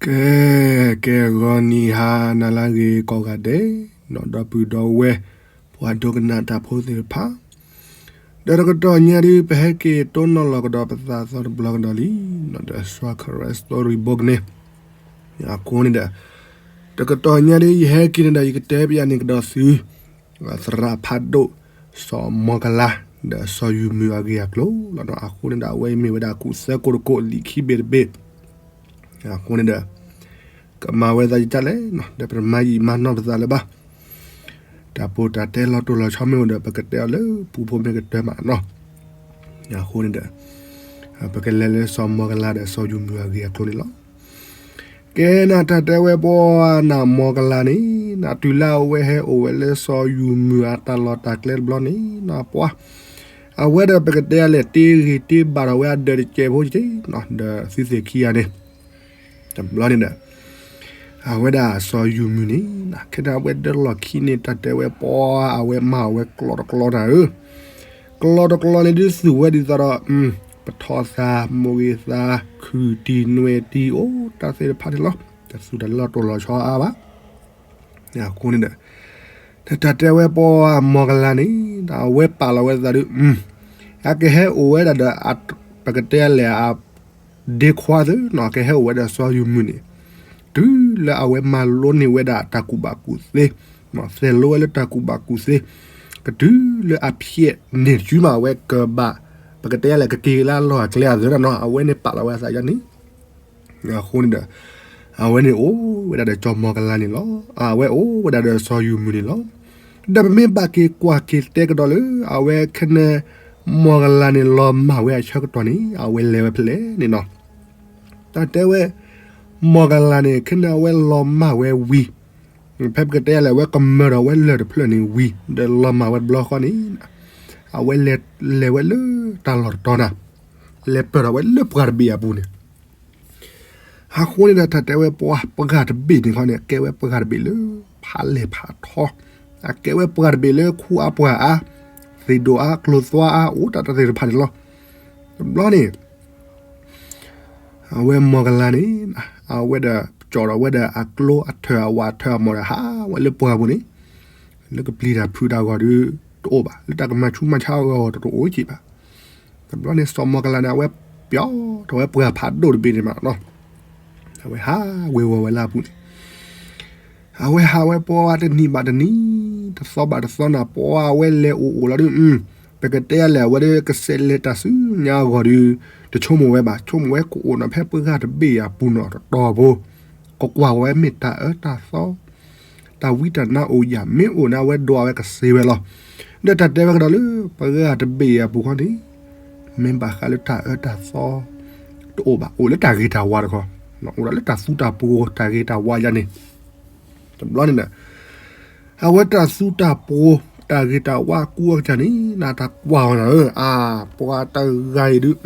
ကဲ, ကဲဂီၤနံၤဟါနၤလၢအဂ့ၤကိးဂၤဒဲး, နီၢ်ဒီပုၢ်ဒီဝဲၢ်, ပှၤဒိကနၣ်တၢ်ဖိသ့ၣ်တဖၣ်, ဒီးတကတီၢ်ညါဒုး ပဟဲက့ၤတိၢ်နီၣ်လီၤကဒီးပသးသီတဘျီကဒီးလံ, နီၢ်ဒီး Share Christ Story Book န့ၣ်, အဃိန့ၣ်ဒီး, တကတီၢ်ညါဒုး ယဟဲက့ၤန့ၣ်ဒီး ယကတဲပယၤန့ၣ်ကဒီးသု သရၣ်ဖးဒိၣ် စီၤမီၢ်ကလါ ဒီးစီၤယူၤမုၢ်အဂ့ၢ်အကျိၤလီၤ. အဃိန့ၣ်ဒီး အဝဲအံၤမ့ၢ်ဝဲဒၣ်ကူၣ်သၢကိၣ်တကိၣ် လံာ်ခံဘ့ၣ်တဘ့ၣ်, အဃိန့ၣ်ဒီး, ကမၤဝဲသးယကလဲၣ်, ဒီးပတမၤယံာ်မၤနီၢ်ပသးလၢၤဘၣ်. တၢ်ပီးတၢ်တဲလီၤတိၢ်လီၤဆီမ့ၢ်အိၣ်ဒီး ပကတဲအီၤလၢပူဖိမ့ၢ်ကတၢၢ်မးနီၤ. အဃိန့ၣ်ဒီး, ပကလဲၤလၢစီၤမီၢ်ကလါဒီးစီၤယူၤမုၢ်အဂ့ၢ်အကျိၤန့ၣ်လီၤ. ကဲနၤ တၢ်တဲဝဲပှၤနၤ မီၢ်ကလါန့ၣ်, နတုၤလၢအဝဲဟဲအိၣ်ဝဲလၢစီၤယူၤမုၢ်အတၢ်လီၢ်တၢ်ကျဲတဘျီန့ၣ်, နပှၤ, အဝဲဒီးပကတဲလဲၣ် တ့ဂ့ၤတ့ဘၣ်ဒီးဝဲအဒၢးတစဲးဖိက့ၤ, ဒီးသုသ့ၣ်ခံဂၤန့ၣ်, တဘျီန့ၣ်ဒီး, အဝဲဒၣ်စီၤယူၤမုၢ်န့ၣ်, ခဲဒၣ်အဝဲဒၢလီၢ်ခံန့ၣ် တၢ်တဲဝဲပှၤ အဝဲမၤဝဲကျီတကျီနၤဧၢ ကျီတကျီန့ၣ်ဒုးသူၣ်ဝဲဒ်သိးဒီး, ပထီၣ်သး မိၢ်ဂ့ၤသး ခုၣ်တံၢ်နွဲၣ်တံၢ် အိၣ်တၢ်သ့ၣ်တဖၣ်န့ၣ်လီၤ. တသူၣ်တၢ်လီၤတိၢ်လီၤဆီအါဘၣ်. အဃိန့ၣ်ဒီး, တၢ်တဲဝဲပှၤမီၢ်ကလါန့ၣ်, အဝဲပာ်လီၤဝဲသးဒုး, အကဟဲအိၣ်ဝဲဒၣ်ဒီး, ပကတဲလဲၣ် ဒ့ခွါသၢနီၤ ကဟဲအိၣ်ဝဲဒီးစီၤယူၤမုၢ်န့ၣ်, တုၤလၢအဝဲမၤလိန့ၢ်ဝဲဒၣ်တၢ်ကူၣ်ဘၣ်ကူၣ်သ့, သဲးလိဝဲလၢတၢ်ကူၣ်ဘၣ်ကူၣ်သ့, ကတုၤလၢအဖျဲးန့ၢ်တစုမး အဝဲကဘၣ်, ပကတဲလဲၣ် ကက့ၤလၢအလီၢ်အကျဲအသၢနီၤနီၤ အဝဲန့ၣ်ပာ်လီၤဝဲအသးယါန့ၣ် အဃိန့ၣ်ဒီး, အဝဲန့ၣ်အိၣ်ဝဲဒၣ်ဒီးစီၤမီၢ်ကလါန့ၣ်လီၤ. အဝဲအိၣ်ဝဲဒၣ်ဒီးစီၤယူၤမုၢ်န့ၣ်လီၤ. ဒီးပမ့ၢ်ဘၣ်က့ၤကွၢ်က့ၤတဲကဒီးလၢ အဝဲခဲန့ၣ်, မီၢ်ကလါန့ၣ်လီၤမၢ်ဝဲအဆၢကတီၢ်န့ၣ် အဝဲလဲၤဝဲဖဲလဲၣ်န့ၣ်နီၤ. တၢ်တဲဝဲ, မီၢ်ကလါန့ၣ် ခဲန့ၣ်အဝဲလီၤမၢ်ဝဲဝံၤ, ဖဲပကတဲလဲၣ် အဝဲကမၢဒီးဝဲလၢၢ်တဖျၢၣ်န့ၣ်ဝံၤ ဒီးလီၤမၢ်ဝဲတဘျီဃီန့ၣ်, အဝဲလဲၤလဲၤဝဲလၢတၢ်လီၢ်တတီၤနၤ, လဲၤပၢၢ်ထီၣ်ဝဲလၢပှၢ်တဘ့ၣ်အပူၤန့ၣ် အဃိန့ၣ်ဒီး တၢ်တဲဝဲပှၤ ပှၢ်တဘ့ၣ်န့ၣ်ခီန့ၣ် အကဲဝဲပှၢ်တဘ့ၣ်လၢဖးလဲၢ်ဖးထီ, အကဲဝဲပှၢ်တဘ့ၣ်လၢခူအါပှၢ်အါ, သ့ၣ်ဒိၣ်အါ ကျိၤသွါအါ အိၣ်တၢ်တၢ်သ့ၣ်တဖၣ်န့ၣ်လီၤ. တဘျီန့ၣ် အဝဲမီၢ်ကလါန့ၣ်, အဝဲဒီးကၠီၣ်ထီၣ်ဝဲဒီးအကျိအထၢၣ်အဝးထၢၣ်အမီၢ်ဒီးဟးဝဲလၢပှၢ်ပူၤန့ၣ်, လၢကပျံၤတၢ်ဖုးတၢ်ဂီၤဒုးတအိၣ်ဘၣ်, လၢတၢ်ကမၤဆူးမၤဆါအဂီၢ်တအိၣ်က့ၤဘၣ်. တဘျီန့ၣ် စီၤမီၢ်ကလါန့ၣ် အဝဲပျီထီၣ်ဝဲပှၢ်ဖးဒိၣ်တဘ့ၣ်န့ၣ်မးနီၤ, အဝဲဟးဝ့ၤဝီၤဝဲလၢအပူၤန့ၣ် အဝဲဟးဝဲပှၢ်တနံၤဘၣ်တနံၤ, တသီဘၣ်တသီနၤ ပှၢ်အဝဲလဲၤအိၣ်အိၣ်လီၤဒုး, ပကတဲလဲၣ် အဝဲဒၣ်ကစဲးလဲၤတၢ်ဆူညါအဂီၢ်ဒုး, တဆိကမိၣ်ဝဲဘၣ်, ဆိကမိၣ်ဝဲကအိၣ်နီၤ ဖဲပှၢ်တဘ့ၣ်အပူၤနီၤတတီၤဖိ, ကကွၢ်ဝဲမ့ၢ်တၢ်အၢတၢ်သီ, တၢ်ဝံတၢ်နါအိၣ်ယၤ မ့ၢ်အိၣ်န့ၣ် အဝဲဒိးအဝဲကစ့ဝဲလီၤ. ဒီးတၢ်တဲဝဲကဒီးလၢ ပှၢ်တဘ့ၣ်အပူၤခီန့ၣ်, မ့ၢ်ဘၣ်ဃးလၢတၢ်အၢတၢ်သီ တအိၣ်ဘၣ်, အိၣ်လၢတၢ်ဂ့ၤတၢ်ဝါတခီ, အိၣ်ဒီးလၢတၢ်သူတၢ်ပှိၤ တၢ်ဂ့ၤတၢ်ဝါယါန့ၣ်, တဘျီန့ၣ်ဒီး အဝဲတၢ်သူတၢ်ပှိၤ တၢ်ဂ့ၤတၢ်ဝါကူအကစၢ်န့ၣ် နတၢ်ကွၢ်ဝဲနၤဧၢ, အါ, ပှၤတဂၤအံၤဒုး,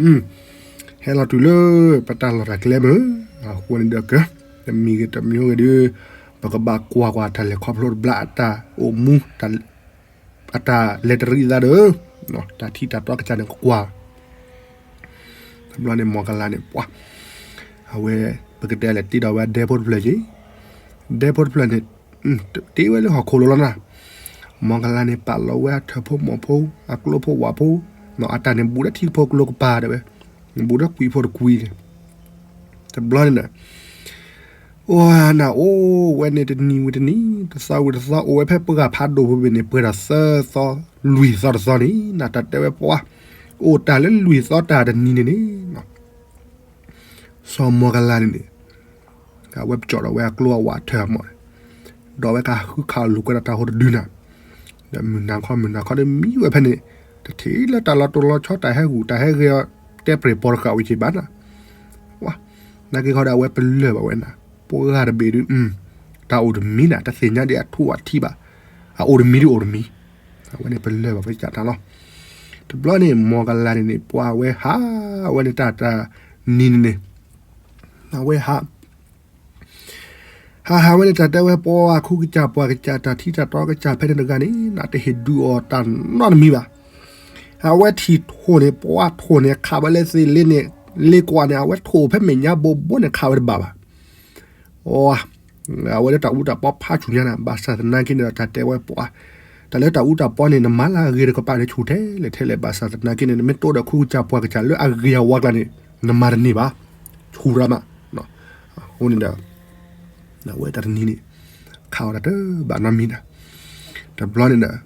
ဟဲလီၤတုၤလၢပတၢ်လီၢ်တၢ်ကျဲမ့ၢ်, အဃိန့ၣ်ဒီးက, တမံၤဂ့ၤတမံၤဂ့ၤဒုး, ပကဘၣ်ကွၢ်ကွၢ်တၢ်လဲၤခီဖျိတဘျီ အတၢ်အိၣ်မူ အတၢ်လဲၤတရံးသးဒီး, တၢ်ထံၣ်တၢ်တီကစၢ်န့ၣ်ကကွၢ် တဘျီန့ၣ် မီၢ်ကလါန့ၣ် ပှၤ, အဝဲ, ပကတဲလဲၣ် တ့ဒီးဝဲဒဲဖိတဖျၢၣ်က့ၤ, ဒဲဖိတဖျၢၣ်န့ၣ်, တ့ဝဲလၢဟီၣ်ခိၣ်လိၤလီၤနၤ, မီၢ်ကလါန့ၣ် ပာ်လီၤဝဲအထၢၣ်ဖိမီၢ်ဖိ, အကျိဖိဝးဖိ, အတၢ်န့ၣ်ဘူးဒီးထံဖိကျိကပၤတဲဝဲ, ဘူးဒီးကွံာ်ဖိတကွံာ်န့ၣ်, တဘျီန့ၣ်ဒီး အိၣ်နၤအိၣ်ဝဲန့ၣ်တနံၤဝံၤတနံၤ, တသီဝံၤတသီ, အိၣ်ဝဲဖဲပှၢ်ဖးဒိၣ်ပူၤဘ့ၣ်န့ၣ် ပှဲၤဒီးသၢသီ, လွံၢ်သီတသီန့ၣ်, နတၢ်တဲဝဲပှၤ, အိၣ်တၢ်လၢလွံၢ်သီတၢ်တနံၤန့ၣ်န့ၣ်, စီၤမီၢ်ကလါန့ၣ်န့ၣ်, အဝဲပကၠီၣ်ဒီးဝဲအကျိအဝးထၢၣ်အမီၢ်န့ၣ်, ဒီးဝဲကဃုခးလိာ်ကွဲဒီးတၢ်ဟိတဒုနၤ, ဒီးမုၢ်နၤခီမုၢ်နၤခီဒီးမံဝဲဖဲန့ၣ်, တထံၣ်လၢတၢ်လီၤတိၢ်လီၤဆီ တၢ်ဟဲဂူာ်တၢ်ဟဲဂဲၤအီၤ တဲပြဲၢ်ပိာ်တဃာ်ဝံၤက့ၤဘၣ်နၤ ဝါ, နာ်က့ခီဒီးအဝဲပလၢၢ်ဘၣ်ဝဲနၤ, ပှၢ်တဘ့ၣ်ဒုး, တၢ်အိၣ်တမံၤနၤ, တသ့ၣ်ညါဒ်အထူအထံးဘၣ်, အအိၣ်တမံၤဒုးအိၣ်တမံၤ, အဝဲန့ၣ်ပလၢၢ်ဘၣ်ဝဲကစၢ်တၢ်လီၤ. တဘျီန့ၣ် မီၢ်ကလါန့ၣ်န့ၣ် ပှၢ်ဝဲဟးဝဲန့ၣ်တၢ်တနံၤန့ၣ်န့ၣ်, အဝဲဟး ဟးဟးဝဲန့ၣ် တၢ်တဲဝဲပှၤ ခူကစၢ်ပှၤကစၢ်တၢ်ထံတၢ်တီကစၢ်ဖဲန့ၣ်တဂၤန့ၣ် နတဟ့ၣ်ဒုးအီၤတၢ်နီတမံၤဘၣ်. အဝဲထံၣ်ထိၣ်န့ၣ် ပှၤထိၣ်န့ၣ် ခးဝဲလၢသ့လ့န့ၣ် လ့ကွၢ်န့ၣ် အဝဲထိၣ်ဖဲမဲာ်ညါဘိဘိန့ၣ် ခးဝဲတဘၣ်ဘၣ်. အီ အဝဲလၢတၢ်အူတၢ်ပီဖးဆူၣ်ညါနၤ ဘၣ်ဆၣ်သနာ်က့န့ၣ်ဒီး တၢ်တဲဝဲပှၤ တၢ်လၢတၢ်အူတၢ်ပီန့ၣ် နမၤလၢအဂ့ၤတကပၤဒီးဆူၣ်ထဲလဲၣ်ထဲလဲၣ် ဘၣ်ဆၣ်သနာ်က့န့ၣ် နမ့ၢ်တိဒီးခိၣ်ကစၢ်ပှၤကစၢ်လၢအဂ့ၤအဝါကျါန့ၣ် နမၤတန့ၢ်ဘၣ် ဆူၣ်ရၣ်မး အဃိန့ၣ်ဒီး အဝဲတၢ်တနံၤန့ၣ် ခးအီၣ်တၢ်တဘၣ်နီတမံၤဒီး တဘျီန့ၣ်ဒီး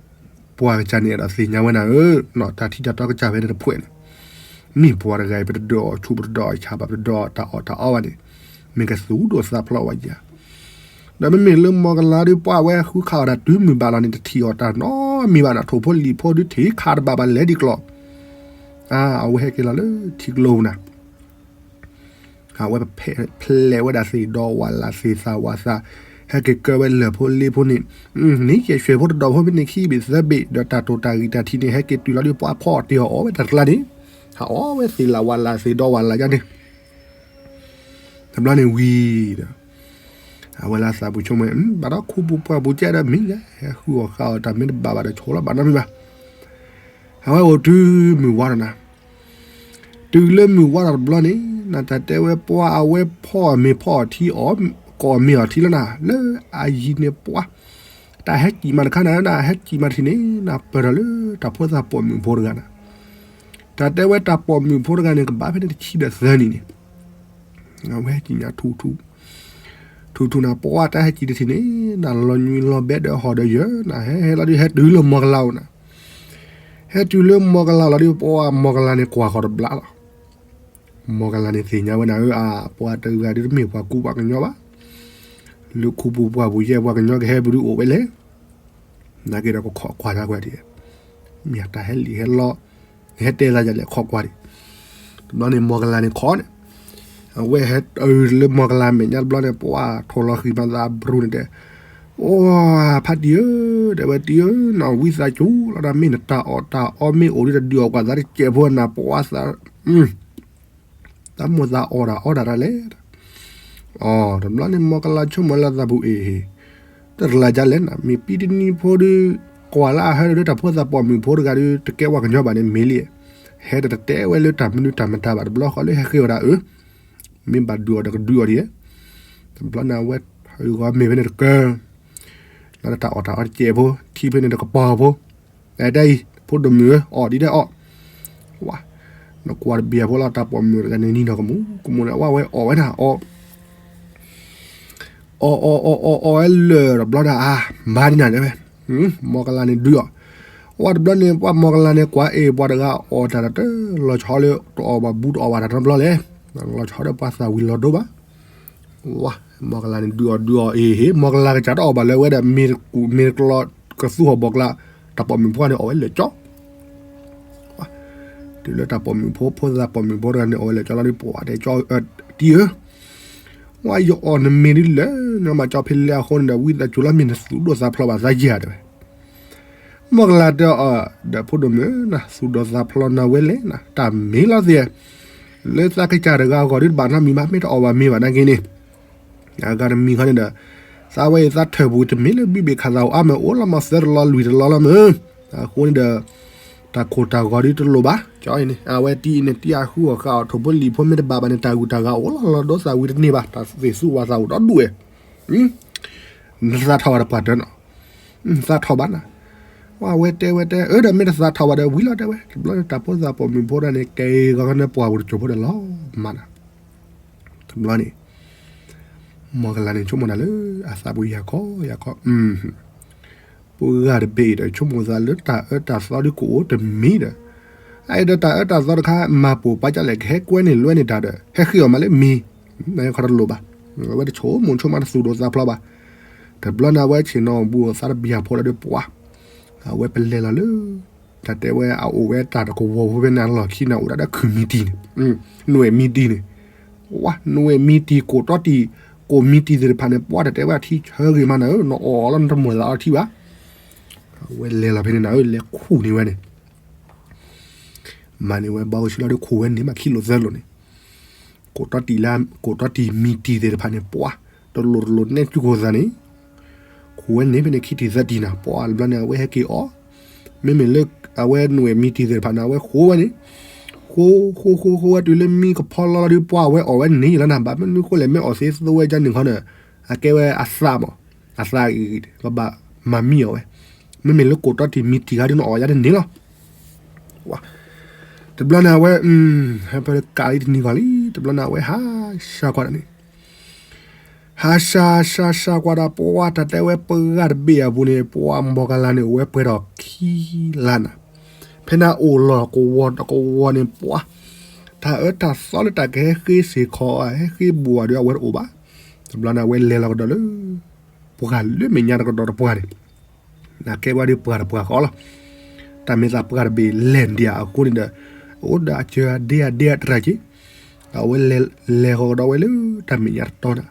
ပှၤကစၢ်န့ၣ်အဲၣ်ဒိးသ့ၣ်ညါဝဲနၤဧၢ, တၢ်ထံတၢ်တီကစၢ်ဖဲန့ၣ်တဖှဲးန့ၣ် မ့ၢ်ပှၤတဂၤအံၤ ပတဒုးအီၣ်ဆူၣ် ပတဒုးအီၣ်ဆၣ်ဘၣ် ပတဒုးအီၣ်တၢ်အီၣ်တၢ်အီဘၣ်န့ၣ် မ့ၢ်ကသူၣ်ဒိၣ်သးဖျိးဝဲဧါ. ဒီးမ့မ့ၢ်လၢမီၢ်ကလၤဒုးပှၤဝဲဃုခးအီၣ်တၢ်တုၤမုၢ်ဘၣ်လီၤန့ၣ် တထံၣ်အီၣ်တၢ်နီတမံၤဘၣ်နီၤ, ထိၣ်ဖိလံၣ်ဖိဒုးထံၣ်ခးတဘၣ်ဘၣ်လဲၤဒံးကျီၢ်, အဝဲဟဲက့ၤလီၤလၢထံကျိပူၤနၤ အဝဲဖဲးဖျဲးဝဲဒၣ်သ့ၣ်ဒီဝၣ်လၢ်သ့ၣ်သၣ်ဝၣ်သၣ်, ဟဲက့ၤကၢဝဲလၢၢ်ဖိလ့ဖိန့ၣ်, နံၣ်ကဲၣ်ရွှဲၣ်ဖိတဒီးဖိဖဲန့ၣ်ခံဘ့ၣ်သၢဘ့ၣ်, ဒီးတၢ်တိၢ်တၢ်ဂံၢ်တၢ်ထံးန့ၣ် ဟဲက့ၤတုၤလီၤဒုးပှၤဖီၣ်တ့ၢ်အီၣ်အီၣ်ဝဲတၢ်တကျါန့ၣ်, ဟးအီၣ်ဝဲသ့ၣ်လၢ်ဝၣ်လၢ်သ့ၣ်ဒီဝၣ်လၢ်ယါန့ၣ် တဘျီန့ၣ်ဝံၤဒီး အဝဲလၢသးပူၤဆိကမိၣ်, ဘၣ်ဒီးခူပူၤပှၢ်ပူၤကဲဒီးမ့ၢ်လဲၣ်, ဟဲဃုအီၣ်ဃုအီၣ်တၢ်မ့ၢ်တဘၣ်ဘၣ်ဒီးဆိးလီၤဘၣ်နီတမံၤဘၣ်. အဝဲအိၣ်တုၤမုၢ်ဝါဒီးနၤ, တုၤလၢမုၢ်ဝါဒီးတဘျီန့ၣ် နတၢ်တဲဝဲပှၤအဝဲဖီၣ်အီၣ်မ့ၤဖီၣ်အီၣ်ထံအီၣ်, ကအီၣ်မ့ၤအီၣ်ထံလီၤနၤ, လၢအယံၤန့ၣ်ပှၤ တၢ်ဟဲစံၣ်မးတခါနၤ, ဟဲစံၣ်မးတထံၣ်န့ၣ် နပၢၢ်ထီၣ်လၢတၢ်ဖိသၣ်ပိာ်မုၣ်ဖိတဂၤနၤ, တၢ်တဲဝဲတၢ်ပိာ်မုၣ်ဖိတဂၤန့ၣ် ကဘၣ်ဖဲန့ၣ်တဆံဒီးသၢနံၣ်န့ၣ် အဝဲဟဲစံၣ်ညါထူထူ, ထူထူနၤ ပှၤတၢ်ဟဲစံၣ်တထံၣ်န့ၣ် နလီၤညွံးလီၤဘဲဒီးဟီၣ်ဒီးယၢၤနၤ, ဟဲဟဲလီၤဒုး ဟဲတုၤလၢမီၢ်ကလၤအိၣ်နၤ, ဟဲတုၤလၢမီၢ်ကလၤလီၤဒုး ပှၤမီၢ်ကလၤန့ၣ်ကွၢ်ဃီၤတဘျီလီၤ. မီၢ်ကလၤန့ၣ်သ့ၣ်ညါဝဲနၤဧၢ, အပှၤတဂၤဒုးတမ့ၢ်ပှၤကူပှၤကညီဘၣ်, လၢခူပူၤပှၢ်ပူၤယဲၢ်ပှၤကညီကဟဲပဒုးအိၣ်ဝဲလဲၣ် နာ်က့ဒီးကခိးကွၢ်တၢ်ကွၢ်ဒံး, မ့ၢ်တၢ်ဟဲလံာ်ဟဲလီၤ, နဟဲတဲသးယၤလဲၣ်ခိးကွၢ်ဒံး, တဘျီန့ၣ်မီၢ်ကလၤန့ၣ်ခိးန့ၣ်, အဝဲဟဲအၢလၢမီၢ်ကလၤမဲာ်ညါတဘျီန့ၣ် ပှၤထိၣ်လီၤဃံၤမၤသးဘြူၤန့ၣ်တဲ, အိ ဖါတံၢ်ဧၢ, တဲဝဲတံၢ်ဧၢ, နဝံသးစူၤလီၤဒၣ် မ့ၢ်နတၢ်အီၣ်တၢ်အီမ့ၢ်အိၣ်ဒ်တဒုးအီၣ်ကွၢ်သးတစဲးဖိနၤ ပှၤသး သးမိၣ်သးအီၣ်တၢ်အီတၢ်တၢ်လဲၣ်. အီ တဘျီန့ၣ် မီၢ်ကလၤဆိကမိၣ်လၢသးပူၤအ့ၣ်, တၢ်တလၢ်ဒ်လဲၣ်နၤ, မ့ၢ်ပံတနံၤဖိဒုး ကွၢ်လၢအဟဲလၢတၢ်ဖိသၣ်ပိာ်မုၣ်ဖိတဂၤဒီး တကဲပှၤကညီဘၣ်န့ၣ်မ့ၢ်လံ, ဟဲဒီးတတဲဝဲလၢတၢ်မနုၤတၢ်မတၤဘၣ် တဘျီဃီလၢဟဲဃ့အီၣ်ဒၣ်အၢ, မ့ၢ်ဘၣ်ဒုးအီၣ်ဒီးကဒုးအီၣ်ဒံး, တဘျီန့ၣ်အဝဲ ဟဂီၤမ့ၢ်ဖဲန့ၣ်တကၢ လၢတၢ်အီၣ်တၢ်အီတစဲးဖိ ထံဖဲန့ၣ်တကပီၤဖိ, အဲ တၢ်အံၤ ဖိဒိၣ်မုၣ်ဧၢ အီၣ်ဒ်လဲၣ်အီၣ်, ဝါ, နကွၢ်တဘ့ၣ်ဖိလီၤ တၢ်ပိာ်မုၣ်တဂၤန့ၣ် နံၤနီၢ်ကမူကမူန့ၣ် ဝဲအီၣ်ဝဲနၤအီၣ် အီၣ်အီၣ်အီၣ်အီၣ်အီၣ်ဝဲလၢာ်တဘျီဒီး အါ မၤဒ်နၤတဲဝဲ, မီၢ်ကလၤန့ၣ်ဒုးအီၣ်, ဝါတဘျီန့ၣ် ပှၤမီၢ်ကလၤန့ၣ် ကွၢ်အ့ၣ်ပှၤတဂၤအီၣ်တၢ်တၢ်လီၤဆီလၢ တအီၣ်ဘၣ်ဘူးတအီၣ်ဘၣ်တၢ်တဘျီလဲၣ်, လီၤဆီဒီးပှၤသးဝံၤလီၤဒိဘၣ်, ဝါ, မီၢ်ကလၤန့ၣ်ဒုးအီၣ်ဒုးအီၣ်အ့ၣ်ဟ့ၣ် မီၢ်ကလၤကစၢ်တအီၣ်ဘၣ်လၢဝဲဒီး မ့ၢ်တကူၣ်မ့ၢ်တကျီ ကသူဟီၣ်ဘီၣ်ကျါ, တၢ်ပိာ်မုၣ်ဖိန့ၣ်အီၣ်ဝဲလၢာ်ကၠီ တုၤလၢတၢ်ပိာ်မုၣ်ဖိ ဖိသၣ်ပိာ်မုၣ်ဖိတဂၤန့ၣ် အီၣ်ဝဲလၢာ်ကၠီလီၤဒုး ပှၤတဲကၠီ တံၢ်ဧၢ, ဝါ ယအီၣ်နမ့ၤဒ်လဲၣ် နမၤကၠီဖဲလဲၣ်အဃိန့ၣ်ဒီး ဝံသးစူၤလီၤ မ့ၢ်နသူၣ်ဒိၣ်သးဖျိးဘၣ်သးယဲၢ်ဧါတဲဝဲ, မီၢ်ကလၤတဲအီၤ ဒီးဖိဒိၣ်မုၣ်ဧၢ နသူၣ်ဒိၣ်သးဖျိးနၤဝဲလဲၣ်နၤ တၢ်မ့ၢ်လီၤသ့ၣ်, လၢသးကစၢ်တဂၤအဂီၢ်ဒုးတဘၣ်နီတမံၤဘၣ် မ့ၢ်တအီၣ်ဘၣ်မ့ၤဘၣ်နာ်က့န့ၣ် အဂၤတမံၤခီန့ၣ်ဒီး သးဝဲအံၤသးထၢၣ်ပူၤတမ့ၢ်လၢဘံၣ်ဘ့ၣ်ခးသးအိၣ်အါမး အိၣ်လီၤမးသၢတလီၤလွံၢ်တလီၤလီၤမး, အဃိန့ၣ်ဒီး တၢ်ခိၣ်တၢ်ဂီၤဒုးတလိၣ်ဘၣ်, ကၠီအံၤန့ၣ် အဝဲတံၢ်အံၤန့ၣ် တံၢ်အဃုအီၣ်ဃာ်အီၣ် ထိၣ်ဖိလံၣ်ဖိမ့ၢ်တဘၣ်ဘၣ်န့ၣ် တၢ်ဂုၤတၢ်ဂၤအိၣ်လီၤလီၤဒိသးဝံၤတန့ၢ်ဘၣ် တၢ်သ့ၣ်သူဝၤသးအိၣ်ဒီဒူၣ်ဝဲ နသးထီၣ်ဘၣ်တပှၢ်တၢၢ်နီၤ, နသးထီၣ်ဘၣ်နၤ, ဝဲတဲဝဲတဲ အၢ ဒီးမ့ၢ်တသးထီၣ်ဘၣ်ဒီးဝံၤလီၤတဲဝဲ, တဘျီန့ၣ် တၢ်ဖိသၣ်ပိာ်မုၣ်ဖိတဂၤန့ၣ် ကဲဂီၤခီန့ၣ်ပှၢ်ပူၤတစိၢ်ဖိဒီးလီၤမးနၤ, တဘျီန့ၣ် မီၢ်ကလၤန့ၣ် ဆိကမိၣ်နၤလၢ အသးပူၤယၤခီယၤခီ ပှၤဂၤတဘ့ၣ်အံၤဒီး ဆိကမိၣ်သးလၢတၢ်အၢတၢ်သီဒုးကအိၣ်တမံၤဒီး, အအံၤဒီးတၢ်အၢတၢ်သီတခါ မၤပိာ်ပာ်ကၢ်လဲၣ် ကဟဲကွဲန့ၢ်လွဲန့ၢ်တၢ်ဒီး ဟဲဃ့အီၤမးလၢမံၤ, နခီတလိၣ်ဘၣ်, အဝဲတဆိကမိၣ်ဆိကမးတသူၣ်ဒိၣ်သးဖျိးဘၣ်, တဘျီန့ၣ် အဝဲဆ့ၣ်နီၤဘူးအသးတဘျီဖိလီၤဒီးပှၤ, အဝဲပလဲၤလီၤလၢ တၢ်တဲဝဲအအိၣ်ဝဲတၢ်တကဝီၤဖိဖဲန့ၣ် အလီၢ်ခံန့ၣ် အိၣ်ဒၣ်ဒီးခုၣ်မံၤတံၤန့ၣ်, နွဲၣ်မံၤတံၤန့ၣ်, ဝါ နွဲၣ်မံၤတံၤ ကိးတီတံၢ်, ကိးမံၤတံၤသ့ၣ်တဖၣ်န့ၣ် ပှၤတတဲဝဲအထံဆၢဂ့ၤမးနၤဧၢ, နအီၣ်လီၤနတမိၣ်သးအီထံဘၣ်, အဝဲလဲၤလီၤဖဲန့ၣ်နၤဧၢ, လဲၤခူၣ်န့ၢ်ဝဲန့ၣ် မၤန့ၢ်ဝဲဘီကဆူလီၤဒီး ခူၣ်ဝဲန့ၣ်မးခံလိာ်သၢလိာ်န့ၣ်, ကိးတီတံၢ်လၢ ကိးတီတံၢ်မံၤတံၤသ့ၣ်တဖၣ်န့ၣ် ပှၤ တလိၣ်တလိၣ်နဲၣ်စုကိၢ်သးန့ၣ်, ခူၣ်ဝဲန့ၣ်ဖဲန့ၣ်ခံတံၢ်သၢတံၢ်နၤ, ပှၤတဘျီန့ၣ် အဝဲဟဲက့ၤအီၣ်, မ့မ့ၢ်လၢ အဝဲနွဲၣ်မံၤတံၤသ့ၣ်တဖၣ်န့ၣ် အဝဲဃိဝဲန့ၣ်, ဃိ ဃိ ဃိ ဃိဝဲတုၤလၢမံကဖီလီၤလီၤဒီး ပှၤအဝဲအီၣ်ဝဲန့ၣ်လီၤနၤ, ဘၣ်မနုၤဃိလဲၣ် မ့ၢ်အီၣ်သ့သဝဲကန့ၣ်ခီဒီး အကဲဝဲအသးမး, အသးအံၤ ကဘၣ်မၤမံအီၤဝဲ, မ့မ့ၢ်လၢကိးတီတံၢ်မံတံၢ်ခါဒ်နအီၣ်ယါတန့ၢ်လီၤ. တဘျီန့ၣ်အဝဲ ဟဲဖဲကးလံတနံၤဂီၢ်လံ, တဘျီန့ၣ်အဝဲဟးဆှးကွၢ်ဒၣ်န့ၣ် ဟးဆှးဆှးဆှးကွၢ်ဒၣ် ပှၤတၢ်တဲဝဲပှၢ်တဘ့ၣ်အပူၤန့ၣ် ပှၤမီၢ်ကလၤန့ၣ် အိၣ်ဝဲပှဲၤဒီးခံလါနၤ, ဖဲန့ၣ်အိၣ်လီၤကဝီၤတကဝီၤန့ၣ် ပှၤ တၢ်အၢတၢ်သီလၢတၢ်ကဟဲဃ့စ့ၢ်ကီး ဟဲဃ့ဘူးအီၤဒီးအဝဲတအိၣ်ဘၣ်. တဘျီန့ၣ်အဝဲလဲၤလီၤကဒီးလၢ ပှၢ်လၢမဲာ်ညါတကတီၢ်တပှၢ်န့ၣ် နကဲဝဲဒ်ပှၢ်တပှၢ်ဃီလီၤ. တၢ်မ့ၢ်သးပှၢ်တဘ့ၣ်လဲၤဒံးအဃိန့ၣ်ဒီး အိၣ်ဒီးအစၢၤအဒ့အဒ့အတြၢ်က့ၤ, အဝဲလဲၤဃီၤကဒီးဝဲလၢတၢ်မဲာ်ညါတတီၤန့ၣ်,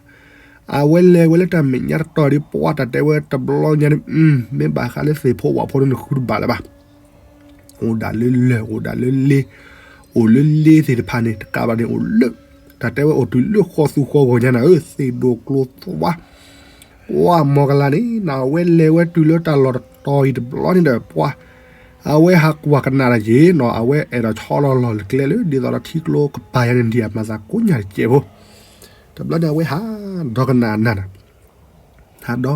အဝဲလဲၤဝဲလၢတၢ်မဲာ်ညါတတီၤဒီး ပှၤတၢ်တဲဝဲတဘျီညါန့ၣ် မ့ၢ်ဘၣ်ဃးလၢသ့ၣ်ဖိဝၣ်ဖိန့ၣ် နဃုတဘၣ်လၢၤဘၣ်. အိၣ်ဒၣ်လၢလၢၢ် အိၣ်ဒၣ်လၢလ့ အိၣ်လၢလ့သ့ၣ်တဖၣ်န့ၣ် တကးဘၣ်န့ၣ် အိၣ်လၢ တၢ်တဲဝဲအိၣ်တုၤလၢဃီသူဃီဂီၤညါနၤဧၢ, သ့ၣ်ဒိၣ်ကျိၤသွါ, ပှၤမီၢ်ကလၤန့ၣ် နအဝဲလဲၤဝဲတုၤလၢတၢ်လီၢ်တတီၤအံၤတဘျီန့ၣ်ဒီး ပှၤ အဝဲဟးကွၢ်ကနၣ်တၢ်က့ၤနီၤ, အဝဲအဲၣ်ဒိးဆီလီၤလီၢ်ကျဲလၢ ဒ်သိးဒီးထံကျိကပၤယါန့ၣ် ဒ်အမၤသးကိးညါတကဲးဖိ, တဘျီန့ၣ် အဝဲဟးဒီကနၣ်နၤနၤ, ဟးဒီ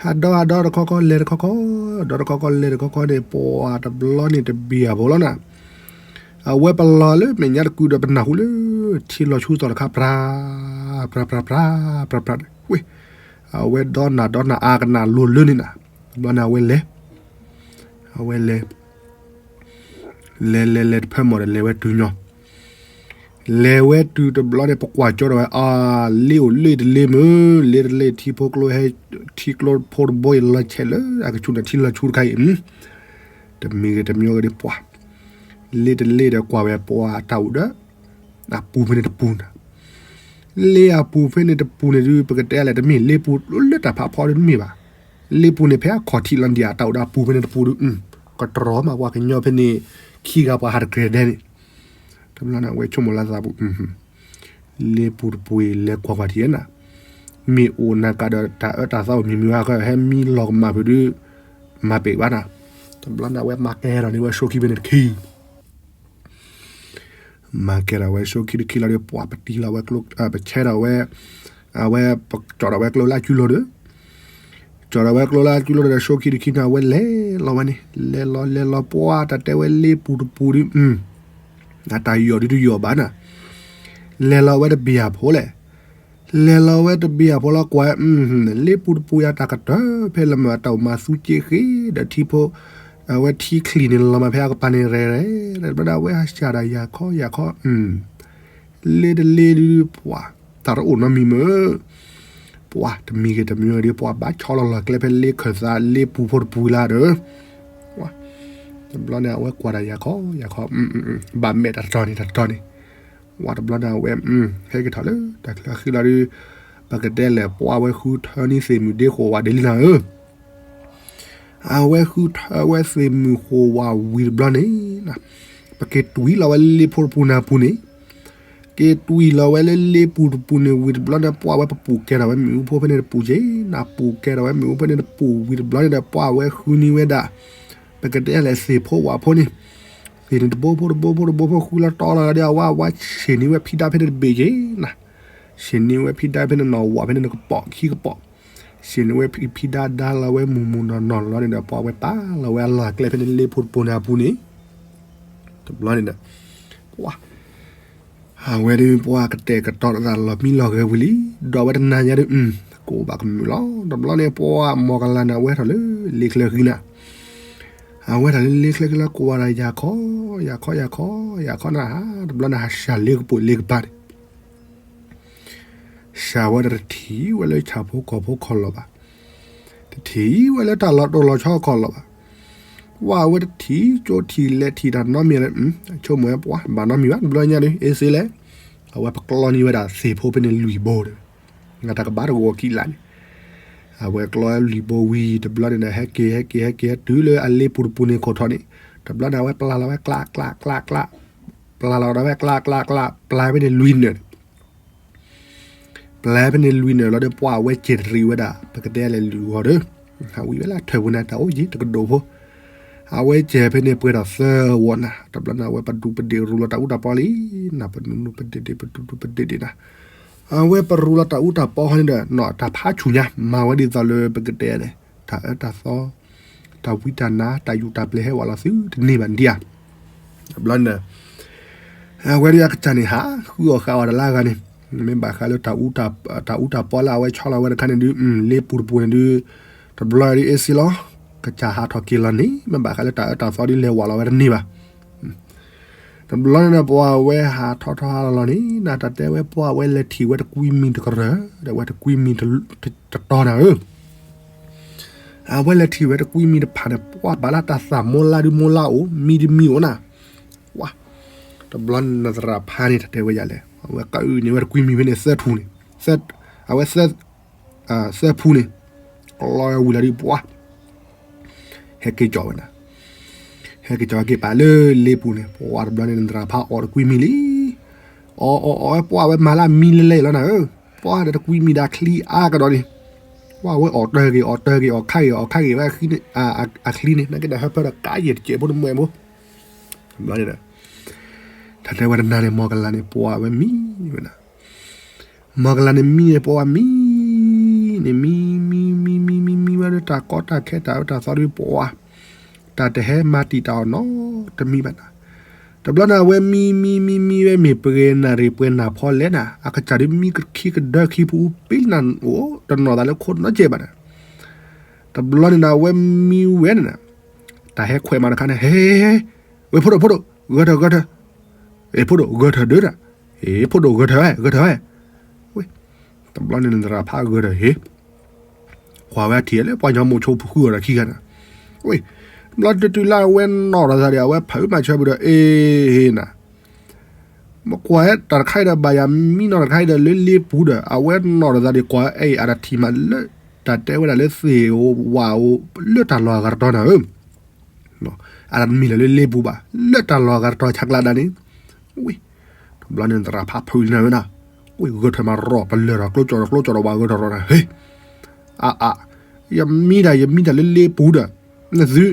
ဟးဒီဟးဒီတခီခီ လဲၤတခီခီ, ဒီတခီခီ လဲၤတခီခီန့ၣ် ပှၤတဘျီန့ၣ်တဘံၣ်အဖိလီၤနၤ, အဝဲပလီၤလၢမဲာ်ညါတကုာ်ဒီးပနၢ်ဟူလၢ ထံလီၤဆူသီၣ်တခါ ပြၤ ပြၤ ပြၤ ပြၤ ပြၤ ပြၤ ဝ့ၢ်, အဝဲဒီနၤဒီနၤအါကနၣ်လိၤလၢန့ၣ်နၤ, တဘျီန့ၣ် အဝဲလဲၤ အဝဲလဲၤ လဲၤလဲၤလဲၤတဖၢမီၢ်ဒီး လဲၤဝဲတုၤညီ, လဲၤဝဲတုၤတဘျီန့ၣ် ပကွၢ်ကၠီဒီးဝဲ အါ လ့အိၣ်လ့တလ့မုၢ် လ့တလ့ထံဖိကျိဟဲ ထံကျိဖိတဘိအံၤ လီၤဆဲးလၢအကဆူးန့ၣ်ထံလီၤဆူတခါအံၤ, တမံၤဂ့ၤတမံၤဂ့ၤဒီးပှၤ လ့တလ့ဒီးကွၢ်ဝဲပှၤအတၢ်အိၣ်ဒီး အပူၤဖဲန့ၣ်တပူၤနၤ, လ့အပူၤဖဲန့ၣ်တပူၤန့ၣ်ဒုး ပကတဲလဲၣ် တမ့ၢ်လ့ပူၤလၢတၢ်ဖးဖီဒုးတမ့ၢ်ဘၣ်, လ့ပူၤန့ၣ် ဖဲအခီၣ်ထံးလီၤဒံးအတၢ်အိၣ်ဒီးအပူၤဖဲန့ၣ်တပူၤဒုး, ကတြီမးပှၤကညီဖဲန့ၣ် ခံဂၤပှၤဟးတကြၢးဒဲးန့ၣ်, တဘျီန့ၣ် အဝဲဆိကမိၣ်လၢသးပူၤ လ့ပူၤတပူၤအံၤ လဲၤကွၢ်ကွၢ်ထံၣ်နၤ, မ့ၢ်အိၣ်နၤကးဒီးတၢ်အၢတၢ်သီအိၣ်မံၤမံၤဝဲ ဟဲမံလီၤကမၣ်ဖုးဒုး မၤပ့ၤဘၣ်နၤ, တဘျီန့ၣ် အဝဲမၤကဲထီၣ်န့ၢ်ဝဲဆိခံဖဲန့ၣ်တခံ မၤကဲထီၣ်ဝဲဆိခံတခံလီၤဒီး ပှၤပတံၢ်လီၤဝဲကျိ ပဆဲထီၣ်ဝဲ အဝဲပကၠီၣ်ထီၣ်ဝဲကျိလၢအစုလိၤဒီး ကၠီၣ်ထီၣ်ဝဲကျိလၢအစုလိၤဒီး ဆိခံတခံန့ၣ် အဝဲလဲၤလီၤဝဲန့ၣ် လဲၤလီၤလဲၤလီၤ ပှၤတၢ်တဲဝဲလ့ပူၤတပူၤဒုး အတၢ်ယီၢ်ဒုးတယီၢ်ဘၣ်နၤ, လဲၤလီၤဝဲတဘ့ၣ်အဖိလဲၣ် လဲၤလီၤဝဲတဘ့ၣ်အဖိလီၤကွၢ်, လ့ပူၤတပူၤယၤတၢ်ကတၢၢ် ဖဲလၢမ့ၢ်အတၢ်အိၣ်မၤသူက့ဃ့ဒီးထံဖိ, အဝဲထံချံၣ်န့ၣ်လီၤမးဖဲအကပၤန့ၣ်ရဲၣ်ရဲၣ်, တဘျီဒီးအဝဲဟးစၢ်ဒၣ်ယၤခီယၤခီ, လ့တလ့ဒုးပှၤ, တၢ်တအိၣ်နီတမံၤမုၢ်, ပှၤတမံၤဂ့ၤတမံၤဂ့ၤဒီး ပှၤဘၣ်ဆီလီၤလီၢ်ကျဲဖဲလ့ခၢၣ်သးလ့ပူၤဖိတပူၤလၢဒီး တဘျီန့ၣ် အဝဲကွၢ်ဒၣ်ယၤခီယၤခီ, ဘၣ်မဲာ်တၢ်တတီၤန့ၣ် တၢ်တတီၤန့ၣ်, ဝဲတဘျီန့ၣ် အဝဲ ဟဲက့ၤထီၣ်လၢတၢ်ချၢဃံလီၤဒီး ပကတဲလဲၣ် ပှၤဝဲဃုထၢန့ၢ်သ့ၣ်မုၣ်ဒ့ဃိးဝးဒ်လံနၤဧၢ, အဝဲဃုထၢဝဲသ့ၣ်မုၣ်ဃိးဝးဝံၤတဘျီန့ၣ် ပက့ၤတွံၢ်လီၤဝဲလၢလ့ဖိတပူၤန့ၣ်အပူၤန့ၣ်, က့ၤတွံၢ်လီၤဝဲလၢလ့ပူၤတပူၤန့ၣ်ဝံၤတဘျီန့ၣ် ပှၤဝဲပပူၤကဲထီၣ်ဝဲမ့ၣ်အူဖိဖဲန့ၣ်တပူၤက့ၤ, နပူၤကဲထီၣ်ဝဲမ့ၣ်အူဖဲန့ၣ်တပူၤဝံၤတဘျီန့ၣ်ဒီး ပှၤဝဲဃုန့ၢ်ဝဲဒၣ် ပကတဲလဲၣ်သ့ၣ်ဖိဝးဖိန့ၣ်, သ့ၣ်န့ၣ်တဘိဖိတဘိဖိတဘိဖိဃုလီၤတီလီၤဒီး အဝဲဝဲဆ့ၣ်န့ၢ်ဝဲဖံဒါဖဲန့ၣ်တဘ့ၣ်က့ၤနၤ, ဆ့ၣ်န့ၢ်ဝဲဖံဒါဖဲန့ၣ်နီၢ်ဝးဖဲန့ၣ်နကပိာ်ခံကပိာ်, ဆ့ၣ်န့ၢ်ဝဲဖံဒါဒါလီၤဝဲမုၢ်မုၢ်နီၢ်နီၢ်လီၤန့ၣ်ဒီး ပှၤဝဲပာ်လီၤဝဲအလီၢ်အကျဲဖဲန့ၣ်လ့ဖိတပူၤန့ၣ်အပူၤန့ၣ်, တဘျီန့ၣ်ဒီး ပှၤ အဝဲဒုးပှၤကတဲာ်ကတီၤသးလီၤမံလီၤဂဲၤဝံၤလံ, ဒီးအဝဲတနၤညါဒီး ကအိၣ်ဘၣ်ကမုာ်လီၤ. တဘျီန့ၣ် ပှၤမီၢ်ကလၤန့ၣ် အဝဲထီၣ်လၢလ့ချၢဃံနၤ, အဝဲထီၣ်လၢလ့ချၢဃံလၢကွၢ်ဝဲဒၣ်ယၤခီ, ယၤခီ ယၤခီ ယၤခီနၤ, တဘျီန့ၣ် ဟးစှၤလ့ကပိာ်လ့ကပၤန့ၣ် စှၤဝဲဒီးတထံၣ်ဝဲလၢဆၣ်ဖိကီၢ်ဖိခီၣ်လီၢ်ဘၣ်, တထံၣ်ဝဲလၢတၢ်လီၤတိၢ်လီၤဆီခီၣ်လီၢ်ဘၣ်, ဝဲအဝဲတထံၣ်ကၠိထံၣ်လဲၤထံၣ်တၢ်နီတမံၤလၢ ဆိကမိၣ်ဝဲပှၤ ဘၣ်နီတမံၤဘၣ် တဘျီညါဒီး အ့စ့လဲၣ်, အဝဲပကျီန့ၢ်ဝဲဒၣ်သ့ၣ်ဖိဖဲန့ၣ်လွံၢ်ဘိဒီး တၢ်ကဘၣ်တဂီၤခံလါန့ၣ်, အဝဲကျီလွံၢ်ဘိဝံၤတဘျီန့ၣ်ဒီး ဟဲက့ၤ ဟဲက့ၤ ဟဲက့ၤ ဟဲတုၤလၢအလ့ပူၤတပူၤန့ၣ်ခိၣ်ထီၣ်န့ၣ်, တဘျီန့ၣ် အဝဲပျၢ်လီၤဝဲကျး ကျး ကျး ကျး, ပျၢ်လီၤဒီးဝဲကျး ကျး ကျး ပျၢ်ဖဲန့ၣ်လွံၢ်နၢၤ ပျၢ်ဖဲန့ၣ်လွံၢ်နၢၤလီၤဒီး ပှၤအဝဲစဲးတရံးဝဲဒၣ် ပကတဲလဲၣ်လွံၢ်ဂီၤဒီး ဟးဝံၤဝဲလၢထၢၣ်ပူၤန့ၣ် တၢ်အိၣ်ယံၤတကဒိၣ်ဖိ, အဝဲစဲးဖဲန့ၣ်ပှဲၤဒီးသၢဝီၤနၤ, တဘျီန့ၣ် အဝဲပဒူပဒ့ၣ်ရူလီၤတၢ်အူတၢ်ပီလံ, နၤပနူနူပဒ့ၣ်ဒ့ၣ် ပဒူဒူပဒ့ၣ်ဒ့ၣ်နၤ, အဝဲပရူးလီၤတၢ်အူတၢ်ပီဃီန့ၣ်ဒီး နီၢ်တၢ်ဖးဆူၣ်ညါ မၤဝဲဒ်သိးလၢပကတဲန့ၣ် တၢ်အၢတၢ်သီ တၢ်ဝံတၢ်နါ တၢ်ယူးတၢ်ပျဲၤဟဲဝးလီၤသုတန့ၢ်ဘၣ်ဒံဧါ. ဘျီန့ၣ် အဝဲဒၣ်အကစၢ်န့ၣ် ဟးဃုအီၣ်ဃုအီတလါဂၤန့ၣ် မ့ၢ်ဘၣ်ဃးလၢ တၢ်အူတၢ်ပီလၢအဝဲဆီလီၤဝဲတခါန့ၣ်ဒုး လ့ပူၤတပူၤန့ၣ်ဒုး တဘျီဒုးအ့ၣ်စ့လီၤ ကစၢ်ဟးထီၣ်က့ၤလီၤန့ၣ် မ့ၢ်ဘၣ်ဃးလၢတၢ်အၢတၢ်သီဒုးလဲၤဝးလီၤဝဲတန့ၢ်ဘၣ်. တဘျီန့ၣ်ဒီး ပှၤဝဲဟးထီၣ်ထီၣ်ဟးလီၤလီၤန့ၣ် နတၢ်တဲဝဲပှၤဝဲလဲၤထံၣ်ဝဲတကွံမံၤတကရၢၢ် ဒီးဝဲတကွံမံၤတတီၤနၤဧၢ အဝဲလဲၤထံၣ်ဝဲတကွံမံၤတဖၣ်န့ၣ် ပှၤဘၣ်လၢတၢ်သးမိၢ်လါဒုးမိၢ်လါအိၣ် မံတမံၤအိၣ်နၤ ဝါ တဘျီန့ၣ်နသရၣ်ဖးန့ၣ် တၢ်တဲဝဲယၤလဲၣ် အဝဲကန့ၢ်ဝဲတကွံမံၤဖဲန့ၣ် သၢထူန့ၣ် အဝဲ သၢဖူန့ၣ် လီၤဝံၤလီၤဒုးပှၤ ဟဲက့ၤကီၤဝဲနၤ ဟဲက့ၤကီၤက့ၤပာ်လၢလ့ပူၤန့ၣ် ပှၤတဘျီန့ၣ် နသရၣ်ဖးအီၣ်တကွံမံၤလံ အီၣ်အီၣ်အီၣ်ဝဲပှၤဝဲမၤလၢ မံလဲၤလဲၤလီၤနၤဧၢ ပှၤဒီးတကွံမံၤဒီးချံအါကဒီးန့ၣ် ပှၤဝဲအီၣ်တၢ်ဂ့ၤ အီၣ်တၢ်ဂ့ၤ အီၣ်ခါဂ့ၤ အီၣ်ခါဂ့ၤဝဲ အချံန့ၣ် နာ်က့ဒီးဟၢဖၢဒီးကါယဲၢ်တစဲးဖိတမှဲဖိ ဘျီန့ၣ်ဒီး တၢ်တဲဝဲတနၤန့ၣ် မီၢ်ကလၤန့ၣ် ပှၤဝဲမံဝဲနၤ မီၢ်ကလၤန့ၣ်မံန့ၣ် ပှၤဝဲမံ န့ၣ်မံ မံ မံ မံ မံ မံဝဲလၢတၢ်ကီတၢ်ခဲတၢ်အၢတၢ်သီဒုးပှၤ တၢ်တဟဲမၤတံာ်တာ်အီၤနီတမံၤဘၣ်နၤ တဘျီန့ၣ် အဝဲမံ မံ မံ မံဝဲမ့ၢ်ပှဲၤနၣ်ရံၣ်ပှဲၤနၢ်ဖီလဲၣ်နၤ အကစၢ်ဒုးမံကခံကဒၢခံဖူပ့ၤနၢ်အိၣ် တနီၣ်သးလၢခိနီကဲးဘၣ်နၤ တဘျီန့ၣ်ဒီး အဝဲမံဝဲန့ၣ်နၤ တၢ်ဟဲခွဲးမးတခါန့ၣ် ဟဲ ဟဲ ဟဲ ဝဲဖိဒိၣ် ဖိဒိၣ် ဂၢၢ်ထၢၣ် ဂၢၢ်ထၢၣ် အ့ၣ် ဖိဒိၣ် ဂၢၢ်ထၢၣ်ဒၢတၢ် အ့ၣ် ဖိဒိၣ် ဂၢၢ်ထၢၣ်ဝဲ ဂၢၢ်ထၢၣ်ဝဲ ဝဲ တဘျီန့ၣ် နသရၣ်ဖးဂၢၢ်ထၢၣ်ဟ့ၣ် ကွၢ်ဝဲထံၣ်လၢပှၤညီမိၢ်ဆိဖုဃုအီၤဒီးခံဂၤနၤ ဝဲ တဘျီတတုၤလၢအဝဲနီၣ်ထီၣ်သးဒီး အဝဲဖးမၤဆၢပူၤဒီး အ့ၣ် နၤ မ့ၢ်ကွၢ်ဝဲတၢ်တခါအံၤဒီး ဘၣ်ယၤမံနီၢ်တခါအံၤဒီးလၢလ့ပူၤဒီး အဝဲနီၣ်ထီၣ်သးဒီးကွၢ်အဲၣ်အတၢ်ထံၣ်မးလၢ တၢ်တဲဝဲဒၣ်လၢသ့ၣ်ဧိၤဝၣ်ဧိၤ လၢတၢ်လီၢ်အဂၤတတီၤနၤဧၢ အတၢ်တမံၤလၢလၢလ့ပူၤဘၣ် လၢတၢ်လီၢ်အဂၤတတီၤဆးကျးဒၣ်န့ၣ် ဝံၤ တဘျီန့ၣ်သရၣ်ဖးဖုးလံနၤဝဲဒၣ် ဝံၤဂၢၢ်ထၢၣ်မးရီၣ်ပလၢၢ်ဒီးကျိကၠီဒီးကျိကၠီဒီးဝဲဂၢၢ်ထၢၣ်ရီၣ်နၤ ဟ့ၣ် အါအါ ယမံတၢ်ယမံတၢ်လၢလ့ပူၤဒီး နသု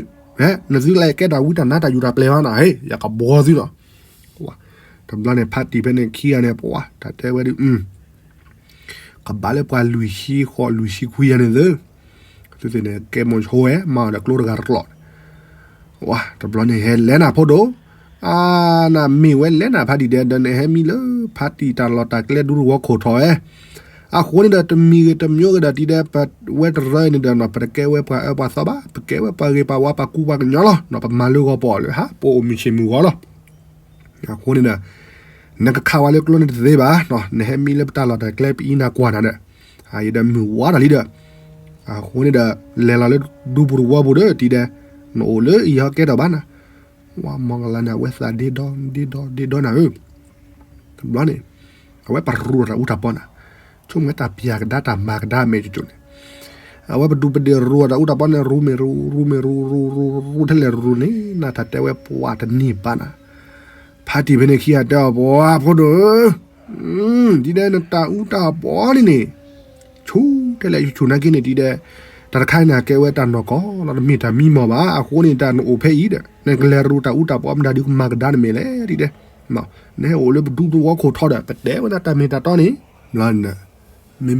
နသုလၢကဲတၢ်ဝံတၢ်နါတၢ်ယူးတၢ်ပျဲၤဘၣ်နၤ ဟ့ၣ် ယကဘှီသုလီၤ တဘျီန့ၣ်ဖးတံၢ်ဖဲန့ၣ်ခံဂၤန့ၣ် ပှၤ တၢ်တဲဝဲဒုး ကဘၣ်လၢပှၤလွံၢ်ဆံဃိးလွံၢ်ဆံခွံယၤန့ၣ်သ့ သုသ့ၣ်န့ၣ် ကဲမိၢ်ဆိဝဲ မၤအီၤဒီးကျိတဂၤတကျိး ဝါ တဘျီန့ၣ်ဟဲလဲၤနၤဖိဒိၣ် အါ နမ့ၢ်ဝဲလဲၤနၤဖးတံၢ်ဒဲးဒီး နဟဲမံလၢဖးတံၢ်တၢ်လီၢ်တၢ်ကျဲဒူတဝီခိၣ်ထီၣ်ဝဲ အဃိန့ၣ်ဒီး တမံၤဂ့ၤတမံၤဂ့ၤဒီး တံၤဒဲး ပဝဲတရၢအံၤန့ၣ်ဒီးနီၤ ပတကဲဝဲပှၤအၢပှၤသီဘၣ် ပကဲဝဲပှၤဂ့ၤပှၤဝါပှၤကူပှၤကညီလီၤ ပမၤလၢဂီၤပီၢ်လၢဟး ပအိၣ်မုာ်ဆ့ၣ်မုာ်ဂီၤလီၤ အဃိန့ၣ်ဒီး နကခးဝဲလၢကျိန့ၣ်တသ့ဘၣ်, နဟဲမံလၢပတၢ်လီၢ်တၢ်ကျဲပအံၤနၤကွၢ်နၤဒီး, အအံၤဒီးမုၢ်ဝါတၢ်လံဒီး, အဃိန့ၣ်ဒီး လဲၤလီၤလၢဒူပူၤတဝီပူၤဒီး တံၤဒဲး, နအိၣ်လၢအံၤဟီကဲထီၣ်ဘၣ်နၤ, ဝဲမီၢ်ကလၤန့ၣ် အဝဲသးဒ့ဒီဒ့ဒီဒ့ဒီနၤဧၢ, တဘျီန့ၣ်, အဝဲပရူးတၢ်အူတၢ်ပီနၤ, ဆိကမိၣ်ဝဲတၢ်ပျၢ်ကဒါတၢ်မၤကဒါမဲာ်ကၠိကၠိန့ၣ် အဝဲပဒူပဒ့ၣ်ရူးအတၢ်အူတၢ်ပီန့ၣ် ရူးမ့ၢ်ရူး ရူးမ့ၢ်ရူး ရူးရူးထဲလဲၣ်ရူးန့ၣ် နတၢ်တဲဝဲပှၤတန့ၢ်ဘၣ်နၤ, ဖါတံၢ်ဖဲန့ၣ်ခံဂၤတဲအီၤ ပှၤဖိဒိၣ်ဧၢ, ဒ်န့ၣ်နတၢ်အူတၢ်ပီန့ၣ်န့ၣ်, ဆူၣ်ထဲလဲၣ်ဆူၣ်ဆူၣ်နာ်က့န့ၣ် ဒ်န့ၣ်, တၢ်တခါန့ၣ်ကဲဝဲတၢ်နီၢ်ကီၢ်လီၤ တမ့ၢ်တၢ်မံမီၢ်ဘၣ်, အဃိန့ၣ် တၢ်နအိၣ်ဖဲအံၤဒီး နကလဲၤရူးတၢ်အူတၢ်ပီမတၤဒုးကမၤကဒါနမဲာ်လဲၣ် ဒ်န့ၣ်, နဟဲအိၣ်လၢပဒူသဝီခိၣ်ထီဒီး ပတဲဝဲဒၣ်တၢ်မ့ၢ်တၢ်တီန့ၣ်, ဘျီန့ၣ်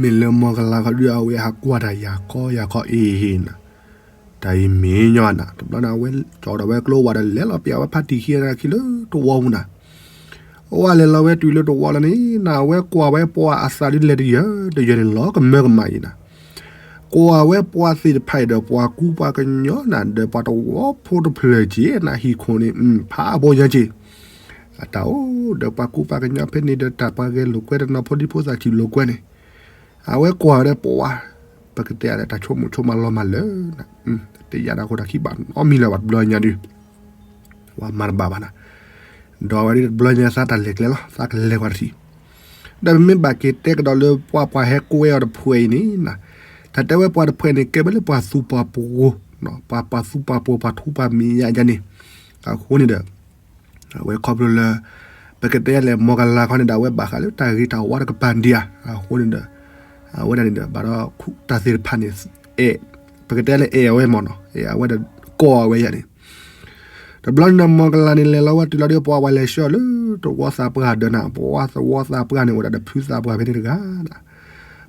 မ့မ့ၢ်လၢမီၢ်ကလၤခီဒုး အဝဲဟးကွၢ်တၢ်ယၤကီယၤခီအ့ဟ့ၣ်နၤ, တၢ်အံၤမ့ၢ်ညီနၤ, တဘျီန့ၣ် အဝဲကၠီဒီးဝဲကျိဝဲဒီး လဲၤလီၤပျၢ်ဝဲဖါတံၢ်ခံဂၤခံလၢတဝီပူၤနၤ, အဝဲလဲၤလီၤဝဲတုၤလၢတဝီလီၤန့ၣ် နဝဲကွၢ်ဝဲပှၤအသးဒုးလဲၤတယၢၤတယၢၤန့ၣ် လီၤကမၢကမၣ်အံၤနၤ, ကွၢ်ဝဲပှၤသ့ၣ်တဖၣ်အံၤဒီး ပှၤကူပှၤကညီနၤ ဒီးပှၤတဝီဖိတဖျၢၣ်က့ၤ နဟံၣ်ခိၣ်န့ၣ်ဖးအဘိညါက့ၤ အတၢ်အိၣ်ဒီးပှၤကူပှၤကညီဖဲန့ၣ်ဒီး တၢ်ပှၤဂဲၤလိာ်ကွဲတနီၤ ဖိဒံဖိသၣ်ထံၣ်လိာ်ကွဲန့ၣ်, အဝဲကွၢ်ဝဲဒီးပှၤ, ပကတဲအီၤလၢတၢ်ဆိကမိၣ်ဆိကမးလီၤမးလၢ, တယာ်တၢ်ဃိတၢ်ခံဘၣ်နီတမံၤလၢၤဘၣ်တဘျီညါဒုး, ပှၤမၤတဘၣ်ဘၣ်နၤ, ဒီးအဝဲဒၣ်တဘျီညါသးတၢ်လဲၤကျဲလီၤ သးကလဲၤကွၢ်တထံၣ်, ဒီးပမ့ၢ်ဘၣ်က့ၤတဲကဒီးလၢပှၤပှၤဟဲကွဲအီၤတဖုအံၤန့ၣ်, တၢ်တဲဝဲပှၤတဖုန့ၣ် ကဲဝဲလၢပှၤသူပှၤပှိၤ, ပှၤပှၤသူပှၤပှိၤ ပှၤထူပှၤမံၤယါယါန့ၣ်, အဃိန့ၣ်ဒီး အဝဲခီဖျိလၢ ပကတဲလဲၣ် မီၢ်ကလၤခီန့ၣ်ဒီး အဝဲဘၣ်ဃးလၢတၢ်ဂ့ၤတၢ်ဝါတကပၤဒံးဧါ, အဃိန့ၣ်ဒီး အဝဲဒၣ်န့ၣ်ဒီး ဘၣ်ဒီးတၢ်သ့ၣ်တဖၣ်န့ၣ် အဲၣ်, ပကတဲလဲၣ်အဲၣ်အဝဲမ့ၢ်နီၤ, အဲၣ်အဝဲဒီး ကိးအဝဲယၤန့ၣ်, တဘျီန့ၣ်ဒီး မီၢ်ကလၤန့ၣ် လဲၤလီၤဝဲတုၤလီၤဒီး ပှၤဝဲလဲၤဆှၢလၢသဝီသးပှၢ်ဒၢးနၤ, ပှၤသဝီသးပှၢ်န့ၣ် အိၣ်ဒၣ်ဒီးဖုသးပှၢ်ဖဲန့ၣ်တဂၤနၤ.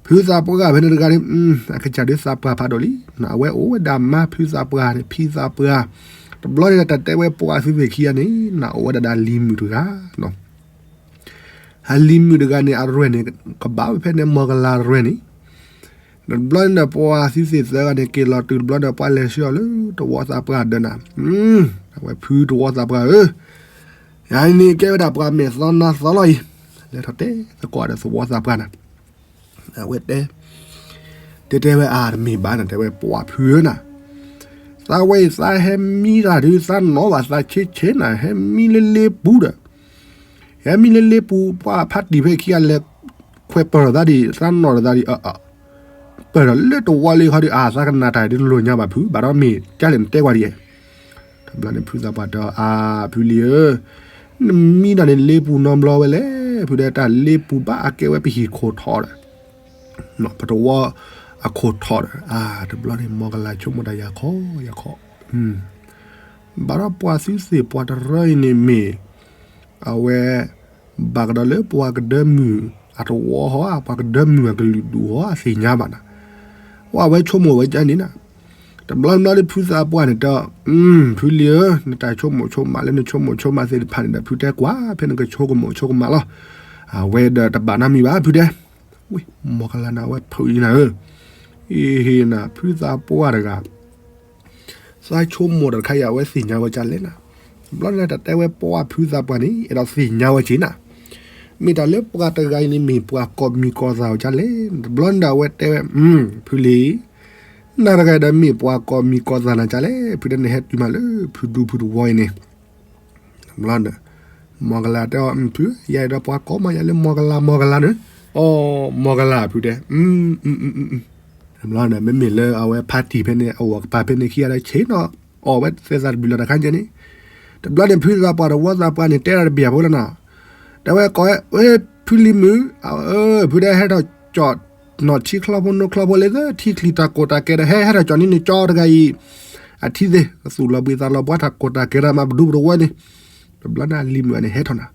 ဖုသးပှၢ်ဖဲန့ၣ်တဂၤန့ၣ် အကစၢ်ဒုးသးပှၢ်ဖးဒိၣ်လံ, အဝဲအိၣ်ဝဲဒၣ်မါဖုသးပှၢ်န့ၣ် ဖံသးပှၢ်. တဘျီန့ၣ်ဒီး တၢ်တဲဝဲပှၤသုသ့ၣ်ခံဂၤန့ၣ် နအိၣ်ဝဲဒၣ်ဒီးအလံၤမုၣ်တဂၤ အလံၤမုၣ်တဂၤန့ၣ် အရဲၣ်န့ၣ် ကဘၣ်ဝဲဖဲန့ၣ် မီၢ်ကလၤရဲၣ်န့ၣ်. တဘျီန့ၣ်ဒီး ပှၤသုသ့ၣ်သၢဂၤန့ၣ် က့ၤလီၤတုၤတဘျီဒီး ပှၤလဲၤဆှၢအီၤလၢသဝီသးပှၢ်ဒၢးနၤ, အဝဲဖုသဝီသးပှၢ်ဧၢ, ယၤန့ၣ်ကဲဝဲဒၣ်ပှၤမဲာ်သီနါသီလီၤအံၤ, လဲၤထီၣ်တဲသကိးဒီးသဝီသးပှၢ်နၤ, အဝဲတဲ တဲတဲဝဲအါတမ့ၢ်ဘၣ်နၤ, တဲဝဲပှၤဖုဧၢနၤ, သးဝဲအံၤသးဟဲမံတၢ်ဒုး သးနီၣ်ဘၣ်သးဆ့ဆ့နၤ, ဟဲမံလၢလ့ပူၤဒီး ဟဲမံလၢလ့ပူၤ ပှၤဖါတံၢ်ဖဲခံဂၤလဲၤခွဲးပၢၢ်ထီၣ်သးဒံး သးနီၣ်ထီၣ်သးဒံး ပၢၢ်ထီၣ်လၢတဝီလံခီဒုး အါ သးကနၣ်တၢ်ဒုးလိာ်ညါဘၣ်ဖု ဘၣ်ဒီးမ့ၢ်ကၢ်လဲၣ်နတဲကွၢ်ဒံး, တဘျီန့ၣ်ဖုသးပှၢ်တဲအီၤ အါ ဖုလံၤဧၢ, နမံတၢ်န့ၣ်လ့ပူၤနီတဘျီဝဲလဲၣ်, ဖုတဲတၢ်လ့ပူၤဘၣ်အကဲဝဲပဟံၣ်ခိၣ်ထီၣ်ဒီး ပတဝီအခိၣ်ထီၣ်ဒီး အါ တဘျီန့ၣ် မီၢ်ကလၤဆိကမိၣ်တၢ်ယၤခီယၤခီ, ဘၣ်ဒီးပှၤသုသ့ၣ်ပှၤတရၢအံၤန့ၣ်မ့ၢ် အဝဲ ဘၣ်ကဒီးလၢပှၤကဒၢမုၢ်အတဝီဟီ ပှၤကဒၢမုၢ်အကလုာ်ဒူၣ်ဟီ အသ့ၣ်ညါဘၣ်နၤ, ဝဲအဝဲဆိကမိၣ်ဝဲဒ်န့ၣ်နၤ, တဘျီတဘျီဒီးဖုသးပှၢ်န့ၣ်တဲအီၤ ဖုလံၤဧၢ, နတၢ်ဆိကမိၣ်ဆိကမးလၢနဆိကမိၣ်ဆိကမးသ့ၣ်တဖၣ်န့ၣ်ဒီး ဖုတဲကွၢ်ဖဲနကဆိကမိၣ်ဆိကမးလီၤ, အဝဲဒီးတဘၣ်နီတမံၤဘၣ်ဖုတဲ, ဝ့ၢ် မီၢ်ကလၤန့ၣ် အဝဲဖုးအံၤနၤဧၢ, အ့ဟ့နၤ ဖုသးပှၢ်တဂၤ သးဆိကမိၣ်တၢ်တခါအံၤ အဝဲသ့ၣ်ညါဝဲဒ်လဲၣ်နၤ, တဘျီန့ၣ်တၢ်တဲဝဲပှၤဖုသးပှၢ်န့ၣ် အဲၣ်ဒိးသ့ၣ်ညါဝဲက့ၤနၤ, မ့ၢ်တၢ်လၢပှၤတဂၤအံၤန့ၣ် မ့ၢ်ပှၤကိးမံၤကိးသးဝဲဒ်လဲၣ်, တဘျီန့ၣ်ဒီးအဝဲတဲဝဲ ဖုလံၤ နၤတဂၤဒီးမ့ၢ်ပှၤကိးမံၤကိးသးနၤဒ်လဲၣ်, ဖုတဲနဟဲတုၤမးလၢဖုဒူဖုတဝီအံၤန့ၣ်, တဘျီန့ၣ် မီၢ်ကလၤတဲအီၤ ဖု ယၤအဲၣ်ဒိးပှၤကိးမးယၤလၢမီၢ်ကလၤမီၢ်ကလၤန့ၣ်, အိ မီၢ်ကလၤဖုတဲ တဘျီန့ၣ် မ့မ့ၢ်လၢအဝဲဖါတံၢ်ဖဲန့ၣ် အဝဲကပၤဖဲန့ၣ်ခံဂၤဒီးဆ့ၣ်နီၤ အီၣ်ဝဲသဲသးတဘျုးလီၤတခါန့ၣ်, တဘျီန့ၣ် ဖုသးပှၢ်တဝီသးပှၢ်န့ၣ် တဲဒၣ်တဘၣ်ဖိလီၤနၤ, တဲဝဲကိးဝဲ ဖုလံၤမုၣ် ဖုတဲဟဲထီၣ်ကၠီၣ် နီၢ်ထံချီဖိနိချီဖိလၢသထံချံတၢ်ကိၢ်တၢ်ကဲဒီး ဟဲဟဲထီၣ်ကၠီၣ်န့ၢ်နကၠီတဂၤအံၤ အထံသ့ၣ် သူၣ်လီၤဘှံးသးလီၤဘှါတၢ်ကိၢ်တၢ်ကဲဒီးမၤပဒူပတဝီန့ၣ်, တဘျီန့ၣ်အလံၤမုၣ်န့ၣ်ဟဲထီၣ်နၤ,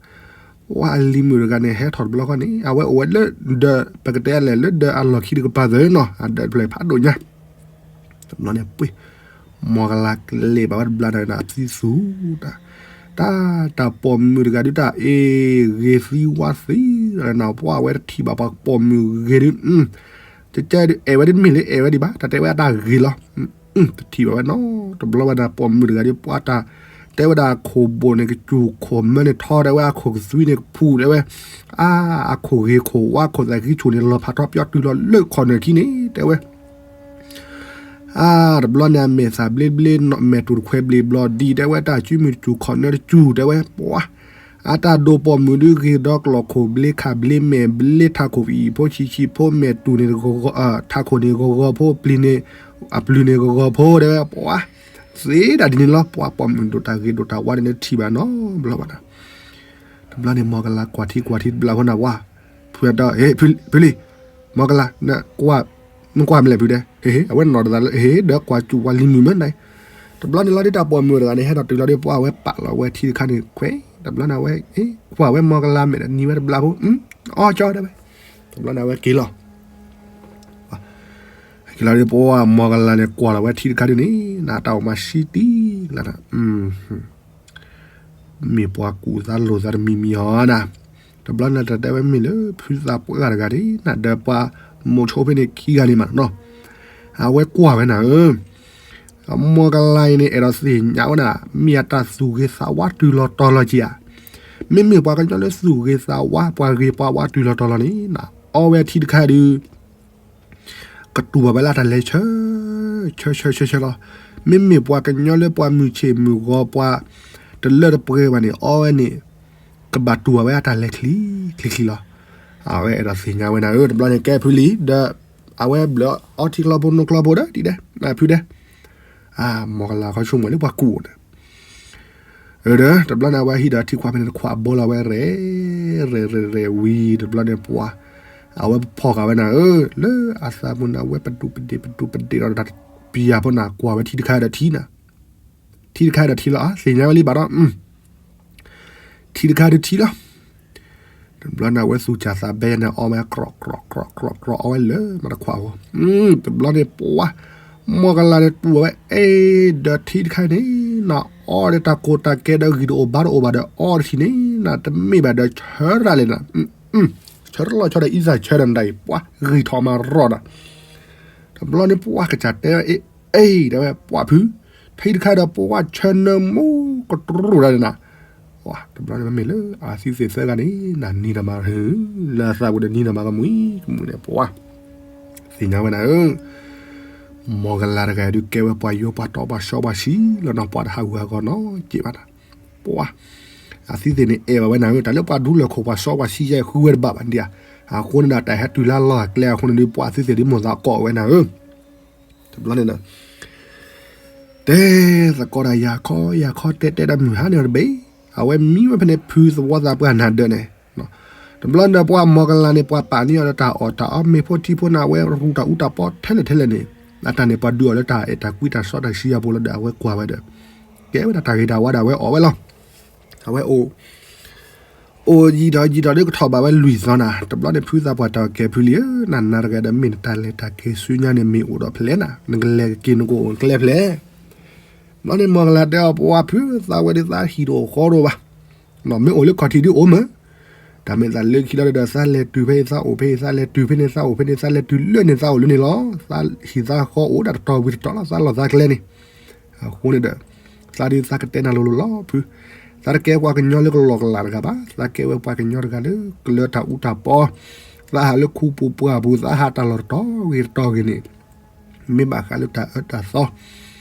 ဝဲအလံၤမုၣ်တဂၤန့ၣ် ဟဲထီၣ်တဘျီဃီန့ၣ် အဝဲအိၣ်ဝဲလၢဒၢး ပကတဲလဲၣ် လၢဒၢးအလီၢ်ခံတကပၤသၢနီၤ အဒၢးတဖျၢၣ်ဖးဒိၣ်ညါ တဘျီန့ၣ်ပှ့ၤ မီၢ်ကလၤကလဲၤဘၣ်ဝဲတဘျီန့ၣ် အသံသူၣ်တၢ်, တၢ် တၢ်ပိာ်မုၣ်တဂၤဒုးတၢ်အ့ၣ် ဂ့ၤသံဝါသံနၤ ပှၤဝဲတထံၣ်ဘၣ်ပှၤပိာ်မုၣ်ဂ့ၤဒုး, ကကဲဒုး အဲၣ်ဝဲဒ်မ့ၢ်လၢအဲၣ်ဝဲဒံးဘၣ် တၢ်တဲဝဲအတၢ်ဂ့ၤလီၤ, တထံၣ်ဘၣ်ဝဲနီတဘျီဘၣ်န့ၣ် ပိာ်မုၣ်တဂၤဒုး ပှၤတၢ် တဲဝဲဒၣ်အခိၣ်ဘိၣ်န့ၣ် ကစူၢ်ခိၣ်မၢန့ၣ်ထီ တဲဝဲအခိၣ်ကသွံန့ၣ်ကဖူး တဲဝဲ, အါ အခိၣ်ဂ့ၤခိၣ်ဝါခိၣ်သးဃံဆူၣ်န့ၣ် လီၤဖးထီပၠီတုၤလီၤလၢခီၣ်နၢၣ်ခံန့ၣ် တဲဝဲ အါ တဘျီန့ၣ် အမဲာ်သၣ်ဘျ့ဘျ့ မဲာ်တူၢ်တခွဲဘျ့ဘျီဒံး တဲဝဲ တၢ်စုမုၢ်တစူၢ် ခီၣ်နၢတစူၢ် တဲဝဲ ပှၤ အတၢ်ဒိၣ်ပိာ်မုၣ်ဒုး ဂ့ၤဒီးကျီၢ်ခိၣ်ဘျ့ခၣ်ဘျ့ မဲာ်ဘျ့ထးခိၣ်အံၤဖိဆံးဆံးဖိ မဲာ်တူၢ်န့ၣ် ထးခိၣ်န့ၣ်ဂီၤဂီၤဖိ ပျုၤန့ၣ် အပျုၤန့ၣ်ဂီၤဂီၤဖိ တဲဝဲ ပှၤ သ့ဒၣ်ဒ်န့ၣ်လီၤ ပှၤပိာ်မုၣ်ဒိၣ်တၢ်ဂ့ၤဒိၣ်တၢ်ဝါန့ၣ် နထံၣ်ဘၣ်နီတဘျီဘၣ်န့ၣ် တဘျီန့ၣ် မီၢ်ကလၤကွၢ်ထံကွၢ်ထံတဘျီဖိန့ၣ် ပှၤ ဖုဒီး ဖုလံၤ မီၢ်ကလၤ နကွၢ် မ့ၢ်ကွၢ်မလဲၣ်ဖုတဲ ဟ့ၣ် အဝဲနီၢ်တသးလၢ ဟ့ၣ် ဒီးကွၢ်စူၣ်ပှၤလံၤမုၣ်မ့ၢ်န့ၣ် တဘျီန့ၣ်လီၤဒ်တၢ်ပိာ်မုၣ်တဂၤန့ၣ် ဟဲထီၣ်တုၤလီၤဒ်ပှၤအဝဲပာ်လီၤဝဲထံတခါန့ၣ်ခွဲး တဘျီန့ၣ်အဝဲ ကွၢ်ဝဲမီၢ်ကလၤမဲာ်ဒီးနံၤဝဲတဘျီဖိ အီၣ်ကၠီတဲဝဲ တဘျီန့ၣ်အဝဲက့ၤလီၤ က့ၤလီၤဒ်ပှၤမီၢ်ကလၤန့ၣ် ကွၢ်လီၤဝဲထံတခါဒ်န့ၣ် နတၢ်အိၣ်မးဆံတံၢ်လၢ မ့ၢ်ပှၤကူၣ်သးလိာ်သးတမံၤမံၤဟီနၤ, တဘျီန့ၣ်တၢ်တဲဝဲမ့ၢ်လၢ ဖုသးပှၢ်တဂၤန့ၣ် နဒီးပှၤမိၤဆိဖဲန့ၣ်ခံဂၤန့ၣ်မးနီၤ, အဝဲကွၢ်ဝဲနၤဧၢ, မီၢ်ကလၤအံၤန့ၣ် အဲၣ်ဒိးသ့ၣ်ညါဝဲနၤ မ့ၢ်အတၢ်သူၣ်ဂ့ၤသးဝါတုၤလီၤတီၤလီၤက့ၤဧါ, မ့မ့ၢ်ပှၤကညီလၢသူၣ်ဂ့ၤသးဝါ ပှၤဂ့ၤပှၤဝါတုၤလီၤတီၤလီၤန့ၣ် နအီဝဲထံတခါဒုး ကတူၢ်ဘၣ်ဝဲလၢအတၢ်လဲၤဆၢ ဆၢဆၢဆၢဆၢလီၤ. မ့မ့ၢ်ပှၤကညီလၢပှၤမုၢ်ဆ့ၣ်မုၢ်ဂီၤ ပှၤတလၢတပှဲၤဘၣ်န့ၣ် အီဝဲန့ၣ် ကဘၣ်တူၢ်ဘၣ်ဝဲအတၢ်လဲၤချံချံချံလီၤ. အဝဲအဲၣ်ဒိးသ့ၣ်ညါဝဲနၤဧၢ, တဘျီန့ၣ်ကဲဖုလံၤ ဒီး အဝဲဘျၢအီထံချီဖိနိချီဖိဒီး ဒ်ဒဲး ဖုဒဲး မီၢ်ကလၤခီဆိကမိၣ်လၢပှၤကူၣ်န့ၣ် ဒီး တဘျီန့ၣ် အဝဲဟံးဒီးထံခွးဖဲန့ၣ်တခွးဘီလီၤဝဲ ရဲၣ် ရဲၣ် ရဲၣ် ရဲၣ် ဝံၤ တဘျီန့ၣ်ပှၤ အဝဲဖီၣ်ဃာ်ဝဲနၤဧၢ, လၢအသးပူၤန့ၣ် အဝဲပဒူးပဒ့ၣ် ပဒူးပဒ့ၣ်ဒီးတၢ်ပျၢ်ဖိနၤ ကွၢ်ဝဲထံတခါဒီးထံနၤ, ထံတခါဒီးထံလီၤ အသ့ၣ်ညါဝဲလံဘၣ်ဒီး ထံတခါဒီးထံလီၤ. တဘျီန့ၣ် အဝဲသူၣ်စၢ်သးဘဲန့ၣ် အီဝဲကြီၣ်ကြီၣ်ကြီၣ်ကြီၣ် အီဝဲလၢမၤတခွးအဃိ, တဘျီန့ၣ် ပှၤ မီၢ်ကလၤန့ၣ်တူၢ်ဝဲ အဲၣ် ဒီးထံတခါန့ၣ် နအီဒီးတၢ်ကိၢ်တၢ်ကဲဒီးဂံၢ်တအိၣ်ဘါတအိၣ်ဘၣ်ဒီး အီတထံၣ်န့ၣ် နတမ့ၢ်ဘၣ်ဒီးဆၢတၢ်လဲၣ်နၤ, ဆၢတလီၤဆီဒီးအံသၣ်ဆၢဒီးနတၢ်အံၤ ပှၤဂံၢ်ထီၣ်မၤရီၣ်ဒီး တဘျီန့ၣ် ပှၤကစၢ်တဲဝဲ အ့ အ့ တဲဝဲ ပှၤဖု, ထံတခါဒီးပှၤဆၢနၢမူကတြူၢ်ဒၣ်န့ၣ်နၤ, တဘျီန့ၣ် မ့မ့ၢ်လၢအသံသ့ၣ်သၢဂၤန့ၣ် နနံၤဒီးမၤ လၢအသးပူၤဒီးနံၤဒီးမၤကမှံကမှံန့ၣ် ပှၤ သ့ၣ်ညါဝဲနၤဧၢ, မီၢ်ကလၤတဂၤဒုးကဲဝဲပှၤယိပှၤတီပှၤစီပှၤဆှံလီၤနီၤ ပှၤတဟးဂူာ်ဟးဂီၤနီတစဲးဘၣ်နၤ, ပှၤ အသံသ့ၣ်န့ၣ်အဲၣ်ဘၣ်ဝဲနၤဧၢ, တၢ်လၢပှၤဒူလၢၢ်ခိၣ်ပှၤစီပှၤဆှံယဲၢ်ဃုဝဲတဘၣ်ဘၣ်ဒံးဧါ, အဃိန့ၣ်ဒီးတၢ်ဟဲတုၤလၢလီၢ်အကျဲအဃိန့ၣ်ဒုး ပှၤအသံသ့ၣ်ဒုးမိၣ်သးကိးဝဲနၤဧၢ, တဘျီန့ၣ်ဒီး တဲသကိးတၢ်ယၤခီယၤခီ တဲတဲဒီးမုၢ်ဟါန့ၣ်အီၤတဘ့ၣ်, အဝဲမံဝဲဖဲန့ၣ် ဖုသဝီသးပှၢ်နၤဒၢးန့ၣ်, တဘျီန့ၣ်ဒီးပှၤမီၢ်ကလၤန့ၣ် ပှၤပာ်န့ၢ်အီၤဒီးတၢ်အီၣ်တၢ်အီ မ့ၤဖိထံဖိန့ၣ် အဝဲရူၢ်တၢ်အူတၢ်ပီထဲလဲၣ်ထဲလဲၣ်န့ၣ်, အတၢ်န့ၣ် ပှၤဒုးအီၤလၢတၢ်အဲၣ်တၢ်ကွံတၢ်စီတၢ်ဆှံအပူၤလီၤဒီး အဝဲကွၢ်ဝဲဒီး ကဲဝဲဒၣ်တၢ်ဂ့ၤတၢ်ဝါဒီးအဝဲအီၣ်ဝဲလီၤ, အဝဲအိၣ် အိၣ်ယံာ်ထီၣ်ယံာ်ထီၣ်ဒီးကထီၣ်ဘၣ်ဝဲလွံၢ်သီနၤ, တဘျီန့ၣ် ဖုသးပှၢ်တဲအီၤ ကဲဖုလံဧၢ, နနၤတဂၤဒီးမ့ၢ်နတၢ်လဲၤတၢ်က့ၤဆူညါန့ၣ် မ့ၢ်အိၣ်ဒီးဖျဲးနၤ, နကလဲၤကက့ၤနကအိၣ်ကျဲဖျဲး, တဘျီန့ၣ် မီၢ်ကလၤတဲအီၤ ပှၤဖု သးဝဲဒၣ်သးဟံၣ်တအိၣ်ဃီတအိၣ်ဘၣ်, မ့ၢ်အိၣ်လၢခီၣ်ထံးဒုးအိၣ်မး, တၢ်မ့ၢ်သးလၢခံလီၤဒီး သးလဲၤတုၤဖဲအံၤသးအိၣ်ဖဲအံၤ သးလဲၤတုၤဖဲန့ၣ်သးအိၣ်ဖဲန့ၣ် သးလဲၤတုၤလၢန့ၣ်သးအိၣ်လၢန့ၣ်လီၤ, သးဟံၣ်သးဃီအိၣ်ဒၣ်တတီၤဝံၤတတီၤလီၤ သးလီၢ်သးကျဲန့ၣ် အဃိန့ၣ်ဒီး သးဒုးသးကတဲနၤလိၤလိၤလီၤဖု, သးတကဲပှၤကညီလၢကလီၢ်ကလးတဂၤဘၣ်, သးကဲဝဲပှၤကညီတဂၤလၢကလၢတၢ်အူတၢ်ပီ, သးဟးလၢခူပူၤပှၢ်ပူၤ သးဟးတၢ်လီၢ်တတီၤဂ့ၤတတီၤဂ့ၤန့ၣ်, မ့ၢ်ဘၣ်ဃးလၢတၢ်အၢတၢ်သီ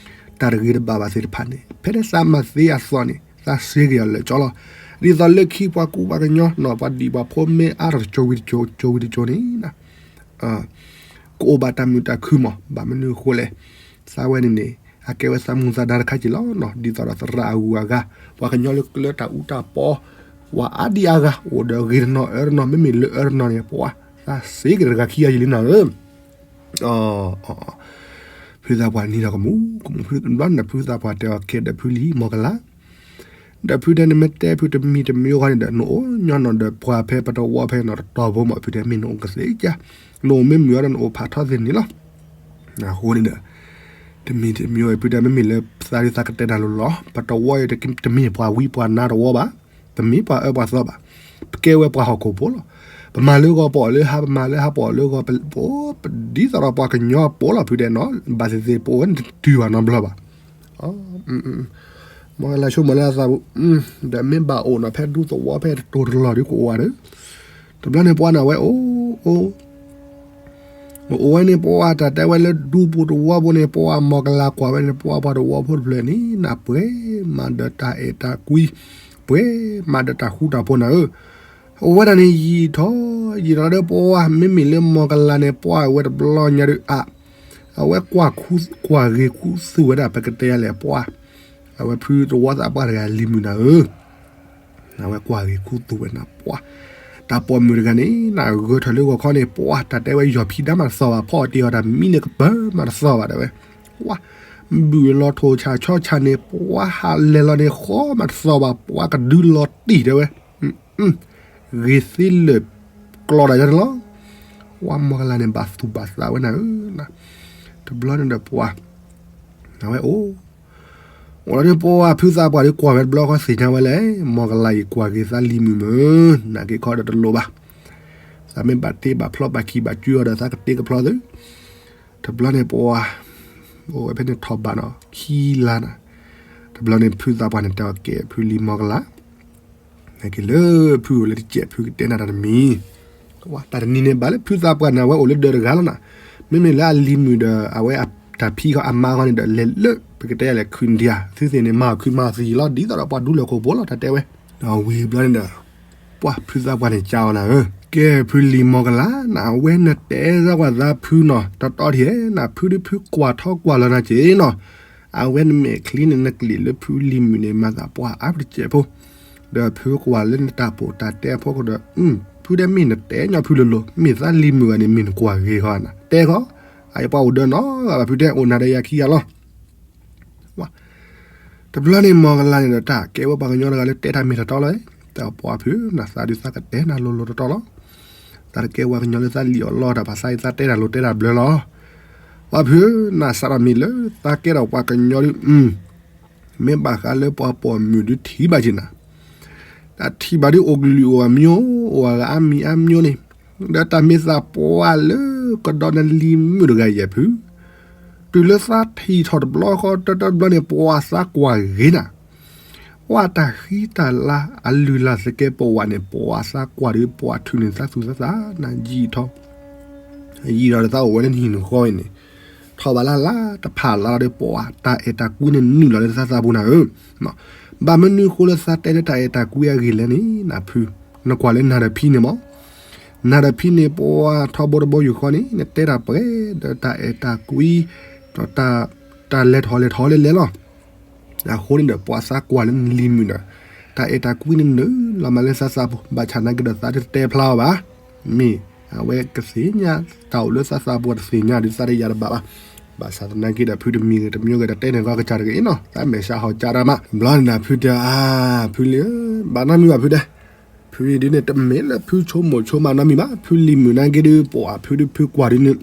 တၢ်တဂ့ၤတဘၣ်ဘၣ်သ့ၣ်တဖၣ်န့ၣ် ဖဲလၢသးမၤသ့အသီန့ၣ် သးစ့က့ၤအီၤလၢာ်ကၠီလီၤ, ဒ်သိးလၢခံပှၤကူပှၤကညီနီၤ ပှၤဒံၣ်ပှၤဖိမ့ၢ်အါထီၣ်တကၠိဝံၤတကၠိ ကၠိဝံၤတကၠိန့ၣ် ကအိၣ်ဘၣ်တၢ်မုာ်တၢ်ခုၣ်မး, ဘၣ်မနုၤအဃိလဲၣ်, သးဝဲန့ၣ်န့ၣ် အကဲဝဲသးမူသးဒါတခါက့ၤလီၤနီၤ, ဒ်သိးဒီးသရၣ်အဂုၤအဂၤ, ပှၤကညီလၢကလၢတၢ်အူတၢ်ပီ, ပှၤအါဒံအါဂၤ အိၣ်ဒီးဂ့ၤတနီၤအၢတနီၤ, မ့မ့ၢ်လၢအၢတနီၤန့ၣ် ပှၤသးစ့က့ၤတဂၤခံဂၤယံာ်လံနၤဧၢ, ဖုသးပှၢ်နံၤဒီးကမူၤကမူၤ ဖုဘျီန့ၣ် ဖုသးပှၢ်တဲအီၤ ကဲဒီးဖုလံမီၢ်ကလၤ ဒီးဖုတဲန့ၣ် မ့ၢ်တဲဖုတမံၤတမံၤဃီန့ၣ်ဒီး နအိၣ်ညီနီၤဒီးပှၤဖဲပတဝီဖဲနီၤတတီၤဖိမး ဖုတဲမ့ၢ်နအိၣ်ကသ့ဧါ, နအိၣ်မ့ၢ်မုာ်အီၤဒီး နအိၣ်ဖးထီသ့န့ၣ်လီၤ. အဃိန့ၣ်ဒီး တမံၤတမံၤအံၤ ဖုတဲမ့မ့ၢ်လၢသးဒုးသးကတဲနၤလိၤလီၤ. ပတဝီအံၤတမ့ၢ်ပှၤဝံပှၤနါတဝီဘၣ်, တမ့ၢ်ပှၤအၢပှၤသီဘၣ်, ပကဲဝဲပှၤဟီၣ်ခိၣ်ဖိလီၤ. ပမၤလၢဂီၤပအီၣ်လၢဟါ, ပမၤလၢဟါပအီၣ်လၢဂီၤ, ပဒ်သိးဒီးပှၤကညီဖိလီၤ ဖုတဲနီၤ, ဘၣ်သ့ၣ်သ့ၣ်ပအိၣ်ဝဲန့ၣ်တတုၤဘၣ်နီတဘျီဘၣ် မ့ၢ်လၢဆိကမိၣ်လၢအသးပူၤ, ဒီးမ့ၢ်ဘၣ်အိၣ်နီၤ ဖဲဒူသဝီဖဲတတိၤတလီၢ်ဒ်ကအိၣ်ဝဲဒီး, တဘျီန့ၣ်ပှၤန့ၣ်ဝဲအိၣ်, အိၣ်, အိၣ်ဝဲန့ၣ် ပှၤတၢ်တဲဝဲလၢဒူပူၤတဝီပူၤန့ၣ် ပှၤမီၢ်ကလၤကွၢ်ဝဲန့ၣ် ပှၤပှၤတဝီဖိတဖျၢၣ်န့ၣ် နပှဲၤမးဒီးတၢ်အဲၣ်တၢ်ကွံ, ပှဲၤမးဒီးတၢ်ဃူတၢ်ဖိးနၤဧၢ အဝဲဒၣ်န့ၣ်ယံာ်ထီၣ်, ယံာ်ထီၣ်ဒီးပှၤ မ့မ့ၢ်လၢမီၢ်ကလၤန့ၣ် ပှၤဝဲတဘျီညါဒီးအါ, အဝဲကွၢ်ဂ့ၤခူသူၣ်ဝဲဒၣ် ပကတဲယၤလဲၣ် ပှၤ, အဝဲဖုသဝီသးပှၢ်တဂၤလံၤမုၣ်နၤဧၢ, အဝဲကွၢ်ဂ့ၤခူသူၣ်ဝဲနၤပှၤ, တၢ်ပိာ်မုၣ်တဂၤန့ၣ် နဂၢၢ်ထီၣ်လၢဂီၤခီန့ၣ် ပှၤတၢ်တဲဝဲယီၢ်ဖံးဒါမးတသီၣ်ဘၣ်, ဖီအီၣ်တ့ၢ်အီၣ်တၢ်မံန့ၣ်ကပၢမးတသီၣ်ဘၣ်တဲဝဲ, ပှၤ, ဘုၣ်လီၤထိၣ်ဆၣ်ဆီဆၣ်န့ၣ် ပှၤဟးလဲၤလီၤန့ၣ်ဃီမးတသီၣ်ဘၣ်, ပှၤကဒုလီၤတံၢ်တဲဝဲ ဂ့ၤသ့လၢာ်ကျီတၢ်ယီန့ၣ်လီၤ. ပှၤမီၢ်ကလၤန့ၣ် ဘၣ်သူၣ်ဘၣ်သးဝဲနၤဧၢ, တဘျီန့ၣ်ဒီးပှၤ, အဝဲအိၣ်, အိၣ်လီၤဒီးပှၤဖုသးပှၢ်ဒီးကွၢ်ဝဲတဘျီဃီသ့ၣ်ညါဝဲလဲၣ်, မီၢ်ကလၤအံၤကွၢ်ဂ့ၤသးလံၤမုၣ်မုၣ်, နာ်က့ခီဒီးတလိၣ်ဘၣ်, သးမ့ၢ်ဘၣ်တ့ဘၣ်ဖျီဘၣ်ခံဘၣ်ကွံအီၤဒီးသးကတ့ကဖျီသု တဘျီန့ၣ်ပှၤ, အိၣ်ဝဲဖဲန့ၣ်ထီၣ်ဘးနီၤ ခံလါနၤ, တဘျီန့ၣ်ဖုသးပှၢ်န့ၣ်တဲအီၤကဲဖုလံၤမီၢ်ကလၤ, နာ်က့လၢဖုအိၣ်လၢတစဲးဖုကတဲနၤတၢ်တမံၤ, တၢ်တနံၤန့ၣ်ဘၣ်လၢဖုသးပှၢ်န့ၣ် အဝဲအိၣ်လၢဒၢးတဂၤလီၤနၤ, မ့မ့ၢ်လၢအလံၤမုၣ်ဒီး အဝဲတၢ်ဖံးဃီအမါဃီန့ၣ်ဒီး လဲၤလၢပကတဲယၤလဲၣ် ခုၣ်ဒံယၤ သုသ့ၣ်န့ၣ် မၤအီၣ်ခုၣ်မၤအီၣ်သံလီၤ ဒ်သိးဒီးပှၤဒူလၢာ်ခိၣ်ဖိလီၤ တၢ်တဲဝဲ, ဒီးဝံၤဘျီန့ၣ်ဒီး ပှၤဖုသးပှၢ်န့ၣ်ကၠီအီၤနၤဧၢ, ကဲဖုလံၤမီၢ်ကလၤ နဝဲနတဲစၢၤပှၤသးဖုနီၤ တတီတဟဲ နဖုဒုးဖုကွၢ်ထီကွၢ်လီၤနၤက့ၤနီၤ, အဝဲနမဲာ်ချံန့ၣ် နကလံၤလၢဖုလံၤမုၣ်န့ၣ် မၤသးပှၢ်အါပတစဲးဖိ, ဒီးဖုကွၢ်လၢနတၢ်ပိာ်တၢ်တဲအဖီခိၣ်ဒီး, ဖုတဲမ့ၢ်နတဲညီဖုလိၤလိၤ မ့ၢ်သးလံၤမုၣ်ဂၤန့ၣ် မ့ၢ်နကွၢ်ဂ့ၤဃီနၤ, တဲဃီ, အပှၤအိၣ်ဒီးနီၤဂၤဘၣ်ဖုတဲအိၣ်နၤဒီးယၤခံဂၤလီၤ တ တဘျီန့ၣ် မီၢ်ကလၤန့ၣ်ဒီး တၢ်ကဲဝဲပှၤကညီတဂၤလၢတဲတၢ်မ့ၢ်တၢ်တီလီၤ, တၢ်ပှၤဖုနၤသးဒုးသးကတဲနၤလိၤလိၤတတီလီၤ. တၢ်တကဲပှၤကညီလၢသးလံၣ်အီၣ်လီအီၣ်တၢ် ပှၤသးအံၤသးတဲတၢ်လိၤတဲတၢ်ဘျၢလီၤ. ပှၤဖုနၤစးထီၣ်မံၤလၢသးကဲထီၣ်ပှၤကညီဒုး မ့ၢ်ဘၣ်ဃးလၢပှၤပိာ်မုၣ်ဒုးထံၣ်ဘၣ်က့ၤနၤ, တၢ်ထံၣ်ဘၣ်ဒုးအိၣ်ကလုာ်အိၣ်အမံၤအိၣ် အိၣ်အဂၤအါမံၤအါမံၤန့ၣ်, ဒီးတၢ်မ့ၢ်သးပှၢ်လၢကဒီးနလံၤမုၣ်တဂၤယဲၢ်ဖု, တုၤလၢသးထံၣ်ထီၣ်တဘျီဃီ တၢတဘျီန့ၣ် ပှၤသးကွၢ်ဂ့ၤနၤ, ပှၤတၢ်ဃံတၢ်လၤအလုၢ်လၢ်သကဲးပဝးန့ၣ် ပှၤသးကွၢ်ဒုး ပှၤထုးန့ၢ်သးသူၣ်သးသးနၤယံာ်ထီၣ် ယံာ်ဒီးသးအိၣ်ဝဲလၢနဟံၣ်နဃီအံၤန့ၣ်, ထီၣ်ဘးလၢ်လၢ်တဖၣ်လၢ်ဒီး ပှၤတၢ်အဲၣ်တၢ်ကွံန့ၣ်နုာ်လီၤလၢသးသးပူၤနၤဧၢ, ဘၣ်မနုၤဃိလၢသးတဲလၢတၢ်အဲၣ်တၢ်ကွံအဂ့ၢ်လဲၣ်န့ၣ် နဖု, နကွၢ်လၢနၤဒီးဖံန့ၣ်မး, နၤဒီးဖံန့ၣ် ပှၤထီဘိတဘိယူၢ်ဃီန့ၣ် နတဲတၢ်ပှဲၤဒီးတၢ်အဲၣ်တၢ်ကွံ, ဒီးတၢ်လဲၤထီၣ်လဲၤထီၣ်လဲၤလဲၤလီၤ. အဃိန့ၣ်ဒီး ပှၤသးကွၢ်လၢနလံၤမုၣ်ဒီး တၢ်အဲၣ်တၢ်ကွံန့ၣ်နုာ်လီၤမးလၢသးသးပူၤ ဘၣ်ဆၣ်နာ်က့ဒီးသးတတဲဖျါအီၤဘၣ်, မ့ၢ်အဝဲကသ့ၣ်ညါ, တၢ်အိၣ်လၢသးသးပူၤတသ့ၣ်ညါဒုးသးတယၤတဘၣ်ဘၣ်, ဘၣ်ဆၣ်သနာ်က့ဒီး ဖုတမံၤဂ့ၤတမံၤဂ့ၤဒီးတဲန့ၣ်ဂီၢ်ကစၢ်တဂ့ၤနီၤ သးမဲာ်ဆှးဟီၣ်ကၢ်တၢ်မး တဘျီန့ၣ်နဖုတဲအါ, ဖုလံဧၢ, ဘၣ်နီတမံၤဘၣ်ဖုတဲ, ဖုဒုန့ၣ် တမ့ၢ်လၢဖုဆိကမိၣ်ဆိကမးနီတမံၤဘၣ်, ဖုလံၤမုၣ်နာ်က့ဒုး ပှၤဖုဒုးဖုကွၢ်ဒုးန့ၣ်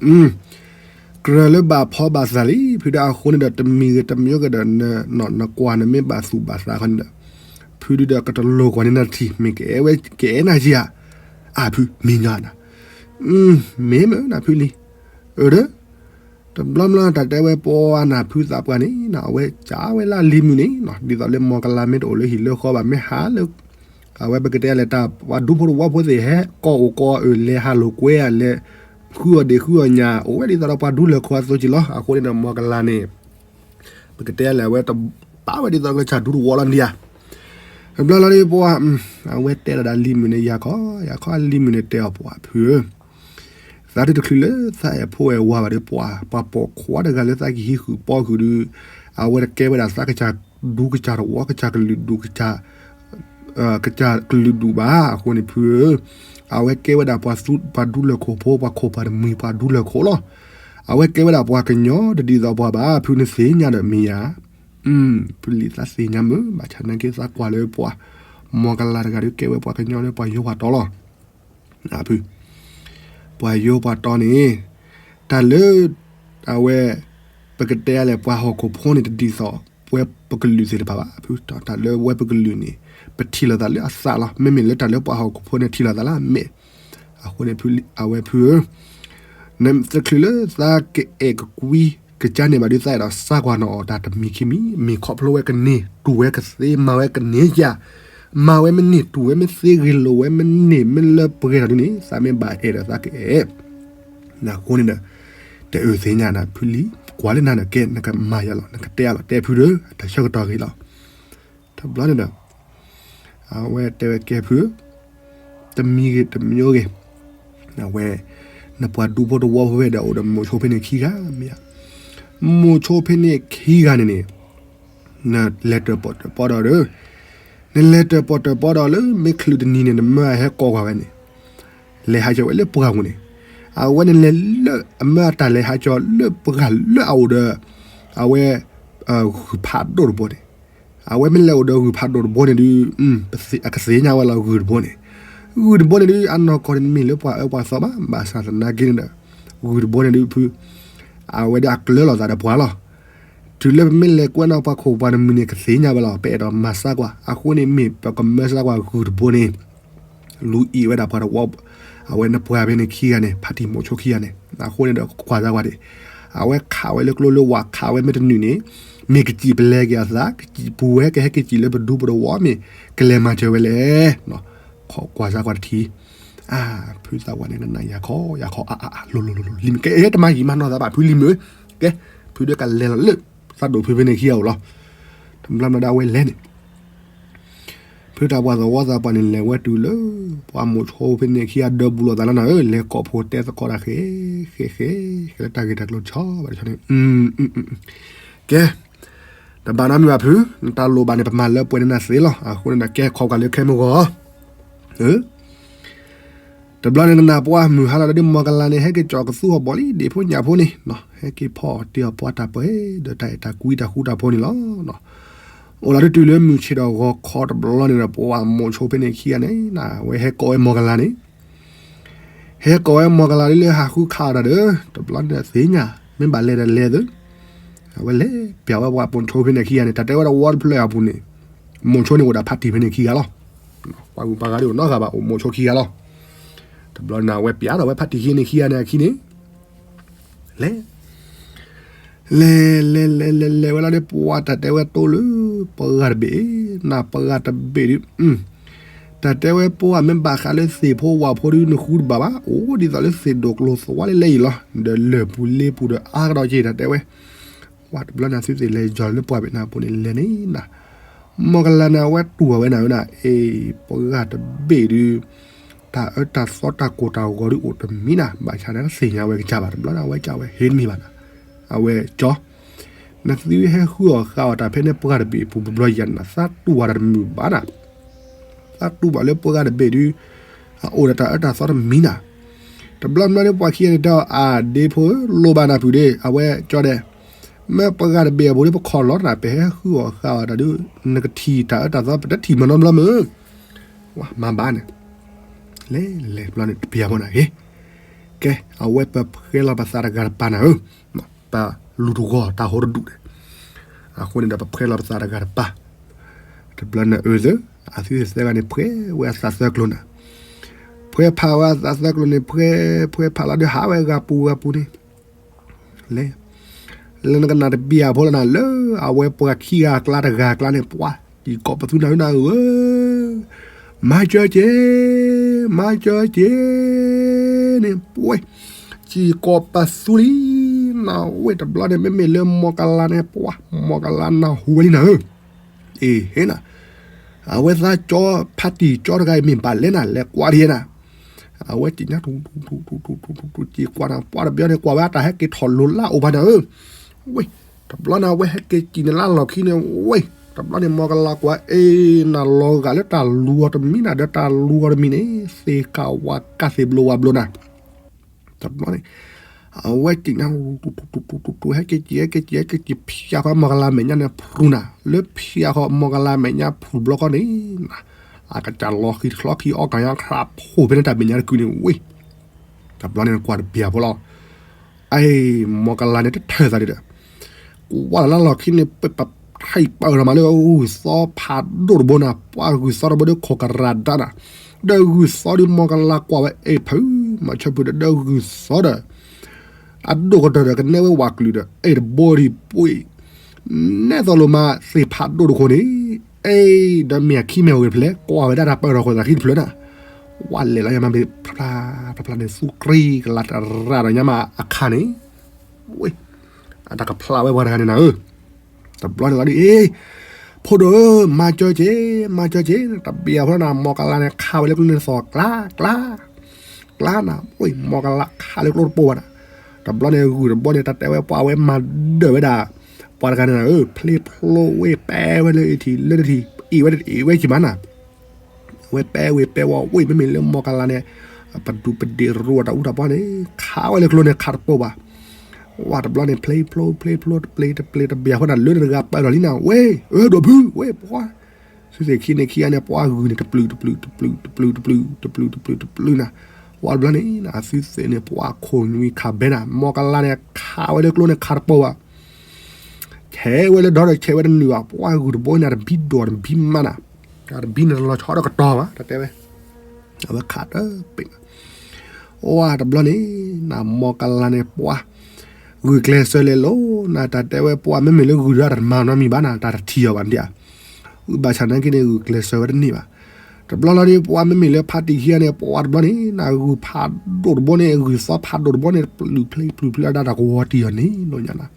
ကြၢးလၢဘၣ်ဖီဘၣ်သးလံ, ဖုဒုအဃိန့ၣ်ဒီး တမံၤဂ့ၤတမံၤဂ့ၤဒီး နကွၢ်နမ့ၢ်ဘၣ်သူၣ်ဘၣ်သးခီန့ၣ်ဒီး ဖုဒုဒီးကတလိၤကွၢ်န့ၢ်နၤတထံၣ် မ့ၢ်ကအဲၣ်နၤက့ဧါ, အါဖုမံၤညါနၤ, မ့ၢ်မ့ၢ်နဖုလံၤ, အၢဒီး တဘျီဘျီတၢ်တဲဝဲပှၤနဖုသးပှၢ်န့ၣ် အဝဲကးဝဲလၢအလံၤမုၣ်န့ၣ် ဒ်သိးလၢမီၢ်ကလၤမ့ၢ်တအိၣ်လၢဟံၣ်လၢဃီဘၣ် မ့ၢ်ဟးလၢ အဝဲပကတဲလဲၣ် တၢ်ပှၤဒူဖိတဝီဖိသ့ၣ်ဟဲ ကီၢ်အိၣ်ကီၢ်အၢၣ် လဲၤဟးလိာ်ကွဲဧါ လဲၤဃုအီၣ်ဒ့ၣ်ဃုအီၣ်ညၣ် အိၣ်ဝဲဒ်သိးဒီးပှၤဒူလၢၢ်ခိၣ်အသိးက့ၤလီၤ. အဃိန့ၣ်ဒီး မီၢ်ကလၤန့ၣ် ပကတဲလဲၣ် အဝဲတပာ်ဝဲဒ်သိးကစၢ်ဒူတဝီလီၤန့ၣ်ဧါ. တဘျီလီၤဒီးပှၤ အဝဲတဲလီၤဒီးလံၤမုၣ်န့ၣ် ယၤခီ ယၤခီ အလံၤမုၣ်န့ၣ်တဲအီၤ ပှၤဖုဧၢ သးတတချုးလၢသးအဲၣ်ဖိအဲၣ်ဝၤဘၣ်ဒီး ပှၤ ပှၤပိာ်ခွါတဂၤလၢသးကဟံးဃုာ်ပီဃုာ်ဒီး အဝဲတကဲဝဲဒၣ်သးကစၢ်ဒူကစၢ်တဝီ ကစၢ်ကလုာ်ဒူၣ်ကစၢ် ကစၢ်ကလုာ်ဒူၣ်ဘၣ်. အဃိန့ၣ်ဖုဧၢ, အဝဲကဲဝဲဒၣ်ပှၤသူ ပှၤဒူလၢၢ်ခိၣ်ဖိ ပှၤခိၣ်ပှၤတမှံၤ ပှၤဒူလၢၢ်ခိၣ်လီၤ. အဝဲကဲဝဲဒၣ်ပှၤကညီတဒ်သိးပှၤဘၣ်. ဖုနသ့ၣ်ညါဒီးမ့ၢ်ယၤ, ဖုလံၤသးသ့ၣ်ညါမုာ် ဘၣ်ဆၣ်နာ်က့သးကွၢ်လၢပှၤ မီၢ်ကလၤတဂၤဒီးကဲဝဲပှၤကညီလၢပှၤယိပှၤတီလီၤ. ဖု ပှၤယိပှၤတီန့ၣ် တၢ်လၢ အဝဲ ပကတဲလဲၣ် ပှၤဟီၣ်ခိၣ်ဖိန့ၣ် တဒ်သိး ပဝဲပကလုာ်သ့ၣ်တဖၣ်ဘၣ်. ဖု တၢ်လၢဝဲပကလုာ်န့ၣ် ပထံၣ်လိာ်သးလၢအသးလီၤ. မ့မ့ၢ်လၢတၢ်လၢပှၤဟီၣ်ခိၣ်ဖိန့ၣ် ထံၣ်လိာ်သးလၢအမဲာ်. အဃိန့ၣ် အဝဲဖုဧၢ နတချုးလၢသးကအဲၣ်ကကွံကကါန့ၣ်ဘၣ်ဒီး သးအဲၣ်ဒိးစါကွၢ်နအီၣ်တၢ်တမံၤခံမံၤ, မ့ၢ်ခီဖျိဝဲကန့ၢ်တူၢ်ဝဲကသ့ မၤဝဲကန့ၢ်ယၤ, မၤဝဲမ့ၢ်န့ၢ်တူၢ်ဝဲမ့ၢ်သ့ ဂ့ၤလိာ်ဝဲမ့ၢ်န့ၢ်မ့ၢ်လၢပှဲၤထီၣ်ဒ်န့ၣ် သးမ့ၢ်ဘၣ်အဲၣ်ဒီးသးကအဲၣ်. အဃိန့ၣ်ဒီး တအၢသ့ၣ်ညါနၤ ဖုလံၤ ကွၢ်လၢနၤဒီး ကဲ နကမၤယၤလီၤ နကတဲအလီၤ တဲဖုဒီး တၢ်ဆၢကတီၢ်ဂ့ၤလီၤ. တဘျီန့ၣ်ဒီး အဝဲတဲဝဲကဲဖုဧၢ, တမံၤဂ့ၤတမံၤဂ့ၤ, အဝဲ နပှၤဒူဖိတဝီဖိဖဲဒီး အိၣ်ဒီးမိၤဆိဖဲန့ၣ်ခံဂၤမ့ၢ်ဧါ. မိၤဆိဖဲန့ၣ်ခံဂၤန့ၣ်န့ၣ် နလဲၤတၢၣ်ပီၣ်တၢၣ်ပီဒီးဒီး နလဲၤတၢၣ်ပီၣ်တၢၣ်ပီဒီးလၢမ့ၢ်ချုးတနံၤန့ၣ် နမၢအဟဲကိးကွၢ်ဝဲန့ၣ် လဲၤဟးကၠီဝဲလၢပှၢ်ပူၤန့ၣ်, အဝဲန့ၣ်လဲၤလၢ အမၢအတၢ်လဲၤဟးကၠီလၢပှၢ်လၢအအိၣ်ဒီး အဝဲ ဂုၢ်ဖးဒိၣ်တဘိန့ၣ်, အဝဲမ့ၢ်လဲၤအိၣ်ဒီးဂုၢ်ဖးဒိၣ်တဘိန့ၣ်ဒုး အကသ့ၣ်ညါဝဲလီၤ ဂုၢ်တဘိန့ၣ်, ဂုၢ်တဘိန့ၣ်ဒုး အနီၢ်ကီၢ်န့ၣ်မ့ၢ်လၢပှၤအၢပှၤသီဘၣ်, ဘၣ်ဆၣ်သနာ်က့န့ၣ်ဒီး ဂုၢ်တဘိန့ၣ်ဒုးဖု အဝဲဒၣ်အကျၢၤလိာ်သးဒီးပှၤလီၤ. တုၤလၢပမ့ၢ်လဲၤကွဲနီၣ်ပှၤခိၣ်ပှၤတမှံၤန့ၣ် ကသ့ၣ်ညါဝဲလီၤ. ပအဲၣ်ဒိးမၤစၢ်ကွၢ် အဃိန့ၣ်မ့ၢ်ပကမၢစၢ်ကွၢ်ဂုၢ်တဘိန့ၣ် လူၤအံၤဝဲဒၣ်ပှၤတဝီ, အဝဲနပှၤဖဲန့ၣ်ခံဂၤန့ၣ် ဖါတံၢ်မိၤဆိခံဂၤန့ၣ်, အဃိန့ၣ်ဒီးကွၢ်စၢ်ကွၢ်ဒၣ်, အဝဲခးဝဲလၢကျိလၢဝၤ ခးဝဲမ့ၢ်တနုာ်န့ၣ် မ့ၢ်ကစံၣ်ပလဲက့ၤအသး ကစံၣ်ပူၤဝဲ ကဟဲက့ၤစံၣ်လၢပဒူပတဝီမ့ၢ် ကလဲၤမၤစၢၤဝဲလဲၣ်. ကွၢ်စၢ်ကွၢ်တထံၣ်, အါ ဖုသးဝးန့ၣ်ကနၣ်ယၤခီ ယၤခီ အါ အါ အါ လိၤလိၤလိၤလိၤ လံၤမုၣ်ကဲ အဲ တမၤယံာ်မၤနီၢ်သးဘၣ် ဖုလံၤမုၣ်, ကဲ ဖုဒုးကလဲၤလီၤလၢ သးဒိၣ်ဖုဖဲန့ၣ်ခံဂၤအိၣ်လီၤ. တဘျီမၤဒၣ်ဝဲလဲၤန့ၣ် ဖုတၢ်ပှၢ်သဝီသးပှၢ်န့ၣ် လဲၤဝဲတုၤလၢ ပှၤမိၤဆိဖဲန့ၣ်ခံဂၤဒၢးဘူးလိာ်သးလီၤနၤဧၢ, လဲၤကိးဖိတဲသကိးတၢ်ဃဲ ဃဲ ဃဲ ဃဲလၢတၢ်ဂ့ၢ်တၢ်ကျိၤတဆီဘၣ်တဆီန့ၣ်, ကဲ တဘၣ်နီတမံၤဘၣ်ဖု, နတၢ်လိၣ်ဘၣ်န့ၣ် ပမၤလၢပှဲၤန့ၢ်နၤသ့လီၤ. အဃိန့ၣ်ဒီး ကဲခီကၤလၢခဲမုၢ်ဂီၤ တဘျီန့ၣ်နနၢ်ပှၢ်မုၢ်ဟါလီၤဒီး မီၢ်ကလၤန့ၣ် ဟဲက့ၤကၠီၤကသူအီၤဘီလံ ဒ့ၣ်ဖိညၣ်ဖိန့ၣ်, ဟဲက့ၤဖီအီၣ်တ့ၢ်အီၣ်ပှၤတၢ်ပှဲၤ ဒီးတၢ်အဲၣ်တၢ်ကွံတၢ်ဃူတၢ်ဖိးန့ၣ်လီၤ. အိၣ်လီၤတတုၤလၢမုၢ်ဆ့ၣ်ဒီးဂီၤခီတဘျီန့ၣ်ဒီး ပှၤမိၤဆိဖဲန့ၣ်ခံဂၤန့ၣ် အဝဲဟဲကိးဝဲမီၢ်ကလၤန့ၣ် ဟဲကိးဝဲမီၢ်ကလၤဒ်လၢဟးဃုခးအီၤတၢ်ဒီး တဘျီန့ၣ်သ့ၣ်ညါ မ့ၢ်ဘၣ်လဲၤဒီးလဲၤသ့ အဝဲလဲၤပျးဝဲပှၤမိၤဆိဖဲန့ၣ်ခံဂၤန့ၣ် တၢ်တဲဝဲဒၣ်ဝီတဖျၢၣ်အပူၤန့ၣ် မိၤဆိန့ၣ်အိၣ်ဒီးဖါတံၢ်ဖဲန့ၣ်ခံဂၤလီၤ. ပှၤဂုၤပှၤဂၤဒ်အိၣ်နီတဂၤဘၣ် အိၣ်မိၤဆိခံဂၤလီၤ. တဘျီန့ၣ် အဝဲပျးဒီးဝဲဖါတံၢ်ခံန့ၣ်ခံဂၤန့ၣ်အခံန့ၣ် လဲၤ လဲၤ လဲၤ လဲၤ လဲၤ လဲၤဝဲလီၤဒီး ပှၤတၢ်တဲဝဲတိၢ်လၢပှၤဂၤတဘ့ၣ် နပှၤဂၤတဘ့ၣ်ဒုး တၢ်တဲဝဲပှၤမ့ၢ်ဘၣ်ဃးလၢသ့ၣ်ဖိဝၣ်ဖိဒုး နဃုတဘၣ်ဘၣ် အိၣ်ဒ်သိးလၢသ့ၣ်ဒိၣ်ကျိၤသွါလၢလဲအံၤလီၤ. ဒီးလၢၢ်ပူၤလ့ပူၤဒီးအါကဒီးက့ၤ တၢ်တဲဝဲ ပှၤတဘျီန့ၣ် သုသ့ၣ်လဲၤယီၤလၢပှၢ်ဘ့ၣ်နၤပူၤန့ၣ်လဲၤန့ၣ်နၤ မီၢ်ကလၤန့ၣ် အဝဲတူၢ်ဘၣ်ဝဲနၤဝဲဒၣ် အ့ ပှၤဂၤတဘ့ၣ်ဒုး တၢ်အၢတၢ်သီတၢ်ကိၢ်တၢ်ဂီၤဒုးအိၣ်တမံၤနၤ ဘၣ်ဆၣ်န့ၣ် တသ့ၣ်ညါဝဲကစၢ်ဘၣ် တဘျီန့ၣ် အဝဲကစၢ်ဝဲဟ့တမံၤဘၣ်နၤ အဝဲကၠီ နသုဟဲဃုအီၣ်ဃာ်အီၣ်တၢ်ဖဲန့ၣ်ပှၤဂၤတဘ့ၣ်အပူၤ ဘျီယၤနၤ သးတူၢ်ဘၣ်တၢ်တမုာ်ဘၣ်နၤ သးတူၢ်ဘၣ်လၢပှၤဂၤတဘ့ၣ်ဒုး အအိၣ်ဒီးတၢ်အၢတၢ်သီတမံၤနၤ တဘျီဘျီန့ၣ် ပှၤခံဂၤန့ၣ်တဲအီၤ အဒ့ဖိဧၢ လိၣ်ဘၣ်နၤဖုးဒ့ အဝဲကၠီဒဲး မ့ၢ်ပှၤဂၤတဘ့ၣ်အပူၤဒ်ပခီၣ်လီၤတၢ် ပဟဲဃုအီၣ်ဃာ်အီၣ်တၢ်ဒုး နကထံၣ်တၢ်အၢတၢ်သီ ပတထံၣ်မနီတဘျီမုၢ် ဝဲမၤဘၣ်န့ၣ် လဲၤလဲၤဘျီန့ၣ် တပျၢ်ဖိနၤဂ့ၤ ကဲ အဝဲပဖှဲလီၤပသးတဂၤတပၤနၤဧၢ ပလူၤတဂီၤတၢ်ဟိတဒူၣ်န့ၣ် အဃိန့ၣ်ဒီး ပဖှဲလီၤပသးတဂၤတပၤ တဘျီန့ၣ်အၢသၢ အသုသၢဂၤန့ၣ် ဖှဲဝဲအသးသၢကျိၤနၤ ဖှဲဖးဝဲအသးသၢကျိၤန့ၣ် ဖှဲ ဖှဲဖးလီၤဒီး ဟးဝဲဂၤပူၤဂၤပူၤန့ၣ် လဲၤ လၢနကနၣ်တပျၢ်ဖိလီၤနၤ လၢအဝဲပှၤခံဂၤအကျါတဂၤအကျါန့ၣ် ပှၤ စံၣ်ကိးပသူနၤဧၢနၤဧၢ မၤစၢၤက့ၤ မၤစၢၤက့ၤ န့ၣ် ပှဲၤ စံၣ်ကိးပသူလံ နဝဲတဘျီန့ၣ် မ့မ့ၢ်လၢမီၢ်ကလၤန့ၣ် ပှၤ မီၢ်ကလၤနၢ်ဟူဝဲလံနၤဧၢ အ့ဟ့နၤ အဝဲသးကၠီ ဖါတံၢ်ကၠီတဂၤအံၤ မ့ၢ်ဘၣ်လဲၣ်နၤ လဲၤကွၢ်ဒ်နၤ အဝဲစံၣ်ညါ စံၣ်ကွၢ်နၤ ပှၤတဘျီန့ၣ် ကွၢ်ဝဲအတၢ်ဟဲက့ၤထီၣ်လိၤလၢအိၣ်ဘၣ်နၤဧၢ ဝ့ၢ် တဘျီန့ၣ် အဝဲဟဲက့ၤစံၣ်န့ၣ်လၢလီၢ်ခံန့ၣ် ဝ့ၢ် တဘျီန့ၣ် မီၢ်ကလၤကွၢ် အ့ နၤလီၤဂာ်လၢတၢ်လူၤအီၤတမံၤနၤ ဒီးတၢ်လူၤအီၤတမံၤန့ၣ် သ့ၣ်ကးဝးကးသ့ၣ်ဘျိဝးဘျိနၤ တဘျီန့ၣ် အဝဲစံၣ်ညါ ဟဲက့ၤစံၣ် ဟဲက့ၤစံၣ် ဟဲက့ၤစံၣ် ဖၠးဃီမီၢ်ကလၤမဲာ်ညါန့ၣ်ဖရူနၤ လၢဖၠးဃီမီၢ်ကလၤမဲာ်ညါဖရူဘျီဃီန့ၣ် အကစၢ်လီၤဃံၤချီခံအီၣ်ကၢ်ညါခရးဖိဖဲန့ၣ်တၢ်မဲာ်ညါတကုန့ၣ် ဝ့ၢ် တဘျီန့ၣ်ကွၢ်တပျၢ်ဖိလီၤ အ့ မီၢ်ကလၤန့ၣ်တထၢၣ်သးဒံးဒီး ကွၢ်လၢလီၢ်ခံန့ၣ် ပထံၣ်ပာ်အၢၣ်လီၤမးလၢဂုၢ်သီဖးဒိၣ်တဘိနၤ ပှၤဂုၢ်သီတဘိဒီးခိၣ်ကရၤဒါနၤ ဒီးဂုၢ်သီဒီးမီၢ်ကလၤကွၢ်ဝဲ အ့ၣ်ဖုး မၤဆၢဖုးဒီး ဒီးဂုၢ်သီဒီး အဒိၣ်ကတၢၢ်ဒီးကနဲဝဲဝးကလုာ်ဒီး အ့ၣ်တဘိဒံးပှ့ၤ နဲသိးလိာ်မးသ့ၣ်ဖးဒိၣ်တခိၣ်န့ၣ် အ့ၣ် ဒီးမ့ၢ်အခံမ့ၢ်အဂ့ၢ်တဖျၢၣ် ကွၢ်ဝဲဒၣ်တၢ်ပၢၢ်ထီၣ်ခိၣ်သးခံတဖျၢၣ်နၤ ဝဲလဲၤလီၤညါမး ဖျါဖျါဖျါန့ၣ် သူကြံကလၤတရၣ်ဒီးညါမးအခါန့ၣ် ဝ့ၢ် အတၢ်ကဖျါဝဲပှၤတဂၤန့ၣ်နၤဧၢ တဘျီန့ၣ်လီၤဒ်အံၤ ဖိဒိၣ်ဧၢ မၤစၢၤက့ၤ မၤစၢၤက့ၤ တဘျီဖိနၤ မီၢ်ကလၤန့ၣ် ခးဝဲလၢကျိန့ၣ်သီၣ် ကျါ ကျါ ကျါနၤ ဝ့ၢ် မီၢ်ကလၤခးလၢကျိတပိၢ်ဘၣ်နၤ တဘျီန့ၣ် ဂုၢ်တဘိန့ၣ် တၢ်တဲဝဲပှၤဝဲမၤဒၢၣ်ဝဲဒၣ် ပှၤတဂၤန့ၣ်နၤဧၢ ဖျ့ဖျိဝ့ၢ် ပဲဝဲလၢအထံၣ်လၢနထံၣ် အ့ၣ်ဝဲတအ့ၣ်ဝဲက့ၤမးနၤ အဝဲပဲဝ့ၢ်ပဲဝီဝ့ၢ် မ့မ့ၢ်လၢမီၢ်ကလၤန့ၣ် ပဒူးပဒ့ၣ်ရူအတၢ်အူတၢ်ပီန့ၣ် ခးဝဲလၢကျိန့ၣ်ခးတပိၢ်ဘၣ် ဝဲတဘျီန့ၣ် ဖျ့ဖျိဖျ့ဖျိ တပျ့ၤတပျ့ၤတဘျီဖိနၤ လၢနတဂၤပာ်လီၤလံနၤ ဝ့ၢ် အၢဒိးဖု ဝ့ၢ် ပှၤ သုသ့ၣ်ခံန့ၣ်ခံဂၤန့ၣ် ပှၤဂုၢ်န့ၣ် တပျုာ်တပျုာ်တပျုာ်တပျုာ်တပျုာ် တပျုာ်တပျုာ်တပျုာ်နၤ ဝဲတဘျီန့ၣ် အသုသ့ၣ်န့ၣ် ပှၤခိၣ်နွံခးဘဲနၤ မီၢ်ကလၤန့ၣ် ခးဝဲလၢကျိန့ၣ်ခးတပိၢ်ဘၣ် ဆဲးဝဲလၢဒီဒီးဆဲးဝဲတနုာ်ဘၣ် ပှၤဂုၢ်တဘိန့ၣ် တဘံဒိၣ်တဘံမးနၤ တဘံန့ၣ်တလီၤဆီဒီးကတီၤဘၣ် တၢ်တဲဝဲ အဝဲခးတပ့ၤ အိၣ်တဘျီန့ၣ် နမီၢ်ကလၤန့ၣ် ပှၤ ဂုာ်ကျဲးစၢးလဲၤလိၤ နတၢ်တဲဝဲပှၤမ့မ့ၢ်လၢဂုၢ်ဒၣ်တမၤနီတမံၤဘၣ်နၤ တၢ်တထံၣ်အီၤဘၣ်ဒ် ဘၣ်ဆၣ်နာ်က့န့ၣ် ဂုာ်ကျဲးစၢးဝဲတန့ၢ်ဘၣ် တဘျီလီၤဒ် ပှၤမ့မ့ၢ်လၢဖါတံၢ်ခံဂၤန့ၣ် ပှၤတဘျီန့ၣ် နဂုၢ်ဖးဒိၣ်တဘိန့ၣ် ဂုၢ်သီဖးဒိၣ်တဘိန့ၣ် ပျုာ်ဖျ့ပျုာ်ဖျ့လၢဒၣ်တၢ်ကဝီၤတံၢ်အီၤန့ၣ် လိညါနၤ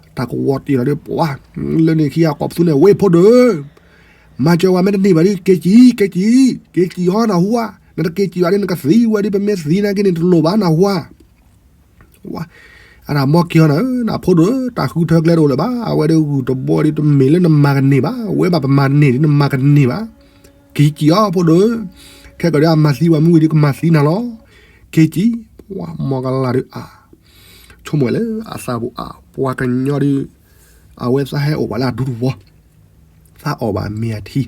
တၢ်ကဝီၤတံၢ်လီၤဒ် ပှၤ လၢန့ၣ်ခံဂၤကိးပသူန့ၣ် ဝ့ၢ်ဖိဒိၣ် မၤစၢၤဝဲမ့ၢ်တန့ၢ်ဘၣ်ဒ် က့ၤစံၣ် က့ၤစံၣ် က့ၤစံၣ်အီၤနၢ်ဟူဧါ နတက့ၤစံၣ်ဘၣ်ဒ် နကသံဝဲဒ် ပမ့ၢ်သံနာ်က့န့ၣ် တလိၣ်ဘၣ်နၢ်ဟူဧါ ဝဲ အတၢ်မီၢ်က့ၤအီၤနၤဧၢ နဖိဒိၣ်ဧၢ တၢ်ဃုထၢကျဲတအိၣ်လၢၤဘၣ် အဝဲဒၣ်ဂုၢ်တဘိဒ် တမ့ၢ်လၢနမၤကန့ၢ်ဘၣ် ဝဲဘၣ်ပမၤတန့ၢ်ဒ် နမၤကန့ၢ်ဘၣ် က့ၤစံၣ်အီၤဖိဒိၣ်ဧၢ ခဲကီးဒ်အမၤသံဝဲမုၢ်ဝံၤဒ် ကမၤသံနၤလီၤ က့ၤစံၣ် ပှၤမီၢ်ကလၤဒ်အါ ဆိကမိၣ်ဝဲလၢအသးပူၤအါ ပှၤကညီဒ် အဝဲသးဟဲအိၣ်ဘၣ်လၢအဒူတဝီ သးအီၣ်ဘၣ်အမ့ၢ်အထံ,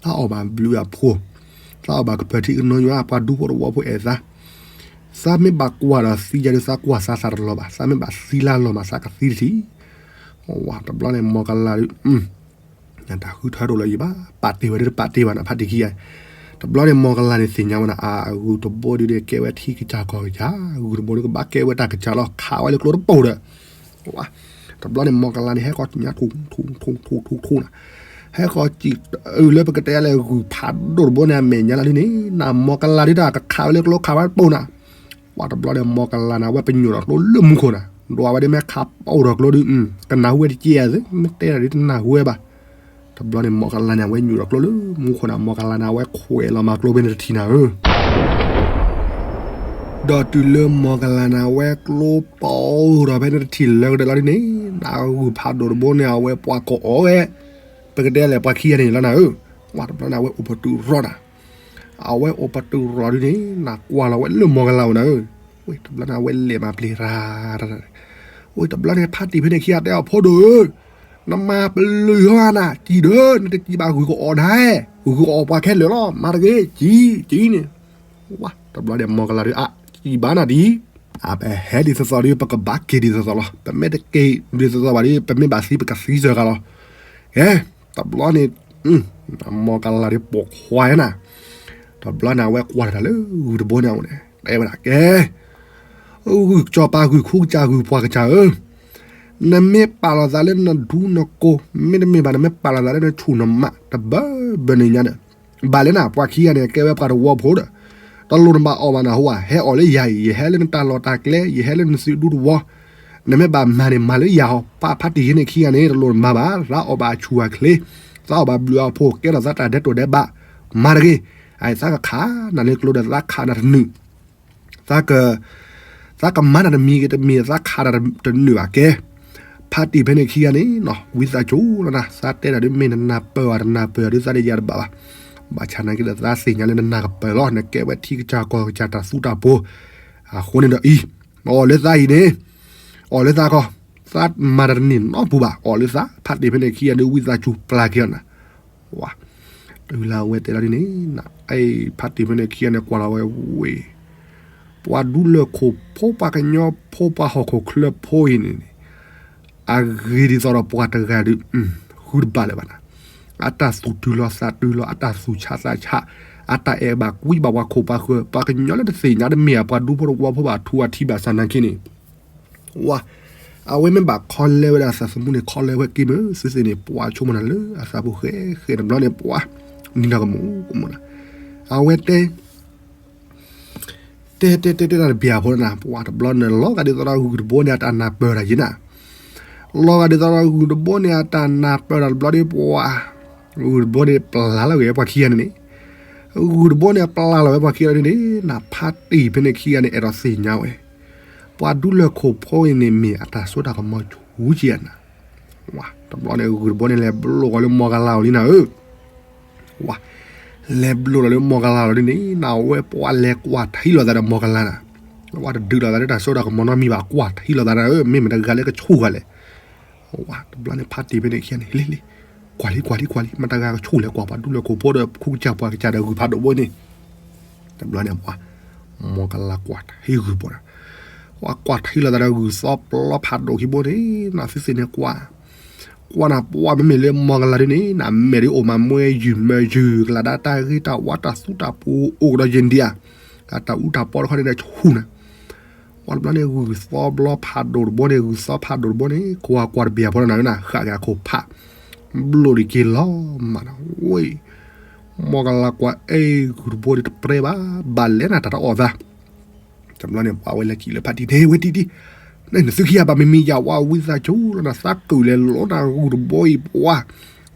သးအီၣ်ဘၣ်ဘျုးအဖှိၣ်, သးအီၣ်ဘၣ်ကပၢၤထံကနီၤညီ ပှၤဒူဖိသဝီဖိအဲၣ်သး, သးမ့ၢ်ဘၣ်ကွၢ်ဒီးသံယါဒီး သးကွၢ်စးသးတလီၤဘၣ်, သးမ့ၢ်ဘၣ်သံလၢအလီၢ်မး သးကသံတထံၣ်. ဝါ တဘျီန့ၣ် မီၢ်ကလၤဒီး တၢ်ဃုထၢတအိၣ်လၢၤယံၤဘၣ်, ပာ်တ့ၢ်ဝဲဒီးတပာ်တ့ၢ်ဘၣ်နၤ ဖါတံၢ်ခံဂၤ. တဘျီန့ၣ် မီၢ်ကလၤန့ၣ် သ့ၣ်ညါဝဲဒၣ် အဂုၢ်တဘိဒုး ကဲဝဲထံကစၢ်ကီၢ်ကစၢ်, ဂုၢ်တဘိဒုး ကဘၣ်ကဲဝဲတၢ်ကစၢ်လီၤ, ခးဝဲလၢကျိတပိၢ်ဒီး ဝါ တဘျီန့ၣ် မီၢ်ကလၤန့ၣ် ဟဲဃီၤညါ ထူၣ်ထူၣ်ထူၣ်ထူၣ်ထူၣ်နၤ, ဟဲဃီၤစံးအုးလၢ ပကတဲလၢ ဂုၢ်ဖးဒိၣ်တဘိန့ၣ် အမဲာ်ညါလီၤဒ်န့ၣ် နၤ မီၢ်ကလၤဒုး တၢ်ကခးဝဲလၢကျိ ခးဝဲတပိၢ်နၤ. ဝါ တဘျီန့ၣ် မီၢ်ကလၤန့ၣ် အဝဲပညိၣ်ဒီးကျိလၢမူခိၣ်နၤ, ဒွးဝဲဒ်မ့ၢ်ခးပိၢ်ဒီးကျိဒုး ကနၢ်ဟူဝဲတက့ၢ်ဧါသ့, မ့ၢ်တဲတၢ်ဒ်တနၢ်ဟူဝဲဘၣ်. တဘျီန့ၣ် မီၢ်ကလၤန့ၣ် အဝဲညိၣ်ဒီးကျိလၢမူခိၣ်နၤ, မီၢ်ကလၤန့ၣ် အဝဲခွဲးလီၤမၤကျိဖဲန့ၣ်တထံၣ်နၤဧၢ. ဒီးတုၤလၢမီၢ်ကလၤန့ၣ် အဝဲကျိပိၢ်ဒီးဖဲန့ၣ်တထံၣ်လၢကဒီးလီၤဒ်န့ၣ် နၤ ဂုၢ်ဖးဒိၣ်တဘိန့ၣ် အဝဲပှၤကအီၣ်ဝဲ, ပကတဲလဲၣ် ပှၤခံဂၤန့ၣ်လီၤနၤဧၢ. ဝါ တဘျီန့ၣ် အဝဲအိၣ်ပတုာ်ရီနၤ, အဝဲအိၣ်ပတုာ်ရီဒ်န့ၣ် နၤ ကွၢ်လီၤဝဲလၢမီၢ်ကလၤအိၣ်နၤဧၢ. ဝဲ တဘျီန့ၣ် အဝဲလဲၤမၤပျံၤရၤ ဝဲ တဘျီန့ၣ် ဖါတံၢ်ဖဲန့ၣ်ခံဂၤတဲအီၤ ဖိဒိၣ်ဧၢ, နမၤပျံၤဟီနၤ စံးဒီး နတစံးဘၣ်ဂုၢ်ကအီၣ်နၤ, ဂုၢ်ကအီၣ်ပှၤခဲလၢာ်လီၤ, မၤတဂ့ၤ စံး စံးန့ၣ်. ဝါ တဘျီန့ၣ် မီၢ်ကလၤဒုး အါ စံးဘၣ်နၤဒ်အံၤ, အပဟဲဒ်သိးသိးဒုး ပကဘၣ်က့ၤဒ်သိးသိးလီၤ, ပမ့ၢ်တက့ၤဒ်သိးသိးဘၣ်ဒ် ပမ့ၢ်ဘၣ်သံပကသံစၢၤဂၤလီၤ. ကဲ တဘျီန့ၣ် မီၢ်ကလၤဒုးပိာ်ခွါနၤ, တဘျီန့ၣ် အဝဲကွၢ်တၢ်လၢဂုၢ်တဘိန့ၣ်အအိၣ်န့ၣ် တဲဝဲဒၣ် ကဲ ဂုၢ်စီၤပၤဂုၢ်ခူကစၢ်ဂုၢ်ပှၤကစၢ်ဧၢ, နမ့ၢ်ပာ်လီၤသးလၢနဒူနကိၢ် မ့တမ့ၢ်ဘၣ် နမ့ၢ်ပာ်လီၤသးလၢနဆူၣ်နမး တဘၢဘၢန့ၣ်ညါဒီး ဘၣ်လဲၣ်နၤ ပှၤခံဂၤန့ၣ် ကဲဝဲပှၤတဝီဖိဒီး တလိၣ်နဘၣ်အီၣ်ဘၣ်နၤဟိဧါ, ဟဲအီၣ်လၢယၤအံၤ, ယဟဲလၢနတၢ်လီၢ်တၢ်ကျဲ, ယဟဲလၢနသုးဒူသဝီ, နမ့ၢ်ဘၣ်မၤန့ၣ် မၤလၢယၤဟီ, ပှၤဖါတံၢ်ဟံးန့ၢ်ခံဂၤန့ၣ် တလိၣ်နမၤဘၣ်, သးအီၣ်ဘၣ်အဆူၣ်အချ့, သးအီၣ်ဘၣ်ဘျုးအဖှိၣ် ကဲထီၣ်သးတၢ်ဒဲးတိာ်ဒဲးဘး, မၤတဂ့ၤ, အသးကခးနၤလၢကျိဒီး သးခးနၤတနုာ်, သးက သးကမၤနၤတမံၤဂ့ၤတမံၤ သးခးနၤတနုာ်ဘၣ်ကဲ, ဖါတံၢ်ဖဲန့ၣ်ခံဂၤန့ၣ်နီၤ ဝံသးစူၤလီၤနၤ, သးတဲတၢ်ဒုးမ့ၢ်နနၢ်ပၢၢ်ဘၣ် တနၢ်ပၢၢ်ဒုး သးတယၤတဘၣ်ဘၣ်, ဘၣ်ဆၣ်နာ်က့ဒီး သးသ့ၣ်ညါလၢနနၢ်ကပၢၢ်လီၤ, နကဲဝဲထံကစၢ်ကီၢ်ကစၢ်တၢ်သူတၢ်ပှိၤ, အဃိန့ၣ်ဒီးအံၤ, နအီၣ်လၢသးအံၤန့ၣ်, အီၣ်လၢသးခီ, သးမၤတၢ်တန့ၢ်နီတပူၤဘၣ် အီၣ်လၢသး, ဖါတံၢ်ဖဲန့ၣ်ခံဂၤဒုး ဝံသးစူၤပျၢ်က့ၤအီၤနၤ ဝါ, တုၤလၢအဝဲတဲလီၤဒ်န့ၣ်, ဖါတံၢ်ဖဲန့ၣ်ခံဂၤန့ၣ် ကွၢ်လီၤဝဲဝ့ၢ်, ပှၤဒူလၢၢ်ခိၣ်ဖိ ပှၤကညီဖိ ပှၤဟီၣ်ခိၣ်ချၢဖိအံၤန့ၣ်န့ၣ်, အဂ့ၤဒ်သိးဒီးပှၤတဂၤဒုး, ဃုတဘၣ်လၢၤဘၣ်နၤ, အတၢ်သူၣ်တုၤလီၤသးတုၤလီၤ အတၢ်သူၣ်ဆးသးဆး, အတၢ်အဲၣ်ဘၣ်ကွံဘၣ်ပှၤခိၣ်ပှၤဃၢၤ ပှၤကညီလၢတသ့ၣ်ညါတမ့ၢ်ဧါ ပှၤဒူဖိတဝီဖိဘၣ်ထူအထံဘၣ်ဆၣ်နာ်က့န့ၣ် ဝါ, အဝဲမ့ၢ်ဘၣ်ခီလဲဝဲဒၣ်သးသမူန့ၣ် ခီလဲဝဲက့ၤမ့ၢ်သုသ့ၣ်န့ၣ် ပှၤဆိကမိၣ်နၤလၢအသးပူၤဃဲဃဲတဘျီန့ၣ် ပှၤ, နံၤနီၢ်ကမူကမူနၤ, အဝဲတဲ, တဲတဲတဲတဲတၢ်တဘျီဖိနၤ ပှၤတဘျီန့ၣ် လီၤဂာ်ဒ်သိးဒီးဂုၢ်တဘိန့ၣ် အတၢ်နၢ်ပၢၢ်တၢ်ယံၤနၤ, လီၤဂာ်ဒ်သိးဒီးဂုၢ်တဘိန့ၣ် အတၢ်နၢ်ပၢၢ်တၢ်တဘျီဒီး ပှၤ, ဂုၢ်တဘိန့ၣ် ပျၢ်လီၤဝဲပှၤခံဂၤန့ၣ်န့ၣ် ဂုၢ်တဘိန့ၣ် ပျၢ်လီၤဝဲပှၤခံဂၤန့ၣ်န့ၣ် နဖါတံၢ်ဖဲန့ၣ်ခံဂၤန့ၣ် အဲၣ်ဒိးသ့ၣ်ညါဝဲ, ပှၤဒူလၢၢ်ခိၣ်ဖိအံၤန့ၣ်မ့ၢ်အတၢ်စိတၢ်ကမီၤဆူၣ်က့ၤနၤ, တဘျီန့ၣ် ဂုၢ်တဘိန့ၣ် လဲၤဘျိၣ်ဃီၤလၢမီၢ်ကလၤအီၤလံနၤဧၢ, ဝါ, လဲၤဘျိၣ်လီၤလၢမီၢ်ကလၤလီၤဒ်န့ၣ် နဝဲပှၤလဲၤကွၢ်ထံလီၤသးဒီးမီၢ်ကလၤနၤ, ဝါတဒုးလီၤသးလၢတၢ်စိတၢ်ကမီၤနီတမံၤဘၣ် ကွၢ်ထံလီၤသးနၤဧၢ မ့မ့ၢ်တဂၤလၢကဆူၣ်ဂၤလဲၣ် ဝါ, တဘျီန့ၣ် ဖါတံၢ်ဖဲန့ၣ်ခံဂၤန့ၣ် လံလံ, ကွၢ်လံကွၢ်လံကွၢ်လံ မတၤဂၤကဆူၣ်လဲၣ် ကွၢ်ပှၤဒူလၢၢ်ခိၣ်ဖိဒီး ခူကစၢ်ပှၤကစၢ်ဒီးဂုၢ်ဖးဒိၣ်ဘိန့ၣ်, တဘျီန့ၣ် ဝါ, မီၢ်ကလၤကွၢ်ထံဂုၢ်ဘိနၤ, ဝါကွၢ်ထံလီၤသးဒီးဂုၢ်သီပျီဖးဒိၣ်ခံဘိန့ၣ် နသုသ့ၣ်န့ၣ်ကွၢ်, ကွၢ်နၤ ပှၤမ့မ့ၢ်လၢမီၢ်ကလၤဒ်န့ၣ် နမဲာ်ဒ်အိၣ်မးမွဲယုၢ်မၢယုၢ် ကလၤဒၣ်တၢ်ဂ့ၢ်တၢ်ဝီတၢ်သူတၢ်ပူၤအိၣ်ကဒီးယံၤဒံးဧါ, တၢ်အူတၢ်ပီတခီန့ၣ်ဒီးဆူၣ်နၤ ဝါတဘျီန့ၣ် ဂုၢ်သီဘျီဖးဒိၣ်တဘိန့ၣ် ဂုၢ်သီဖးဒိၣ်တဘိန့ၣ် ကွၢ်ကွၢ်တဘျီဖိနၤနၤ ဃၣ်က့ၤအခိၣ်ဖး, ဘျိၣ်ဒံးက့ၤလီၤမးနၤ ဝဲ, မီၢ်ကလၤကွၢ်အဲၣ်ဂုၢ်တဘိန့ၣ်တပြဲဘၣ်, ဘၣ်လဲၣ်နၤတၢ်တအီၣ်သး တဘျီန့ၣ် ပှၤဝဲလဲၤစံးလၢဖါတံၢ်န့ၣ် ဝဲတံၢ်တံၢ်, နသုခံဂၤဘၣ်မံၤမံၤယၤဝါဝံသးစူၤလီၤနၤ သးကုာ်လဲၤလီၤနၤဂုၢ်တဘိအံၤ ပှၤ,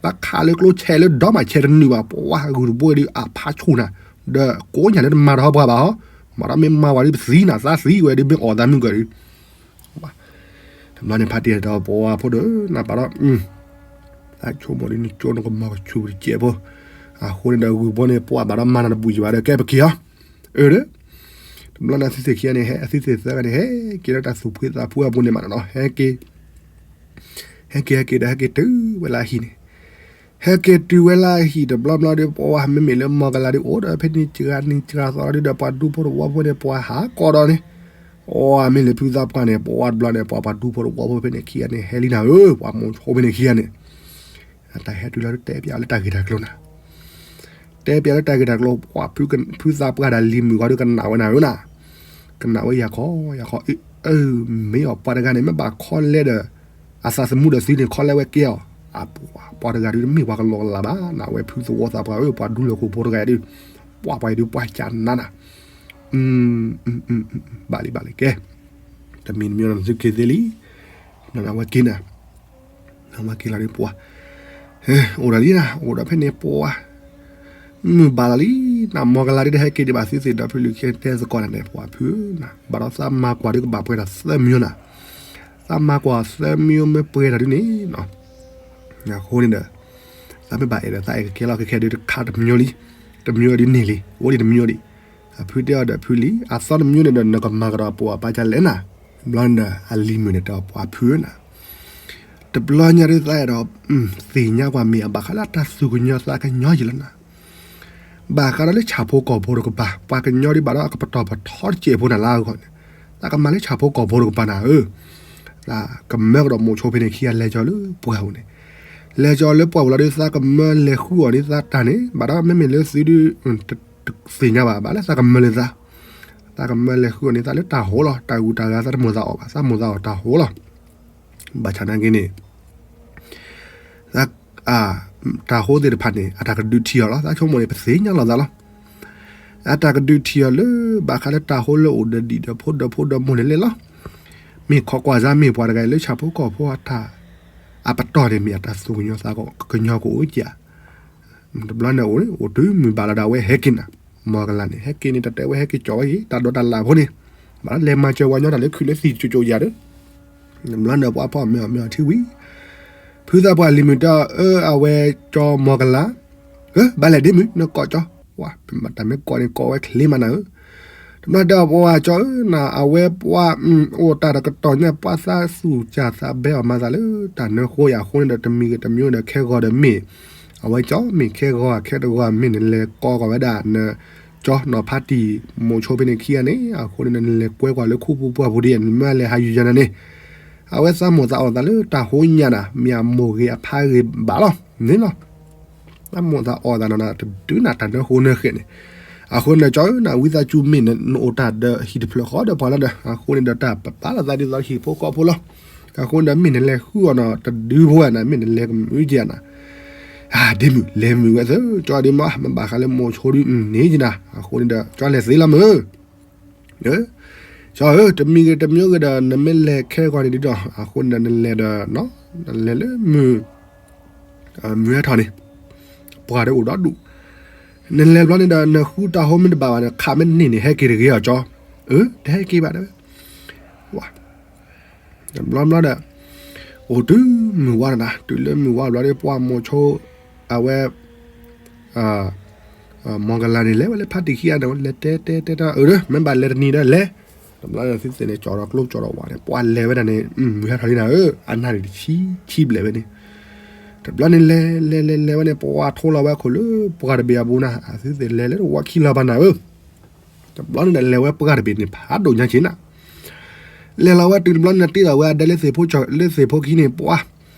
သးခးလၢကျိဆဲးလၢဒီမးဆဲးတနုာ်ဘၣ် ပှၤဂုၢ်တဘိအံၤဒုးအဖးဆူၣ်နၤ, ဒီးကိးညါလၢတမၤထီၣ်ပှၤဘၣ်ဟီ, မၤထီၣ်မ့ၢ်မၤဝဲဒုးပသံနၤ သးသံဝဲဒုးမ့ၢ်အီၣ်သးမုၢ်ကၢၢ်ဒုး တဘျီန့ၣ် ဖါတံၢ်ဒီးပှၤဖိဒီး နပာ်ဒီး သးဆိကမိၣ်ဒ်နကၠိနကမီၤကဆူၣ်တကဲးဖိ, အဃိန့ၣ်ဒီးဂုၢ်ဘိန့ၣ် ပှၤဘၣ်ဒီးမၤနၤတဘူၣ်ယံၤဘၣ်ဒီး ကဲပက့ၤအီၤ, အၢဒီး, တဘျီန့ၣ် အသုသ့ၣ်ခံဂၤန့ၣ် ဟဲ အသုသ့ၣ်သၢဂၤန့ၣ် ဟဲက့ၤလၢတၢ်သူၣ်ဖှံသးဖှံအပူၤန့ၣ်မးနီၤ ဟဲက့ၤ ဟဲက့ၤ ဟဲက့ၤဒီး ဟဲက့ၤတုၤဝဲလၢအဟံၣ်န့ၣ်, ဟဲက့ၤတုၤဝဲလၢအဟံၣ်တဘျီဘျီဒီး ပှၤမ့မ့ၢ်လၢမီၢ်ကလၤဒီး အိၣ်ဒီးဖဲန့ၣ်စှၤနံၤစှၤသီလီၤဒီး ပှၤဒူဖိတဝီဖိန့ၣ် ပှၤဟးကိးဒီးန့ၣ်, အိၣ်မ့ၢ်လၢဖုသးပှၢ်န့ၣ် ပှၤတဘျီန့ၣ် ပှၤပှၤဒူဖိတဝီဖိဖဲန့ၣ်ခံဂၤန့ၣ် ဟဲလံနၤဧၢ, ပှၤမိၤဆိဖဲန့ၣ်ခံဂၤန့ၣ် တၢ်ဟဲတုၤလၢတဲပၠးလၢတၢ်ဂ့ၢ်တၢ်ကျိၤနၤ, တဲပၠးလၢတၢ်ဂ့ၢ်တၢ်ကျိၤ ပှၤဖုသးပှၢ်ဒီးလံၤမုၣ်ဂီၤဒီးကနၣ်ဝဲနၤဧၢနၤ, ကနၣ်ဝဲယၤခီယၤခီ, အၢ မ့ၢ်အီၤပှၤတဂၤန့ၣ် မ့ၢ်ဘၣ်ခီလဲဒီး အသးသမူဒီးသုန့ၣ် ခီလဲဝဲကဲအီၤ, ပှၤတဂၤဒုးတမ့ၢ်ပှၤကလီကလးဘၣ်နၤ, အဝဲဖုသဝီသးပှၢ်ဧၢ, ပှၤဒူလၢၢ်ခိၣ်ဖိတဂၤဒုး, ပှၤပှၤဒုးပှၤကနါနၤ, ဘၣ်လံဘၣ်လံကဲ, တမံၤတမံၤနသုက့ၤသ့လံ, နဝဲက့ၤနၤ နဝဲက့ၤလီၤဒ်ပှၤ, အိၣ်ဒီးလံနၤ အိၣ်ဒီးဖဲန့ၣ်ပှၤ, မုၢ်ဘၣ်လီၤလံ, နမီၢ်ကလၤဒုးတဟဲက့ၤဒံးဘၣ်သုသ့ၣ်ဒီးဖုလံၤခဲတဲသကိးနၤန့ၣ် ပှၤဖုနၤ, ဘၣ်ဒီးသးမၤကွၢ်ဒုးကဘၣ်ပှဲၤဒီးသၢမံၤနၤ, သးမၤကွၢ်သၢမံၤမ့ၢ်ပှဲၤဒီးဒုးန့ၣ် အဃိန့ၣ်ဒီး သးမ့ၢ်ဘၣ်အဲၣ်ဒီးသးအဲၣ်ကကဲလီၤခဲခဲဒုးတခါတမံၤလံ, တမံၤဒုးန့ၢ်လံ အိၣ်ဒံးတမံၤဒံး, အဖုတဲအီၤဒီးဖုလံၤ အသီတမံၤန့ၣ်ဒီး နကမၤကဒီးပှၤပာ်ကလဲၣ်နၤ, ဘျီန့ၣ်ဒီးအလံၤမုၣ်န့ၣ်တဲအီၤပှၤဖုနၤ, တဘျီညါဒုးသးအဲၣ်ဒိး သ့ၣ်ညါကွၢ်မ့ၢ်အဘၣ်ဃးလၢတၢ်သူၣ်ကညီၤသးကညီၤယံၤလီၤနၤ, ဘၣ်ဃးဒီးလၢဆၣ်ဖိကီၢ်ဖိတကပၤ ပှၤကညီဒ်ဘၣ်ဒီးအကပတီၢ်ပထီတစဲးဖိနၤလၢအဂီၢ်န့ၣ်, သးကမၤလၢဆၣ်ဖိကီၢ်ဖိတကပၤနၤဧၢ, သးကမၢကဒီးမိၤဆိဖဲန့ၣ်ခံဂၤလဲၤကီၤလၢပှၢ်ပူၤန့ၣ်, လဲၤကီၤလၢပှၢ်ပူၤလီၤဒီး သးကမၢလဲၤဃုအီၤန့ၣ်သးတၢ်န့ၣ် ဘၣ်ဒီးမ့မ့ၢ်လၢသုဒုး တသ့ၣ်ညါဘၣ် ဘၣ်လၢသးကမၢလၢသး, သးကမၢလဲၤဃုအီၤန့ၣ်သးလၢတၢ်ဟိလီၤ, တၢ်ဂုၤတၢ်ဂၤသးတမိၣ်သးအီၣ်ဘၣ် သးမိၣ်သးအီၣ်တၢ်ဟိလီၤ, ဘၣ်ဆၣ်နာ်က့န့ၣ် တၢ်ဟိသ့ၣ်တဖၣ်န့ၣ် အတၢ်ကဒုးထံၣ်အီၤလီၤ, သးဆိကမိၣ်န့ၣ် ပသ့ၣ်ညါလီၤသးလီၤ, အတၢ်ကဒုးထံၣ်အီၤလၢ ဘၣ်ဃးလၢတၢ်ဟိလၢအိၣ်ဒီးဒံၣ်ဒီးဖိဒီးဖိဒီးမိၢ်န့ၣ်လဲၣ်လီၤ, မ့ၢ်ခိးကွၢ်စါမ့ၢ်ပှၤတဂၤအံၤလၢဆၣ်ဖိကီၢ်ဖိအတၢ် အပတီၢ်န့ၣ်မ့ၢ်အတၢ်သူၣ်ကညီၤသးက ကညီၤကအိၣ်ကဧါ, တဘျီန့ၣ်အိၣ် အိၣ်တုၤမုၢ်ဘၣ်လီၤဒီးအဝဲဟဲက့ၤနၤ, မီၢ်ကလၤန့ၣ် ဟဲက့ၤန့ၣ် တၢ်တဲဝဲဟဲက့ၤကၠီၤဝဲက့ၤ တၢ်ဒိးတၢ်လၢ်ဖိန့ၣ်, ဘၣ်လဲၤမၤစၢၤဝဲညီတၢ်လၢခုၣ်လၢသံၣ်ကၠိကၠိယၤဒီး, တဘျီန့ၣ်ပှၤဖီၣ်မ့ၢ်အီၤမ့ၢ်အီၤထံဝံၤ, ဖုသးပှၢ်လံၤမုၣ်တဲအီၤ အၢ အဝဲကၠီမီၢ်ကလၤ, အၢ ဘၣ်လဲၣ်ဒ့မုၣ် နကိးကၠီ, ပှၤ တၢ်မ့ၢ်ကိးန့ၣ်ကိးဝဲချ့မးနၤဧၢ, တဘျီတဲအီၤပှၤကၠီဧၢနၤ အဝဲပှၤ အိၣ်တၢ်တကတီၢ်ညါ ပှၤသးသူၣ်စၢ်သးဘဲအီၤမၤသးလၢတၢ်နၢဃိယၤအဃိန့ၣ်ဒီး တမံၤဂ့ၤတမံၤဒီး ခဲဂီၤဒီးမ့ၢ် အဝဲကၠီမ့ၢ်ခဲဂီၤ ခဲတဂီၤမ့ၢ် နလဲၤကိးကွၢ်ဝဲဒၣ် နကၠီနီၤဖးတံၢ် မိၤဆိဖဲန့ၣ်ခံဂၤန့ၣ် အဃိန့ၣ်ဒီး နလဲၤကွဲကွၢ်လၢခူပူၤပှၢ်ပူၤဒ် နမ့ၢ်လဲၤဟးယုၢ်ယၤနၤန့ၣ် အဝဲသးမိၣ်သးအီၣ်သးလၢတၢ်ဟိညါနၤ မ့ၢ်အမိၢ်ဂ့ၤအဖါဂ့ၤဘၣ်လီၤ န့ၣ်လီၤ. သးမိၣ်သးအီၣ်သးနီၤနၤ တဒုနၤတၢ်နၢဃိနၢဃဲးန့ၣ်, အဃိန့ၣ်ဒီး ကၠီဧၢနၤ ဝံသးစူၤမ့ၢ်နအိၣ်တၢ်ဒီးဟံၣ်တဖျၢၣ်ဃီဒီးပှၤလီၤဒီး အဃိန့ၣ်ဒီး တၢ်ပပာ်လီၤသးဒ်သိးဟံၣ်ဖိဃီဖိလီၤ. အဃိန့ၣ်ဒီး မ့ၢ်နလဲၤဃုအီၤနီၤ တဒုဖိဧါနၤ မ့ၢ်နလဲၤကမုာ်က့ၤဧါနၤ ဒ့မုၣ် လဲၤမုာ်ဝဲသၢ ကၠီဒ့မုၣ် မ့ၢ်ဘၣ်ဃးလၢမိၤဆိဒုန့ၣ်က့ၤနၤ အဃိန့ၣ်ဒီး ကၠီလဲၤသ့လီၤမုၢ် ကၠီဧၢ တမံၤဂ့ၤတမံၤဂ့ၤဒီး နမ့ၢ်လဲၤခဲဂီၤန့ၣ်ဒ်ဒီး အဃိန့ၣ်ဒီး နလဲၤဒီး နလဲၤလၢမုၢ် မုၢ်ဟဲထီၣ်န့ၣ် ပှၢ်ဒီးအိၣ်ဒီဒူၣ် နလဲၤဘျီန့ၣ်ဒီး နဃုတၢ်ဟိမ့ၢ်တဘၣ်ဘၣ် နခးမ့ၢ်န့ၢ်န့ၣ် ဟဲက့ၤတဂ့ၤအီၤကၠီ အၢ တဟဲက့ၤဘၣ်တဲဝဲ တဘျီဘျီဒီး အိၣ်တုၤမုၢ်ဝါနၤ တုၤလၢမုၢ်ဝါဘျီဒီး ပှၢ်မိၤဆိ အဝဲ မီၢ်ကလၤန့ၣ် လဲၤဝဲလၢဖါတံၢ်ခံဂၤန့ၣ် လဲၤတဲတဲတဲတဲ အၢ မ့ၢ်ဘၣ်လဲၤတနံၤဒီးလဲၤ တဘျီန့ၣ် သုသ့ၣ်န့ၣ် ကၠီၤဒီးကျိကၠီၤဒီးဝါန့ၣ် ပှၢ်လဲၤဝဲဒၣ်န့ၣ် မုၢ်ဟဲထီၣ်လံနၤဧၢ အနၢ်န့ၣ်တဆံဆံဘျဲၣ်ဝဲန့ၣ် တဘျီန့ၣ် လဲၤလဲၤလဲၤလဲၤဝဲန့ၣ် ပှၢ်ထိလီၤဝဲအခိၣ်လၢပှၢ်တဘ့ၣ်အပူၤနၤ သုသ့ၣ်လဲၤလၢတဝီခံလီၤဘၣ်နၤဧၢ တဘျီန့ၣ်ဒီး လဲၤဝဲပှၢ်တဘ့ၣ်န့ၣ် ဖးဒိၣ်ညါက့ၤနၤ လဲၤလီၤဝဲတုၤတဘျီန့ၣ် တ့ၢ်လီၤဝဲအဒဲလၢသ့ၣ်ဖိကၠီၤ လၢသ့ၣ်ဖိခံန့ၣ် ပှၢ်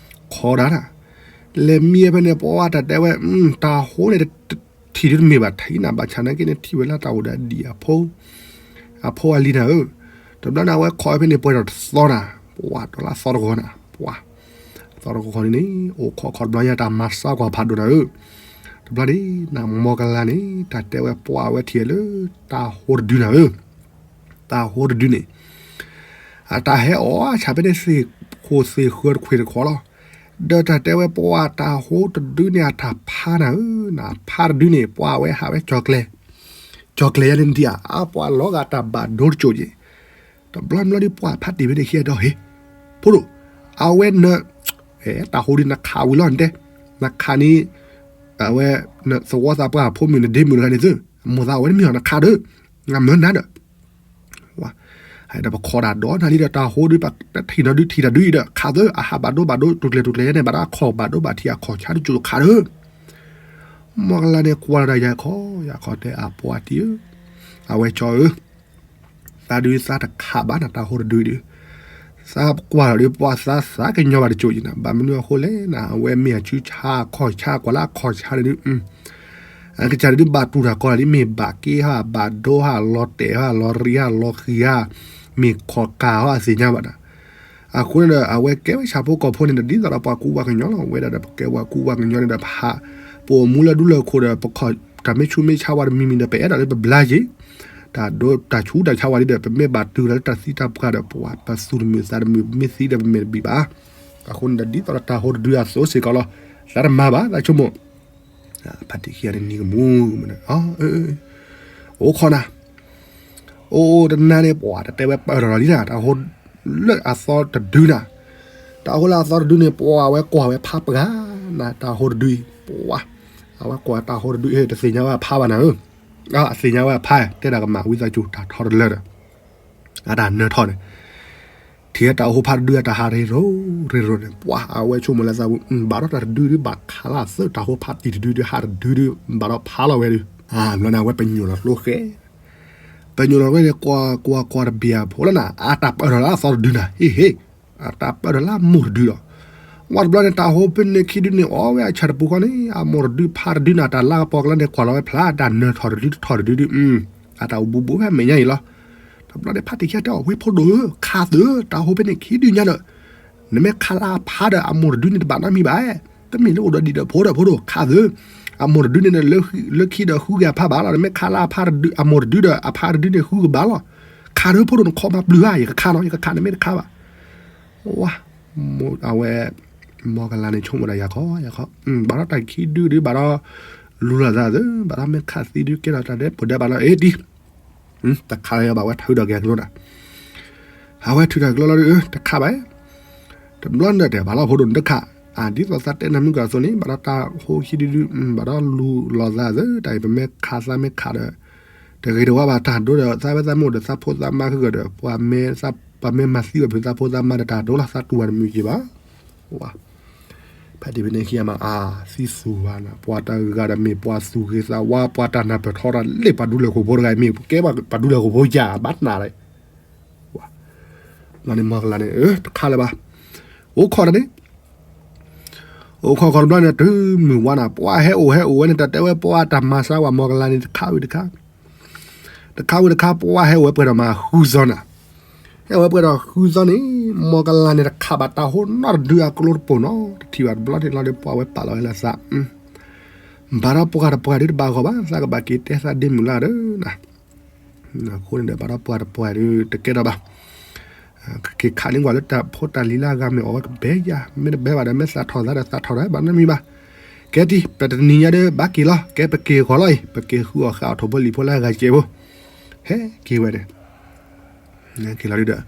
ခိးဒၣ်နၤ လဲၤမံဝဲဖဲန့ၣ် ပှၢ်တၢ်တဲဝဲ တၢ်ဟိန့ၣ် ထံၣ်ဒုတမ့ၢ်ဘၣ်ထံးနၤ ဘၣ်ဆၣ်နာ်က့န့ၣ် ထံၣ်ဝဲလၢတၢ်အိၣ်ဒီးအဒံၣ်အဖိ အဖိအလံၤနၤဧၢ တဘျီန့ၣ် အဝဲခိးဝဲဖဲန့ၣ် ပှဲၤထီၣ်တသီနၤ ပှၢ်ဒီးလၢအသီတဂီၤနၤ ပှၢ် သီတဂီၤန့ၣ်န့ၣ် အိၣ်ခိးခိးတဘျီညါ တၢ်မၤစၢ်ကွၢ်ဖးဒိၣ်နၤဧၢ တဘျီန့ၣ် နမီၢ်ကလၤန့ၣ် တၢ်တဲဝဲပှၢ်ဝဲထံၣ်လၢ တၢ်ဟိတဒုနၤဧၢ တၢ်ဟိတဒုန့ၣ် အတၢ်ဟဲအီၣ်ဆၣ်ဖဲန့ၣ် သ့ၣ်ခိၣ်သ့ၣ်ဃၢၤတခွ့ၣ်တခွီလီၤ. ဒီးတၢ်တဲဝဲပှၢ်တၢ်ဟိတဒုန့ၣ် အတၢ်ဖးနၤဧၢ နဖးတဒုန့ၣ် ပှၢ်ဝဲဟးဝဲကၠီၤကျဲၤ ကၠီၤကျဲၤယါန့ၣ်ဒံးဧါ အပှၤလီၤဂာ်တၢ်ဘၣ်ဒိတစိၤက့ၤ တဘျီဘျီဒီးပှၢ်ဖးတံၢ်ဖဲန့ၣ်ခံဂၤဒီး ဟ့ၣ် ဖိဒိၣ် အဝဲန တၢ်ဟိဒုးနခးဝံၤလီၤနတဲ နခးန့ၣ် အဝဲ သဝီသးပှၢ်ဖိမုၣ်နဒ့မုၣ်တဂၤန့ၣ်သု မိၢ်သးအဝဲတမ့ၢ်အီၤ နခးဒီး နမၢနၤဒီး ဝါ ဒီးပခီၣ်တၢ်ဒီးနၤလံဒီး တၢ်ဟိဒုး ပထံၣ်နီၤဒုးထံၣ်တၢ်ဒုးအံၤဒီး ခးသၢ အဟးဘၣ်ဒိဘၣ်ဒိ တူၢ်ကျဲၤတူၢ်ကျဲၤယဲန့ၣ် ဘၣ်ဒီးအခီၣ်ဘၣ်ဒိဘၣ်ထံးအခီၣ်ဆါတကၠိခးဒီး မ်ကလါန့ၣ်ကွၢ်လီၤတၢ်ယၤခီ ယၤခီတဲအပှၤတံၢ်ဧၢ, အဝဲကၠီဧၢ, သးဒုးသးတခးဘၣ်နၤ တၢ်ဟိတဒုအံၤဒီး, သးကွၢ်လီၤဒီးပှၤသးသးကညီၤဘၣ်တကၠိအံၤနၤ ဘၣ်မနုၤအဃိလဲၣ်နၤ အဝဲမ့ၢ်အဆူဆါအခီၣ်ဆါ ကွၢ်လၢအခီၣ်ဆါန့ၣ်ဒုး အကစၢ်န့ၣ်ဒုးဘၣ်တူၢ်တၢ်ကီလီၤလံ မ့ၢ်ဘၣ်က့ဟါ ဘၣ်ဒိဟါ လီၤတဲာ်ဟါ လီၤရံဟါ လီၤဃံၤဟါ, မ့ၢ်ခီၣ်ကၢ်ဟါအသ့ၣ်ညါဘၣ်နၤ, အဃိန့ၣ်ဒီး အဝဲကဲဝဲဆၣ်ဖိကီၢ်ဖိန့ၣ်ဒီး ဒ်သိးဒီးပှၤကူပှၤကညီလီၤ ဝဲဒၣ်ဒီးပကဲပှၤကူပှၤကညီန့ၣ်ဒီး ပဟး ပအိၣ်မူလၢဒူလၢခိၣ်ဒီး ပခီၣ်တၢ်မ့ၢ်ဆူးမ့ၢ်ဆါဝဲတမံၤမံၤဒီး ပအဲၣ်ဒိးလၢပဘျါက့ၤ တၢ်ဒိတၢ်ဆူးတၢ်ဆါဝဲလံဒီး ပမ့ၢ်ဘၣ်တုၤလီၤလၢတၢ်သံတၢ်ပှၢ်ဒီး ပှၤပသူၣ်တမုာ်သးတမုာ် ပမ့ၢ်သံဒီးပမဲာ်တဘံၣ်ဘၣ်, အဃိန့ၣ်ဒီး ဒ်သိးဒီးတၢ်ဟိတဒုအသိးစ့ၢ်ကီးလီၤ, သးတမၤဘၣ် သးဆိကမိၣ် ဖါတံၢ်ခံဂၤန့ၣ်နံၤကမူၣ် အိၣ်ခိးနၤ, အိၣ်တနၤန့ၣ် ပှၤတတဲဝဲပၢၢ်ထီၣ်လီၤလံနၤ တၢ်ဟိလၢအသီတဒုနၤ, တၢ်ဟိလၢအသီတဒုန့ၣ် ပှၤအဝဲကွၢ်ဝဲဖးပှၢ်နၤ တၢ်ဟိတဒုအံၤ ပှၤ အဝဲကွၢ်တၢ်ဟိတဒုအံၤ တသ့ၣ်ညါဝဲအဖးဘၣ်နၤဧၢ, အသ့ၣ်ညါဝဲအဖး တဲဒၣ်ကမၤဝံသးစူၤ တၢ်ထီတလၢဒီး အတၢ်နၢထီၣ်န့ၣ် ထံၣ်တၢ်ဟိဖးတဒုအတၢ်ဟးရ့ရိၣ်ရ့ရိၣ်န့ၣ် ပှၤအဝဲဆိကမိၣ်လၢသးပူၤ ဘၣ်ဒီးတၢ်တဒုဒု ဘၣ်ခးလၢအသၢ တၢ်ဟိဖးတံၢ်တဒုဒု ဟးတဒုဒု ဘၣ်ဒီးဖးလီၤဝဲဒု ဘျီန့ၣ် အဝဲပညိၣ်လီၤကျိဃဲ, ပညိၣ်လီၤကျိန့ၣ် ကွၢ်ကွၢ်ကွၢ်တဘ့ၣ်အဖိလၢနၤ အတၢ်ပၢၢ်ထီၣ်လၢအသီတဒုနၤ ဟ့ၣ်ဟ့ၣ်, အတၢ်ပၢၢ်ထီၣ်လၢအမိၢ်တဒုလီၤ, ဝဲတဘျီန့ၣ် တၢ်ဟိဖဲန့ၣ်ခံဒုန့ၣ် အိၣ်ဝဲအဆၢတပူၤဃီန့ၣ် အမိၢ်တဒုဖးတဒုနၤ တၢ်လါကပီၤကျါန့ၣ် ကွၢ်လီၤဝဲဖျါ တၢ်နၢထီၣ်တဒုတထီၣ်တဒုဒု အတၢ်အိၣ်ဘူးဘူးဖဲအမဲာ်ညါအံၤလီၤ, တဘျီန့ၣ် ဖါတံၢ်ခံဂၤတဲအီၤ ဝဲဖိဒိၣ်ဧၢ ခးသၢ တၢ်ဟိဖဲန့ၣ်ခံဒုညါဒီး နမ့ၢ်ခးလၢအဖးဒီးအမိၢ်တဒုန့ၣ် တဘၣ်နီတမံၤဘၣ်, တမ့ၢ်လၢအိၣ်ဒီးဒံၣ်ဒီးဖိဒီးဖိဒိၣ် ခးသၢ, အမိၢ်တဒုန့ၣ် လၢခံဒီးဃုက့ၤအဖးဘၣ်လီၤ, နမ့ၢ်ခးလၢအဖးတဒု အမိၢ်တဒုဒီးအဖးတဒုန့ၣ် ဃုကဘၣ်လီၤ, ခးဒီးဖိဒိၣ်နခီမၤပျုၤဧါ ယကခးနီၤ ယကခး နမ့ၢ်တခးဘၣ်, ဝါ, အဝဲ မ်ကလါန့ၣ်ဆိကမိၣ်ဒၣ်ယၤခီ ယၤခီ, ဘၣ်ဒီးတၢ်ခံဒုဒု ဘၣ်ဒီး လူၤလိာ်သးသၢ ဘၣ်ဒီးမ့ၢ်ခးသံဒု ကဲထီၣ်တၢ်ဒဲးပူၤဒဲးဘၣ်လီၤ အ့ၣ်ဒ် တခးလီၤဘၣ် ဝဲထုးထီၣ်က့ၤအကျိနၤ, အဝဲထုးထီၣ်ကျိလီၤဒီး တခးဘၣ်, တဘျီန့ၣ်တဲဘၣ်လီၤ ဖိဒိၣ်နတခး, အဒ်သိးသးတဲနၤမုၢ်ကီၢ်အသိးန့ၣ် ဘၣ်ဒီးတၢ်ဟိခံဒုဒု ဘၣ်ဒီးလူၤလိာ်သးသၢ တၢ်အံၤပမ့ၢ်ခးသးမ့ၢ်ခးဒီး တဂ့ၤတဝါဘၣ် တၢ်ဒိဒီး သးဝဲသးမိၢ်ဒီးသးဖိသးမါဃုာ်ဒီး ပှၤမ့ၢ် ပမ့ၢ်မၤသံဝဲဖုးသးဖိသးမါဒီး တၢ်ဒိလီၤ သးတူၢ်ဝဲတမုာ်က့ၤဘၣ်, ဝါ ဖဲတံၢ်ဖဲန့ၣ်ခံဂၤမး အါ သံသူၣ်ဘၣ်နၤ ပှၤတဂၤဒီးမ့ၢ်ပှၤသူၣ်ဂ့ၤသးဝါ ပှၤတၢ်နၢ်ပၢၢ်ထီတၢ်လၢပှၤဒူလဲၣ်ခိၣ်ဖိတဂၤအံၤ မ့ၢ်ကဲပှၤဒူလဲၣ်ခိၣ်ဖိယၤ ဘၣ်နၤလၢ ဘျီန့ၣ် မ်ကလါန့ၣ် တခးလၢၤဘၣ်, အိၣ်ခိးတၢ်န့ၣ် အိၣ်ခိးခိးတဘျီန့ၣ် တုၤမုၢ်ဝါနၤ ပှၤဟဲအိၣ်ဟဲအိၣ်ဝဲန့ၣ် တၢ်တဲဝဲပှၤတၢ်မၤစၢၤဝဲ မ်ကလါန့ၣ် တခးဝံၤတခါ တခးဝံၤတခါ ပှၤဟဲအိၣ်ဝဲပှဲၤဒီးမး ဃုသီနၤ, ဟဲအိၣ်ဝဲပှဲၤဒီးဃုသီန့ၣ် မ်ကလါန့ၣ် တခးဘၣ်တၢ်ဟိနီတဒုအကျိတပိာ်နီတထံၣ်ဘၣ် တဘျီန့ၣ်လီၤဒီး ပှၤဝဲပာ်လီၤဝဲလၢသး ဘၣ်ဒီးပှၤတပှၢ်ဒုးတဘၣ်ဂီၢ်ဘၣ် သးကဘၣ်က့ၤတဲသးဒ့မုၣ်လၢဒီးနၤ အဃိန့ၣ်ဒီး ဘၣ်ဒီးပှၤတပှၢ်ဒုးတကဲထီၣ်ဘၣ်, ကက့ၤခးန့ၢ်ကွၢ်လၢတၢ်ဖိတၢ်လံၤလၢအဂၤမ့ၢ်အီၣ်ဝဲကဘဲယၤ မ့ၢ်တဘဲဘၣ်ဒီး မ့ၢ်သးထီၣ်သးဒီးသးထီၣ်ဒီး ဘၣ်နီတမံၤဘၣ်, ကဲတံၢ် ပတနံၤညါဒီး ဘၣ်က့ၤလီၤ ကဲပက့ၤဂီၤလီၤအံၤ ပက့ၤဃုအီၣ်ဃာ်အီၣ်ထိၣ်ဖိလံၣ်ဖိလၢအဂၤစဲးဖိ, ဟဲက့ၤဝဲန့ၣ် က့ၤလီၤဒုးဒီး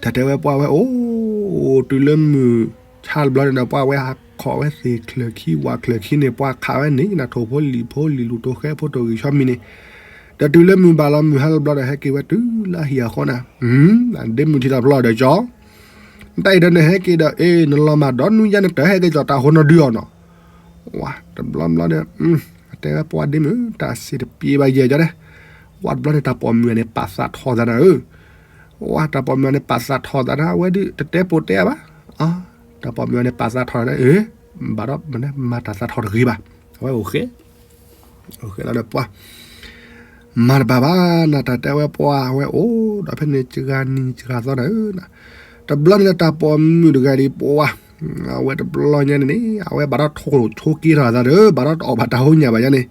တၢ်တဲဝဲပှၤဝဲအိၣ် တုၤလၢမုၢ်ဆါတဘျီန့ၣ်ဒီး ပှၤဝဲဟးခီၣ်ဝဲသ့ၣ်ချၢၣ်ခံဝၣ်ချၢၣ်ခံန့ၣ် ပှၤခးဝဲန့ၣ် နထိၣ်ဖိလံၣ်ဖိလံၣ်လူၤတိၤဃဲဖိတိၣ်ဂံၢ်ဆီမံၤန့ၣ်, ဒီးတုၤလၢမုၢ်ဘၣ်လီၤမုၢ်ဟါတဘျီဒီး ဟဲက့ၤဝဲတုၤလၢအဟံၣ်အဃီနၤ, ဒ့မုၣ်ထံၣ်တၢ်ဖျီဒီးကၠီ နတၢ်အံၤဒီးနဟဲက့ၤဒီး အ့ နလီၤမၢ်ဒီးနွံယါနတဟဲက့ၤကၠီတၢ်ဟိနီဒုအီၤနီၤ, ဝါ တဘျီဘျီန့ၣ် တဲဝဲပှၤဒ့မုၣ် တၢ်စံးတပျ့ၤဘၣ်ယဲၢ်ကၠီဒဲး, ဝါတဘျီန့ၣ် တၢ်ပိာ်မုၣ်န့ၣ် ပာ်သးထီၣ်သးနၤဧၢ, ဝါ တၢ်ပိာ်မုၣ်န့ၣ် ပာ်သးထီၣ်သးနၤ အဝဲဒုး တတဲပိာ်တဲဘၣ်, တၢ်ပိာ်မုၣ်န့ၣ် ပာ်သးထီၣ်သးနၤ အ့ ဘၣ်ဒီးမၤတၢ်သးထီၣ်တဂ့ၤဘၣ်, အဝဲအိၣ်ဃဲ အိၣ်ဃဲလီၤဒီးပှၤ မၤတဘၣ်ဘၣ်နၤ တၢ်တဲဝဲပှၤဝဲအိၣ်ဒီးဖဲန့ၣ် စှၤနံၤစှၤသီနၤဧၢ, တဘျီန့ၣ်ဒီးတၢ်ပိာ်မုၣ်တဂၤဒ်ပှၤ အဝဲတဘျီညါန့ၣ်န့ၣ် အဝဲဘၣ်ဒီးထိၣ်ဆိက့ထီၣ်အသးဒီး ဘၣ်ဒီးတအီၣ်ဘၣ်တၢ်ဟိညၣ်ဘၣ်ယါန့ၣ်,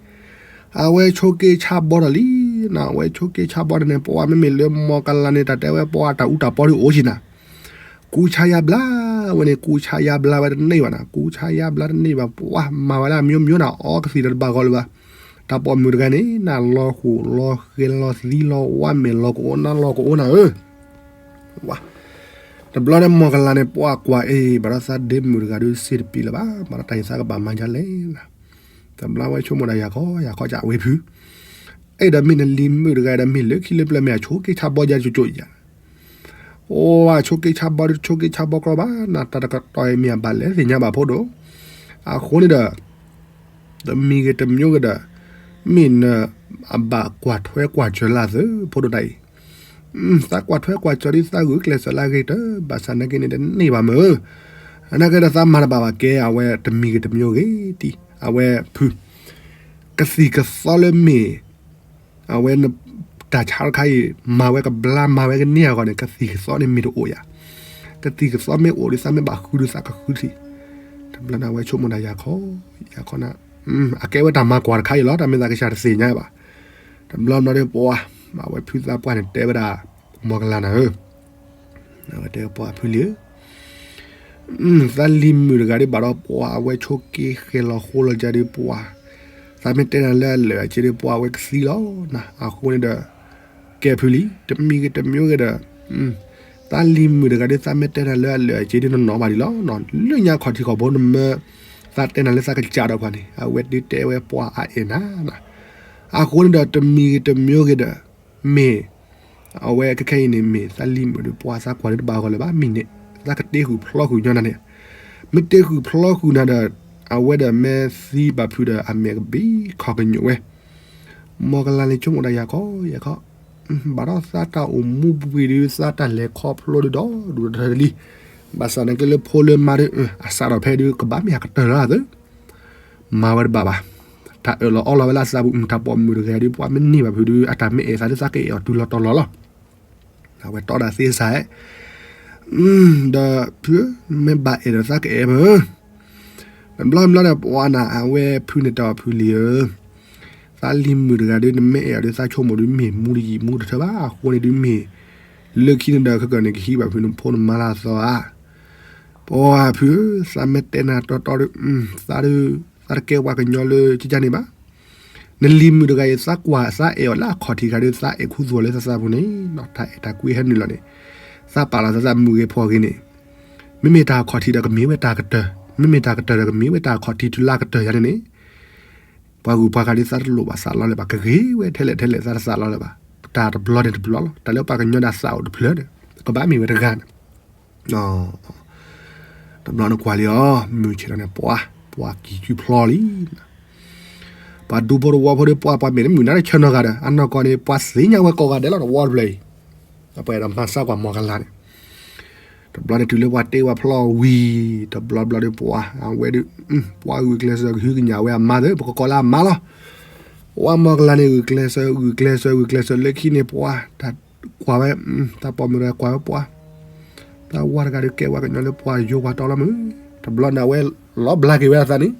အဝဲဆိက့ဆါဘီဒီးလံနၤ အဝဲဆိက့ဆါဘီဒီးန့ၣ် ပှၤမ့မ့ၢ်လၢမ်ကလါန့ၣ် တၢ်တဲဝဲပှၤတၢ်အူတၢ်ပီဒ်အိၣ်ကံနၤ ကူဆါယါဘျါဝဲန့ၣ် ကူဆါယါဘျါဝဲတန့ၢ်ဘၣ်နၤ ကူဆါယါဘျါတန့ၢ်ဘၣ် ပှၤမၤဝဲဒၣ်မိမိနၤ အီကသံၣ်ဒီးတဘၣ်ဂီၤလၢၤဘၣ်, တၢ်ပိာ်မုၣ်တဂၤန့ၣ် နၤလီၤဃိာ်လီၤဃဲၤလီၤသံလီၤဝါမဲာ်လီၤကအိၣ်နၤလီၤကအိၣ်နၤဧၢ, ဝါ တဘျီန့ၣ်မ်ကလါန့ၣ် ပှၤကွၢ်အ့ ဘၣ်ဒီးသးဒ့မုၣ်တဂၤဒုးစံးတပျ့ၤလၢၤဘၣ် ဘၣ်ဒီးတၢ်အံၤသးကဘၣ်မၤဒ်လဲၣ်နၤ, တဘျီဝဲဆိကမိၣ်ဒီးယၤခီ ယၤခီကဝ့ၢ်ဖု အဲၣ်ဒီးမ့ၢ်နလံၤမုၣ်တဂၤဒီးမ့ၢ်လၢခံလၢပျၢၤမ့ၢ်အဆိက့ဆါဘီယါကၠိကၠိယါ ပှၤဆိက့ဆါဘီဒုးဆိက့ဆါဘီကြီဘၣ်နၤ, တၢ်တကတီၢ်အံၤမ့ၢ်အဘၣ်လဲၤသ့ၣ်ညါဘၣ်ဖိဒိၣ်, အဃိန့ၣ်ဒီး တမံၤဂ့ၤတမံၤဂ့ၤဒီး မ့ၢ်နအဘၣ်ကွၢ်ထွဲကွၢ်စၢၤလၢအသၢ ဖိဒိၣ်တၢ်အံၤ, သးကွၢ်ထွဲကွၢ်စၢၤဒ်သးဂုာ်ကျဲးစၢးလၢအဂ့ၤကတၢၢ် ဘၣ်ဆၣ်နာ်က့န့ၣ်တန့ၢ်ဘၣ်မ့ၢ်, နာ်က့ဒီးသးမၤတဘၣ်ဘၣ်ကဲအဝဲတမံၤဂ့ၤတမံၤဂ့ၤ အဝဲဖု ကသံၣ်ကသီလၢမ့ၢ် အဝဲ တၢ်ဆါတခါအံၤ မၤဝဲကဘျါမၤဝဲကန့ၢ်အဂီၢ်န့ၣ် ကသံၣ်ကသီန့ၣ်မ့ၢ်တအိၣ်ယၤ, ကသံၣ်ကသီမ့ၢ်အိၣ်ဒီးသးမ့ၢ်ဘၣ်ဃုဒီးသးကဃုထံၣ်, တဘျီန့ၣ်အဝဲဆိကမိၣ်ဒၣ်ယၤခီ, ယၤခီနၤ, အကဲဝဲတၢ်မၤကွၢ်တခါအံၤလီၤ တၢ်မ့ၢ်သးကစၢ်တသ့ၣ်ညါဘၣ်, တဘျီဘျီဒီးပှၤ အဝဲဖုသးပှၢ်န့ၣ်တဲဝဲဒၣ် မီၢ်ကလၤနၤဧၢ အဝဲတဲပှၤဖုလံဧၢ သးလံၤမုၣ်တဂၤဒ်ဘၣ်ဒီးပှၤအဝဲဆိက့ဃဲၤလီၤဃိလီၤကဒီးပှၤ, သးမ့ၢ်တဲနၤလၢအလၢာ်အစ့ဒီးပှၤအဝဲကသံလီၤနၤ, အဃိန့ၣ်ဒီး ကဲဖုလံ, တမံၤဂ့ၤတမံၤဂ့ၤဒီး သးလံၤမုၣ်တဂၤဒ်သးမ့ၢ်တဲနၤလၢအလၢာ်အစ့ဒ်နီၢ်နီၢ်ဘၣ်ဒံးလီၤ, လၢညါခီၣ်ထံးခီၣ်ဘိနမၢ သးတဲနၤလၢသးကစၢ်ဒီးပှၤန့ၣ် အဝဲဒုးတဲဝဲပှၤအအဲၣ်နၤနၤ, အဃိန့ၣ်ဒီးတမံၤဂ့ၤတမံၤဂ့ၤဒီး မ့ၢ် အဝဲခဲခဲအံၤန့ၣ် မ့ၢ်သးလံၤမုၣ်ဒီးပှၤသးကွၢ်ဒ်တဘၣ်အဂီၢ်လၢၤဘၣ် မ့ၢ်န့ၣ် သးကတ့ဃုာ်ဖျီဃုာ်ညီနၤန့ၣ်, မ့ၢ်တ့ဃုာ်ဖျီဃုာ်နၤဒီး အဝဲဒီးမ့ၢ်သံဘၣ်ဖုဒီးအမဲာ်ကဘံခီၣ်ကညိးဝဲ, မီၢ်ကလၤန့ၣ်ဆိကမိၣ်ဒၣ်ယၤခီယၤခီ, ဘၣ်ဒီးသးတၢ်အိၣ်မူပူၤကွံာ်ဒီး သးတၢ်လဲၤခီဖျိဒီးဒီဒူၣ်ဒီထၢတလံ, ဘၣ်ဆၣ်န့ၣ်က့လၢဖိလၢမါဒီး အစးထီၣ်ဖဲဒုးကဘၣ်မ့ၢ်အကတၢၢ်လီၤသၢ မၤဝဲတဘၣ်ဘၣ်, တၢ်အၢၣ်လီၤအီလီၤဝဲလၢအသးပူၤ တၢ်ပိာ်မုၣ်တဂၤဒုး ပှၤမ့ၢ်န့ၢ်ဘၣ်ဖုဒုး အတၢ်မ့ၢ်အဲၣ်သးဒုးသးကအဲၣ်အီၤတုၤလီၤတီၤလီၤလီၤ, အဝဲတီဒၣ်သ့စး, ဒီးဖု မ့ၢ်ဘၣ်အဲၣ်ဒီးသးကအဲၣ်မ့ၢ် တဘျီဘျီဒီးပှၤနၤ အဝဲဖုန့ၣ်တဲအီၤဖုလံဧၢ, သးလံၤမုၣ်တဂၤဒုး နမ့ၢ်အဲၣ်အီၤဒုး သးဆိကမိၣ်ဒုးမ့ၢ်မူတယံာ်မူတထၢဘၣ် အဃိန့ၣ်ဒုးမ့ၢ် လၢခံန့ၣ်ဒီးခဲကနံၣ်ကဟံးဘၣ်ဖုန့ၣ်ဖိန့ၣ်မါလၢအသီဧါ, ပှၤဖုဧၢ သးမ့ၢ်တဲနၤတီတီဒီး သးဒုး သးတကဲပှၤကညီလၢကကန့ၣ်ဘၣ် နလံၤမုၣ်တဂၤအံၤ သးကွၢ်သးအဲၣ်အီၤလၢအခီၣ်ထံးတဂၤဒီး သးအဲၣ်ခူသူၣ်အီၤလၢသးသးပူၤန့ၣ် တၢ်အဲၣ်တၢ်ကွံဟဲနုာ်လီၤန့ၣ်, သးပာ်လီၤသးသးမုၢ်ဂ့ၤဖှီၣ်ဂ့ၤန့ၣ်, မ့မ့ၢ်တၢ်ခီၣ်ထံးဒီးကမ့ၢ်ဝဲတၢ်ကတၢၢ်, မ့မ့ၢ်တၢ်ကတၢၢ်ဒီးကမ့ၢ်ဝဲတၢ်ခီၣ်ထံးတုၤလၢအကတၢၢ်ယၤန့ၣ်န့ၣ်, ပှၤဂုၤပှၤဂၤဒီးသးတလိၣ်ဘၣ်သးလီလၢၤဘၣ် ကဂ့ၤဝဲထဲလဲၣ်ထဲလဲၣ်သးတသးလီလၢၤဘၣ်, တၢ်တဘျီန့ၣ်တဘျီလီၤ တၢ်လၢပှၤကညီဒီးသးအိၣ်တဖျၢၣ်ဒီး ကဘၣ်မ့ၢ်ဝဲတဂၤန့ၣ် တဘျီန့ၣ်ကွၢ်လံအီၤ မုၢ်ဆ့ၣ်ထီၣ်န့ၣ် ပှၤ ပှၤကံၢ်ကုဖျီလံ, ပှၤဒူဖိတဝီဖိဒီးပှၤ ပှၤမ့ၢ်တမုၢ်နၤတဆၢနီတဂၤဒီး အနီၢ်ကီၢ်န့ၣ် ပှၤသ့ၣ်ညါဝဲကိးဂၤဒဲးလီၤ တဝီတဖျၢၣ်အံၤ, ပှၤအဲၣ်ဒိးမၤစၢ်ကွၢ်မီၢ်ကလၤန့ၣ်, တဘျီန့ၣ်တုၤလၢပှၤတ့ဝဲဖျီဝံၤ တဘျီဘျီဒီးပှၤ အဝဲဒီး ပှၤဂုာ်ကျဲးစၢးကဟုကညးဝဲအမါသၢ ပကကိးလၢအမါလီၤ, ပှၤမီၢ်ကလၤန့ၣ် ဂုာ်ကျဲးစၢး ဂုာ်ကျဲးစၢး ဂုာ်ကျဲးစၢးလၢခံန့ၣ် ပှၤ တၢ်ကွၢ်ဝဲ တၢ်ပိာ်မုၣ်တဂၤကွၢ်ဝဲပှၤ, တၢ်ဝၤတဂၤဒီးကဲဝဲကညီလၢပှၤယိၤပှၤတီလီၤမုၢ်, တဘျီန့ၣ် အဝဲလီၤဘျါက့ၤဝဲအသးန့ၣ်,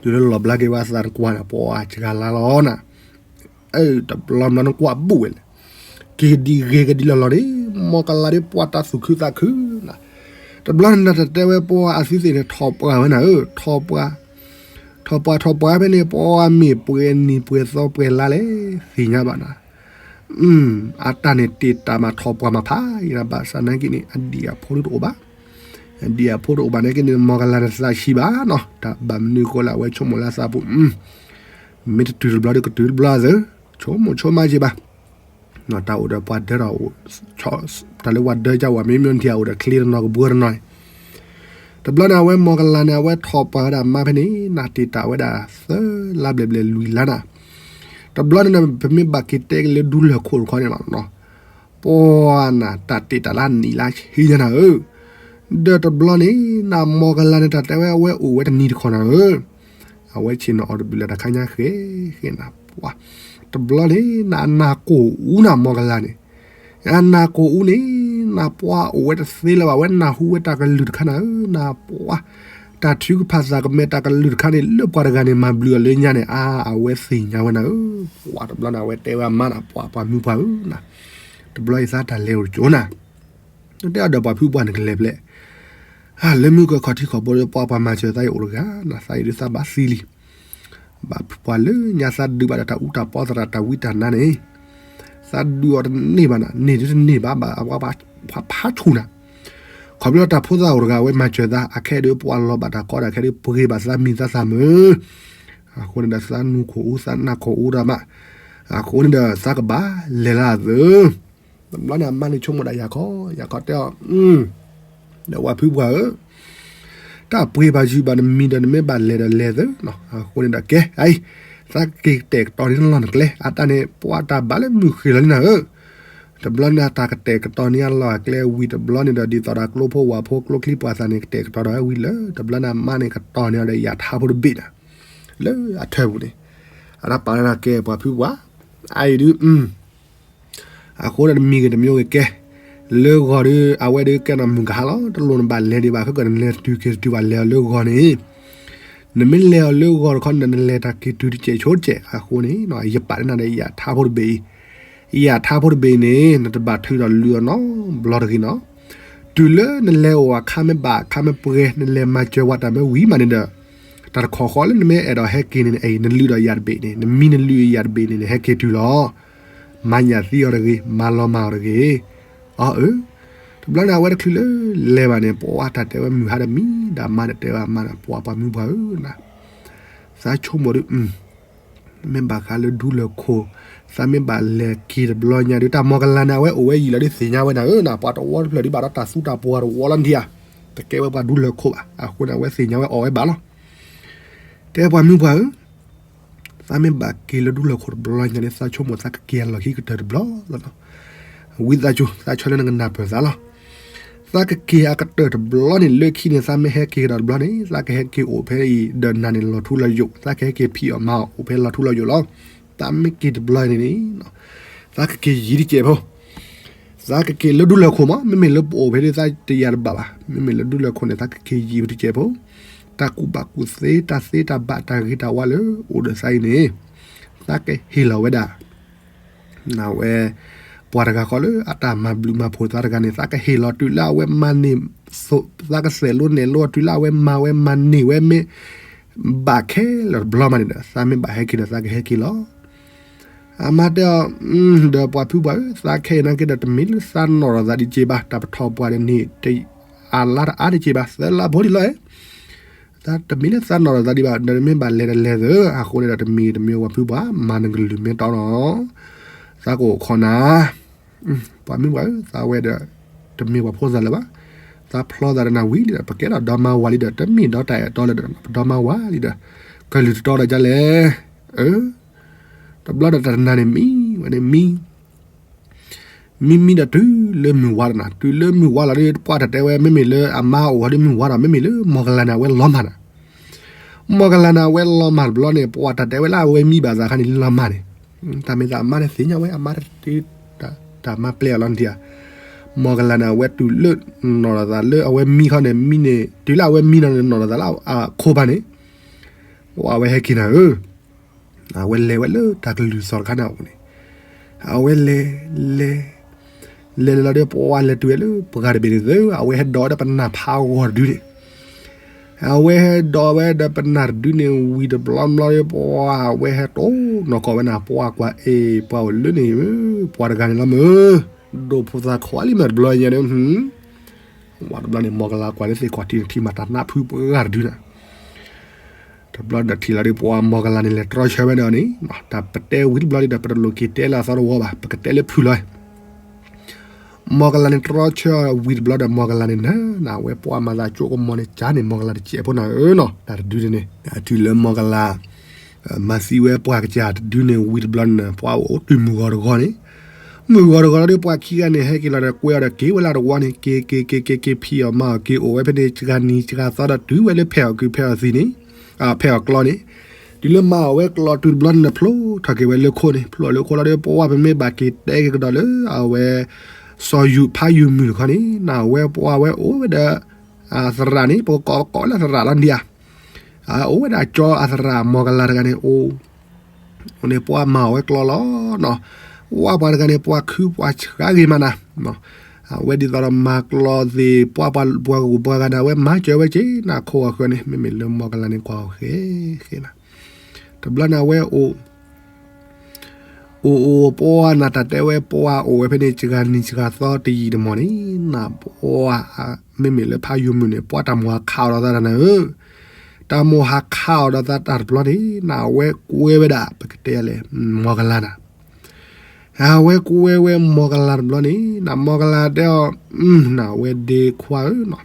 တုၤလၢလီၤဘျါက့ၤဝဲအသးန့ၣ်ကွၢ်န့ၣ် ပှၤစှၤလါလီၤနၤ, တဘျီဘျီန့ၣ်ကွၢ်ဘူးဝဲလဲၣ်, က့ၤဒံးဂ့ၤကဒံးလီၤလီၤန့ၣ်, မီၢ်ကလၤဒီးပှၤတၢ်သူၣ်ခုသးခုနၤ, တဘျီန့ၣ် တၢ်တဲဝဲပှၤအသုသ့ၣ်န့ၣ် ထီၣ်ပှၢ်ဝဲနၤဧၢ, ထီၣ်ပှၢ် ထီၣ်ပှၢ် ထီၣ်ပှၢ်ဖဲန့ၣ် ပှၤမ့ၢ်ပှဲၤနံၤပှဲၤသီပှဲၤလါလဲၣ် သ့ၣ်ညါဘၣ်နၤ, အတၢ်န့ၣ်တ့ၢ်တၢ်မၤထီၣ်ပှၢ်မၤဖးယံၤနၤ ဘၣ်ဆၣ်နာ်က့န့ၣ် အဒံၣ်အဖိဒုတအိၣ်ဘၣ်, အဒံၣ်အဖိတအိၣ်ဘၣ်နာ်က့န့ၣ် မီၢ်ကလၤန့ၣ်သးဆံးဘၣ်နီၤ, တၢ်ဘၣ်မနုၤဃိလၢအဝဲဆိကမိၣ်လၢအသးပူၤ, မ့ၢ်တတုၤတဘျီဒီးကတုၤတဘျီသၢ, ဆိကမိၣ်ဆိကမးက့ၤဘၣ် တၢ်အိၣ်ဒီးပှၤဒၢထီၣ်အိၣ်, တၢ်လၢပှၤဒၢကဝဲမ့မ့ၢ်ထံၣ်အအိၣ်ဒီးချ့တနီၤကဘှၢတနီၤန့ၣ်, တဘျီန့ၣ် အဝဲမီၢ်ကလၤန့ၣ် အဝဲထီၣ်ပှၢ်ဝဲဒၣ်မါဖဲန့ၣ် နတ့ၢ်တၢ်ဝဲဒၣ်သၢလါဘျဲၣ်ဘျဲၣ်လွံၢ်လါနၤ, တဘျီန့ၣ် ပမ့ၢ်ဘၣ်က့ၤတဲက့ၤလၢဒူလၢၢ်ခိၣ်တခီန့ၣ်လီၤ, ပှၤနၤ တၢ်တ့ၢ်တၢ်လၢနံၣ်လါဆံညါနၤဧၢ, ဒီးတဘျီန့ၣ် နမီၢ်ကလၤန့ၣ် တၢ်တဲဝဲအဝဲအိၣ်ဝဲတနံၤတခီနၤဧၢ အဝဲဆ့ၣ်နီၤအီၤတဘျုးလၢတၢ်ခါညါဃဲဃဲနၤပှၤ, တဘျီန့ၣ် နအနၢ်ကိၢ်အူနၤမီၢ်ကလၤန့ၣ်, အနၢ်ကိၢ်အူန့ၣ် နပှၤအိၣ်ဝဲတသ့လၢၤဘၣ် ဝဲနၢ်ဟူဝဲတၢ်ကလုၢ်တခါနၤဧၢ နပှၤ, တၢ်ထုကဖၣ်သးကမဲာ်တၢ်ကလုၢ်တခါန့ၣ် လၢပှၤတဂၤန့ၣ် မၤဘျုးအီၤလၢညါန့ၣ် အါ အဝဲသ့ၣ်ညါဝဲနၤဧၢ, ပှၤတဘျီန့ၣ် အဝဲတဲဝဲအမါနၤ ပှၤပှၤမုၣ်ပှၢ်ဧၢနၤ, တဘျီအံၤသးတၢ်လဲၤအိၣ်တကၠိနၤ တဲအီၤဒီးပှၤဖုပှၢ်န့ၣ်ကလဲၤဖျဲး, လၢမုၢ်ကခီၣ်ထံးခီၣ်ဘိဒီးပှၤပှၤမၤစၢၤသးအံၤအိၣ်တဂၤနၤ သးအံၤဒုးသးဘၣ်သံလံ, ဘၣ်ပှၤလၢညါသးဒုးဘၣ်ဒီးတၢ်အူတၢ်ပီသရၣ်တၢ်ဝံတၢ်နါန့ၣ်, သးဒုးအီၤတန့ၢ်ဘၣ်နၤ န့ၢ်ဒုးတန့ၢ်ဘၣ်ဘၣ် ပှၤဖးဆူၣ်နၤ, ခီဖျိတၢ်ဖိသၣ်အိၣ်တဂၤအဝဲမၤစၢၤသး အခဲဒုးပှၤလီၤဘၣ်တၢ်ကီတၢ်ခဲဒုးပှ့ၤဘၣ်သးမံၤသးသးမုာ် အဃိန့ၣ်ဒီးသးနူခိၣ်အူသးနၢ်ခိၣ်အူဒၣ်မး, အဃိန့ၣ်ဒီးသးကဘၣ်လဲၤလၢအသၢ တဘျီန့ၣ်အမါန့ၣ်ဆိကမိၣ်ဒၣ်ယၤခီ, ယၤခီတဲအီၤ, ဒီးပှၤဖုပှၢ်ဧၢ, တၢ်ပှ့ၤဘၣ်ယုၢ်ဘၣ်နမံၤဒီး နမ့ၢ်ဘၣ်လဲၤဒီးလဲၤသၢနီၤ. အဃိန့ၣ်ဒီးကဲ အံၤ, သးက့ၤကတဲာ်ကတီၤန့ၢ်လီၢ်နကျဲ, အတၢ်န့ၣ် ပှၤတၢ်ဘၣ်လၢမုၢ်ဃ့ၢ်လီၤလံနၤဧၢ. တဘျီန့ၣ်တၢ်ကတဲာ်ကတီၤန့ၢ်အလီၢ်အကျဲဝံၤတဘျီန့ၣ်ဒီး ဒ်သိးဒီးကျိဖိဝၤဖိကျိချံပှၤသးန့ၣ် ကတဲာ်ကတီၤဒီးဝံၤလၢ တဘျီန့ၣ်အမါန့ၣ်ကတီၤန့ၢ်အီၤဒီးယၤထါဖိတဘ့ၣ်နၤ, လၢအထၢၣ်ပူၤန့ၣ်, အတၢ်ပာ်လၢကဲပှၤဖုပှၢ်, အအံၤဒုး အဃိဒီးတမံၤဂ့ၤတမံၤဂ့ၤကဲ, လၢဂီၤဒီး အဝဲဒုးကဲနီၤမုၢ်ကဟါလီၤ, တလိၣ်နဘၣ်လဲၤဒံးဘၣ် ခဲကနလဲၤတုၤက့ၤတတုၤဘၣ် လဲၤအီၤလၢဂီၤန့ၣ်, နမ့ၢ်လဲၤအီၤလၢဂီၤတခီန့ၣ်ဒီး နလဲၤတၢ်က့ၤတုၤတစဲးဆိတစဲးအဃိန့ၣ်, ယပာ်လၢနၤဒီးယၤထါဖိတဘ့ၣ်အံၤ, ယၤထါဖိတဘ့ၣ်အံၤန့ၣ် နတဘၣ်ထုးဒီးလုၢ်အီၤနီတဘျီတဂ့ၤနီၤ. တုၤလၢနလဲၤအိၣ်အခါမ့ၢ်ဘၣ် အခါမ့ၢ်ပှဲၤ နလဲၤမၤစၢၤဝဲတၢ်မ့ၢ်ဝံၤမးန့ၣ်ဒီး, တၢ်တခီဃီလၢနမ့ၢ်အဲၣ်ဒိးဟဲက့ၤန့ၣ် နလုၢ်ဒီးယၤတဘ့ၣ်န့ၣ် နမံနလုၢ်ယၤတဘ့ၣ်န့ၣ် နဟဲက့ၤတုၤလီၤ. မၤညၣ်သံအီၤတဂ့ၤ, မၤလီၤမၢ်အီၤတဂ့ၤ. အီအၢ, တဘျီန့ၣ်အဝဲတချုးလၢလဲၤဘၣ်န့ၣ် ပှၤတၢ်တဲဝဲမုၢ်ဟါဒီးမံဒီးမါန့ၣ်တဲဝဲမါန့ၣ် ပှၤပှၤမုၢ်ပှၢ်ဧၢ, သးဆိကမိၣ်ဒီး မ့ၢ်ဘၣ်ဃးလၢဒူလၢၢ်ခိၣ်, သးမ့ၢ်ဘၣ်လဲၤက့ၤတဘျီညါဒီး တၢ်မီၢ်ကလၤန့ၣ် အဝဲအိၣ်ဝဲယံာ်လီၤဒီးသ့ၣ်ညါဝဲနၤဧၢ, ပှၤတဝီတဖျၢၣ်ဒုးဘၣ်ဒီးတၢ်သူတၢ်ပှၢ်တဝီလီၤနထံၣ်ဧါ, တကဲဝဲပှၤဒူလၢၢ်ခိၣ်ဘၣ်, အဃိန့ၣ် အဝဲသ့ၣ်ညါဝဲအီၣ်ဝဲဘၣ်လီၤ. တဲပှၤမုၢ်ပှၢ်ဧၢ, သးမ့ၢ်ဘၣ်က့ၤလၢဒူလၢၢ်ခိၣ်တဘျီညါန့ၣ် သးဆိကမိၣ်သးကက့ၤအလီၢ်ခံကတၢၢ်တဘျီလီၤ. ဝံသးစူၤ သးဆၢလၢနကနၢ်ပၢၢ်သးလီၤ. သးကက့ၤအကတၢၢ်တဘျီန့ၣ် လၢခံန့ၣ် သးမ့ၢ်ဟဲက့ၤကဒီးတဘျီန့ၣ် သးကဟဲက့ၤအိၣ်ဖဲအံၤဒီးနၤန့ၣ် လီၤထူလီၤယိာ်, သးကဟဲက့ၤဖံးအီၣ်မၤအီၣ်အိၣ်ဖဲလီၤထူလီၤယိာ်လီၤ. သးမ့ၢ်က့ၤတဘျီန့ၣ်န့ၣ် သးကက့ၤယံၤတစဲးဖိ သးကက့ၤလၢဒူလၢၢ်ခိၣ်မး, မ့မ့ၢ်လၢပအိၣ်ဖဲဒၣ်သးတယာ်တဘၣ်ဘၣ်, မ့မ့ၢ်လၢဒူလၢၢ်ခိၣ်န့ၣ် သးကက့ၤယံၤဝဲတစဲးဖိ, တၢ်ကူၣ်ဘၣ်ကူၣ်သ့ တၢ်သ့တၢ်ဘၣ် တၢ်ဂ့ၤတၢ်ဝါလၢအိၣ်ဒီးသးအံၤန့ၣ် သးကဟ့ၣ်လီၤဝဲဒၣ် အဝဲ ပှၤတဂၤဃီလၢအတၢ်မၤဘျုးမၤဖှိၣ်သးတဂၤန့ၣ် သးကဟ့ၣ်လီၤတုၤလၢအဝဲမၤန့ၢ်, သးကစဲးလိနဲၣ်လိအီၤတုၤလၢအဝဲမၤဝဲမၤန့ၢ်ဝဲမ့ၢ် ဘၣ်ခဲလၢာ်တဘျီမးန့ၣ်ဒီး သးမ့ၢ်ဘၣ်ဟဲက့ၤဒီးသးကဟဲက့ၤလီၤ. အမါတဲအီၤ, ဒီးပှၤဖုပှၢ်ဧၢ, သးခဲအံၤနာ်က့ဒီးတမ့ၢ်လၢသးနီၢ်ထီၣ်သးဒံးက့ဘၣ်, တၢ်ပထီၣ်ပှၢ်ဒီးန့ၣ် အလါတအါတက့ဘၣ်, သၢလါဖိဒံးလီၤဧါ. တမ့ၢ်လၢသးနီၢ်ထီၣ်သးဒံးဘၣ်, ဒီးနမ့ၢ်ဘၣ်လဲၤဒီးလဲၤသၢ, အဃိန့ၣ်ဒီးတမံၤတမံၤပှၤဖုပှၢ် မၤနကလုၢ်မ့ၢ်တီနီၤ, သးကအိၣ်ခိးနၤ. ပှၤမုၢ်ပှၢ်ဧၢ, သးဝဲဒီး တမ့ၢ်ပှၤဖိသၣ်လၢၤဘၣ်, သးဖျီသးဒီးနၤဝံၤလံဒီး ပကဲထီၣ်ဒီမါဝၤလံဒီး တမ့ၢ်ဒီတၢ်အဲၣ်တီလၢၤဒီး ပဒီမါဝၤလံဒီး ကလုၢ်တတီဒီးဒ်လဲၣ်. အၢ တဘျီဒီးတၢ်တနၤန့ၣ်မံဝဲန့ၣ်မံ မံမံဒီးတုၤလၢမုၢ်ဝါလီၤနၤ, တုၤလၢမုၢ်ဝါလီၤဒီး ပှၤတၢ်တဲဝဲ မ့မ့ၢ်လၢအမါအိၣ်ဒီးမုၢ်ဝါဒီး မ့မ့ၢ်လၢမီၢ်ကလၤန့ၣ် အဝဲလီၤမၢ်နၤ, မီၢ်ကလၤန့ၣ် အဝဲလီၤမၢ်တဘျီန့ၣ် ပှၤတၢ်တဲဝဲလၢအဝဲမံဘၣ်သးခါန့ၣ် လီၤမၢ်န့ၣ်, တၢ်မ့ၢ်သးအမါန့ၣ်သ့ၣ်ညါဝဲ အမါတ တၢ်မၤပျဲအီၤလီၤနထံၣ်ဧါ. မီၢ်ကလၤန့ၣ် အဝဲတုၤလၢနီၢ်ထီၣ်သးလၢအဝဲမံခီန့ၣ် မံန့ၣ် တုၤလၢအဝဲမံနီၤန့ၣ် နီၢ်ထီၣ်သးလၢအခိၣ်ဖးန့ၣ်, အဝဲဟဲက့ၤနၤဧၢ, အဝဲလဲၤဝဲလၢတၢ်ကလုၢ်သီၣ်တခါန့ၣ်အအိၣ်န့ၣ်, အဝဲလဲၤ လဲၤ လဲၤလဲၤလီၤဒီး ပှၤလဲၤတုၤဝဲလၢပှၢ်တဘ့ၣ်န့ၣ်သၢ အဝဲဟဲဒိးဝဲဒီးပနၢ်ဖးဂီၤတဒုန့ၣ်, အဝဲဟဲဒိးဝဲဒီးပနၢ်တဒုန့ၣ်ဝံၤတဘျီဘျီဒီး ပှၤအဝဲဟဲတိၢ်နီၢ်ကီၢ်ဝဲနၤ ပှၤကွၢ်အ့ၣ် ပှၤအိၣ်လၢန့ၣ် ပှၤတဂၤန့ၣ်လီၤမၢ်, ဒိၣ်ဖိသၣ်ခွါလံမၢ်တဘျီညါဒီး ဝဲတဘျီန့ၣ် မီၢ်ကလၤကွၢ်လၢသ့ၣ်ခီၣ်ထံးန့ၣ် ထံၣ်မၤတၢ်နးဖုပှၢ်တဒုန့ၣ် တဘျီဒီးထံၣ်လီၤဒီး ပှၤမီၢ်ကလၤန့ၣ်လဲၤတြီဆၢဝဲန့ၣ်အီၤန့ၣ်, တၢ်ပတဲဝံၤတဘျီဒီး ပတလိၣ်က့ၤတဲလၢအသီတဝီဘၣ်, ပကတဲလၢဖုၣ်လီၤ. မီၢ်ကလၤန့ၣ်တြီဆၢဝံၤတဘျီဒီး မီၢ်ကလၤန့ၣ်နၤ နဝဲပှၤမၤသးကၠိကမီၤန့ၣ် ကၢ်န့ၣ် မီၢ်ကလၤတစဲးဖိနၤဧၢနီၤ, တၢ်တဒုန့ၣ်န့ၣ် တုၤလၢမီၢ်ကလၤ မၤသံဝဲပှၢ်ကစၢ်တဒုန့ၣ်ဝံၤတဘျီန့ၣ် ပှၤအိၣ်တုၤမုၢ်ဂီၤတဂီၤန့ၣ်, မုၢ်ဂီၤတဂီၤဒီး ပှၤခံဂၤန့ၣ် ဟဲက့ၤလီၤဒီးကွဲအီၤဒီးက့ၤဝဲလၢတဝီန့ၣ် က့ၤက့ၤက့ၤက့ၤက့ၤဖံးအီၣ်မၤအီၣ်က့ၤအိၣ်ဝဲဖဲန့ၣ် စှၤနံၤစှၤသီဒီးတုၤဝဲလၢဖဲအီၣ်ကုဖဲအီၣ်သံန့ၣ်, ဖဲအီၣ်ကျီန့ၣ်, တုၤလၢမၤအီၣ်ဝဲကျီတုၤတဘျီန့ၣ် ဖျိထီၣ်က့ၤဝဲလၢခိၣ်န့ၣ်, ဖျိအီၤလၢခိၣ်လီၤဒီး ပှၤပမ့ၢ်ဘၣ်က့ၤတဲက့ၤကဒီးလၢအဝဲ စီၤယူၤဖးယူၤမုၢ်တခီန့ၣ် နဝဲပှၤဝဲအိၣ်ဝဲဒီး အသရၣ်န့ၣ် ပကကိးဝဲလၢသရၣ်လီၤဒံးဧါ, အိၣ်ဝဲဒၣ်ကၠီအသရၣ်မီၢ်ကလၤတဂၤန့ၣ်အိၣ် န့ၣ်ပှၤမၤအီၣ်ဝဲကျီလီၤနီၤ, ဝဲပှၤတဂၤန့ၣ် ပှၤခုပှၤဆှးဂ့ၤမးနၤ, အဝဲဒ်သိးဒီးမၤကျီသ့ၣ် ပှၤပှၤပှၤဂုၤပှၤဂၤန့ၣ် အဝဲမၤစၢၤဝဲက့ၤနၤခိၣ်အဃၢၤန့ၣ် မ့မ့ၢ်လၢမီၢ်ကလၤန့ၣ်ကွၢ်အီၤဃဲဃဲနၤ, တဘျီန့ၣ်အဝဲအိၣ် အိၣ်အိၣ်ပှၤနၤတၢ်တဲဝဲပှၤအိၣ်ဝဲဖဲန့ၣ် စှၤနံၤစှၤသီတယံာ်တမီၢ်န့ၣ် နပှၤ မ့မ့ၢ်လၢဖးယိၤမုၢ်န့ၣ် ပှၤတၢ်မိၣ်ဟးခးအီၤဒီးသးတၢ်နၤဧၢ, တၢ်မိၣ်ဟးခးအီၤဒီးသးတၢ်တဘျီန့ၣ် နဝဲကွဲဝဲဒၣ် ပကတဲလဲၣ် မီၢ်ကလၤနၤ အဝဲကွဲဝဲ မီၢ်ကလၤတဘျီန့ၣ် နမီၢ်ကလၤတဲအီၤ, နဝဲဒ့ခွါဧၢနီ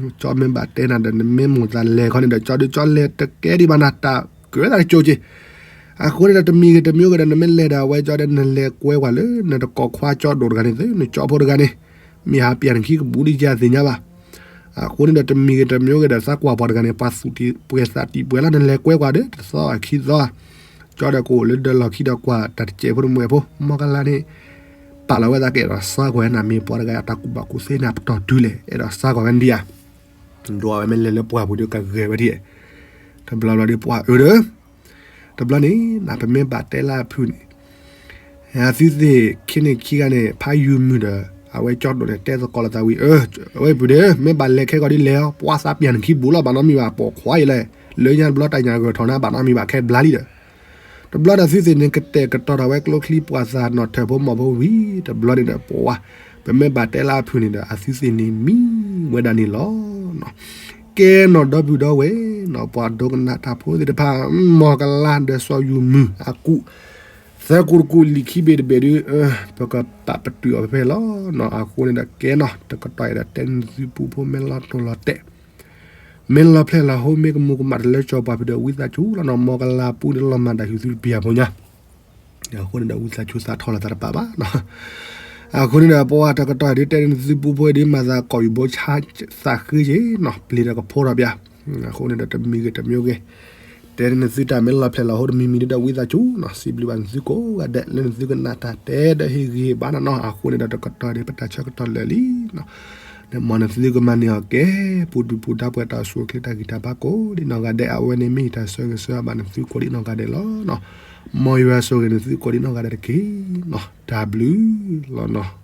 ၤ, ကၠီမ့ၢ်ဘၣ်တဲနၤဒီး နမ့ၢ်မိၣ်သးလဲၤခီန့ၣ်ဒီး ကၠီဒုကၠီလဲၤတကဲဒံးဘၣ်နၤ တၢ်ကၢသးတကၠိက့ၤ. အဃိန့ၣ်ဒီး တမံၤဂ့ၤတမံၤဂ့ၤဒီး နမ့ၢ်လဲၤဒီး အဝဲကၠီဒီး နလဲၤကွဲကွၢ်လၢ နတကိးခွါကၠီဒိၣ်တဂၤန့ၣ်သု, နကၠီဖိတဂၤန့ၣ် မ့ၢ်ဟးပျၢ်နခံကဘူးဒံး ယသ့ၣ်ညါဘၣ်. အဃိန့ၣ်ဒီး တမံၤဂ့ၤတမံၤဂ့ၤဒီး သးကွၢ်ပှၤတဂၤန့ၣ် ပှၤသူၣ်တံၢ်ပှဲၤသးတံၢ်ပှဲၤလီၤ, နလဲၤကွဲကွၢ်ဒီး တသီခံသီ ကၠီဒီးကအိၣ်လၢဒၢးလီၢ်ခံဒီးကွၢ်တၢ်တစဲးဖိတမှဲၤဖိ, မီၢ်ကလၤန့ၣ် ပာ်လီၤဝဲသးကအဲၣ်ဒိးစါကွၢ်ဝဲ နမ့ၢ်ပှၤတဂၤအတၢ်ကူၣ်ဘၣ်ကူၣ်သ့န့ၣ် အပတီၢ်တုၤလဲၣ် အဲၣ်ဒိးစါကွၢ်ဝဲဒံးဧါ. ဒွးဝဲမ့ၢ်လဲၤလၢပှၢ်ပူၤဒီး ကဂဲၤဝဲဒ်, တဘျီဘျီဒီး ပှၤအၢဒီး တဘျီန့ၣ် နပမ့ၢ်ဘၣ်တဲလၢအဖုၣ်န့ၣ် အသုသ့ၣ်ခံန့ၣ်ခံဂၤန့ၣ် ဖးယုၢ်မုၢ်ဒီး အဝဲကၠီဒိၣ်န့ၣ် တဲသကိးလိာ်သးဝံၤ, အၢ, အဝဲပုၢ်ဒီး မ့ၢ်ဘၣ်လဲၤခဲကီးဒ်လဲၣ်အီၤ ပှၤသးပျၢ်နခံဘူးလီၤ ဘၣ်နီတမံၤဘၣ် ပိာ်ခွါအံၤလဲၣ်, လၢညါတဘျီတၢ်ညၣ်ဂၢၢ်ထီၣ်နၤ ဘၣ်နီတမံၤဘၣ် ခဲဘျါလံဒီး တဘျီဒီးသုသ့ၣ်န့ၣ် ကတဲာ်ကတီၤတၢ်ဝဲကျိချံပှၤသးနီၣ်ထၢၣ်ဖိမီၢ်ဖိဝံၤ တဘျီန့ၣ်ဒီး ပဝဲ ပမ့ၢ်ဘၣ်တဲလၢအဖုၣ်န့ၣ်ဒီး အသုသ့ၣ်န့ၣ်မံဝဲဒၣ်န့ၣ်လီၤ. ကဲနီၣ်ဒီပုၢ်ဒီဝဲၢ်နီၣ် ပှၤဒိကနၣ်တၢ်ဖိသ့ၣ်တဖၣ် မီၢ်ကလၤဒီးစီၤယုၢ်မုၢ်အကူၣ် သၢကူၣ်တကူၣ်လံာ်ခံဘ့ၣ်တဘ့ၣ်ဒီး ပကပာ်ပတုာ်အီၤဖဲဖဲလီၤ. အဃိန့ၣ်ဒီးကဲနီၣ် တကတီၢ်အံၤဒီးတဲနသုပူဖိ မ့ၢ်လီၤတိၢ်လီၤတဲာ် မ့ၢ်လီၤဖျဲၣ်လီၤဟိ မ့ၢ်ကမူၤကမၣ်တလၢကၠီၤပှၤဖုၣ်ဒီး ဝံသးစူၤလီၤနီၣ် မီၢ်ကလၤပူန့ၣ်လီၤမၤတၢ်ဟူးသုတပံၤအဖိညါ အဃိန့ၣ်ဒီး ဝံသးစူၤသးထီၣ်လီၤသးတပာ်ဘၣ်နီၣ်. အဃိန့ၣ်ဒီး ပဝဲတကတီၢ်အံၤဒ်တဲန့ၣ် နသုပူဖိဒ်မၤသးကိးယူၤဘိဆါသးဃ့က့ၤနီၣ် ပျ့ၤဒီးကဖိထီၣ်ပၠး. အဃိန့ၣ်ဒီး တမံၤဂ့ၤတမံၤဂ့ၤ တဲန့ၣ်နသုတၢ်မ့ၢ်လီၤဖျဲၣ်လီၤဟိတမံၤမံၤဒီး ဝံသးစူၤနီၣ် စံးဘျုးဘၣ်နသုကိးဂၤဒဲး လၢနသုကနၣ်တၢ်တဲဒီးဟ့ၣ်ဂံၢ်ဟ့ၣ်ဘါနၤနီၣ်. အဃိန့ၣ်ဒီး တကတီၢ်အံၤဒ်ပတၢ်ဆၢကတီၢ်လၢာ်လံနီၣ် မ်နသုကမၤန့ၢ်အီၤကဲ ပူၤဒုၣ်ပူၤဒါပှဲၤတၢ်အိၣ်ဆူၣ်အိၣ်ချ့တၢ်ဂံၢ်တၢ်ဘါကိးဒ်နီၢ်ဂၤဒဲး အဝဲန့ၣ်မ့ၢ်ယတၢ်ဆၢဂ့ၤဆၢဝါဘၣ်နသုကိးဒ်နီၢ်ဂၤဒဲးလီၤနီၣ်. မ်ယွၤဆိၣ်ဂ့ၤနသုကိးဒ်နီၢ်ဂၤဒဲးတက့ၢ်နီၣ်. တၢ်ဘျုးလီၤနီၣ်.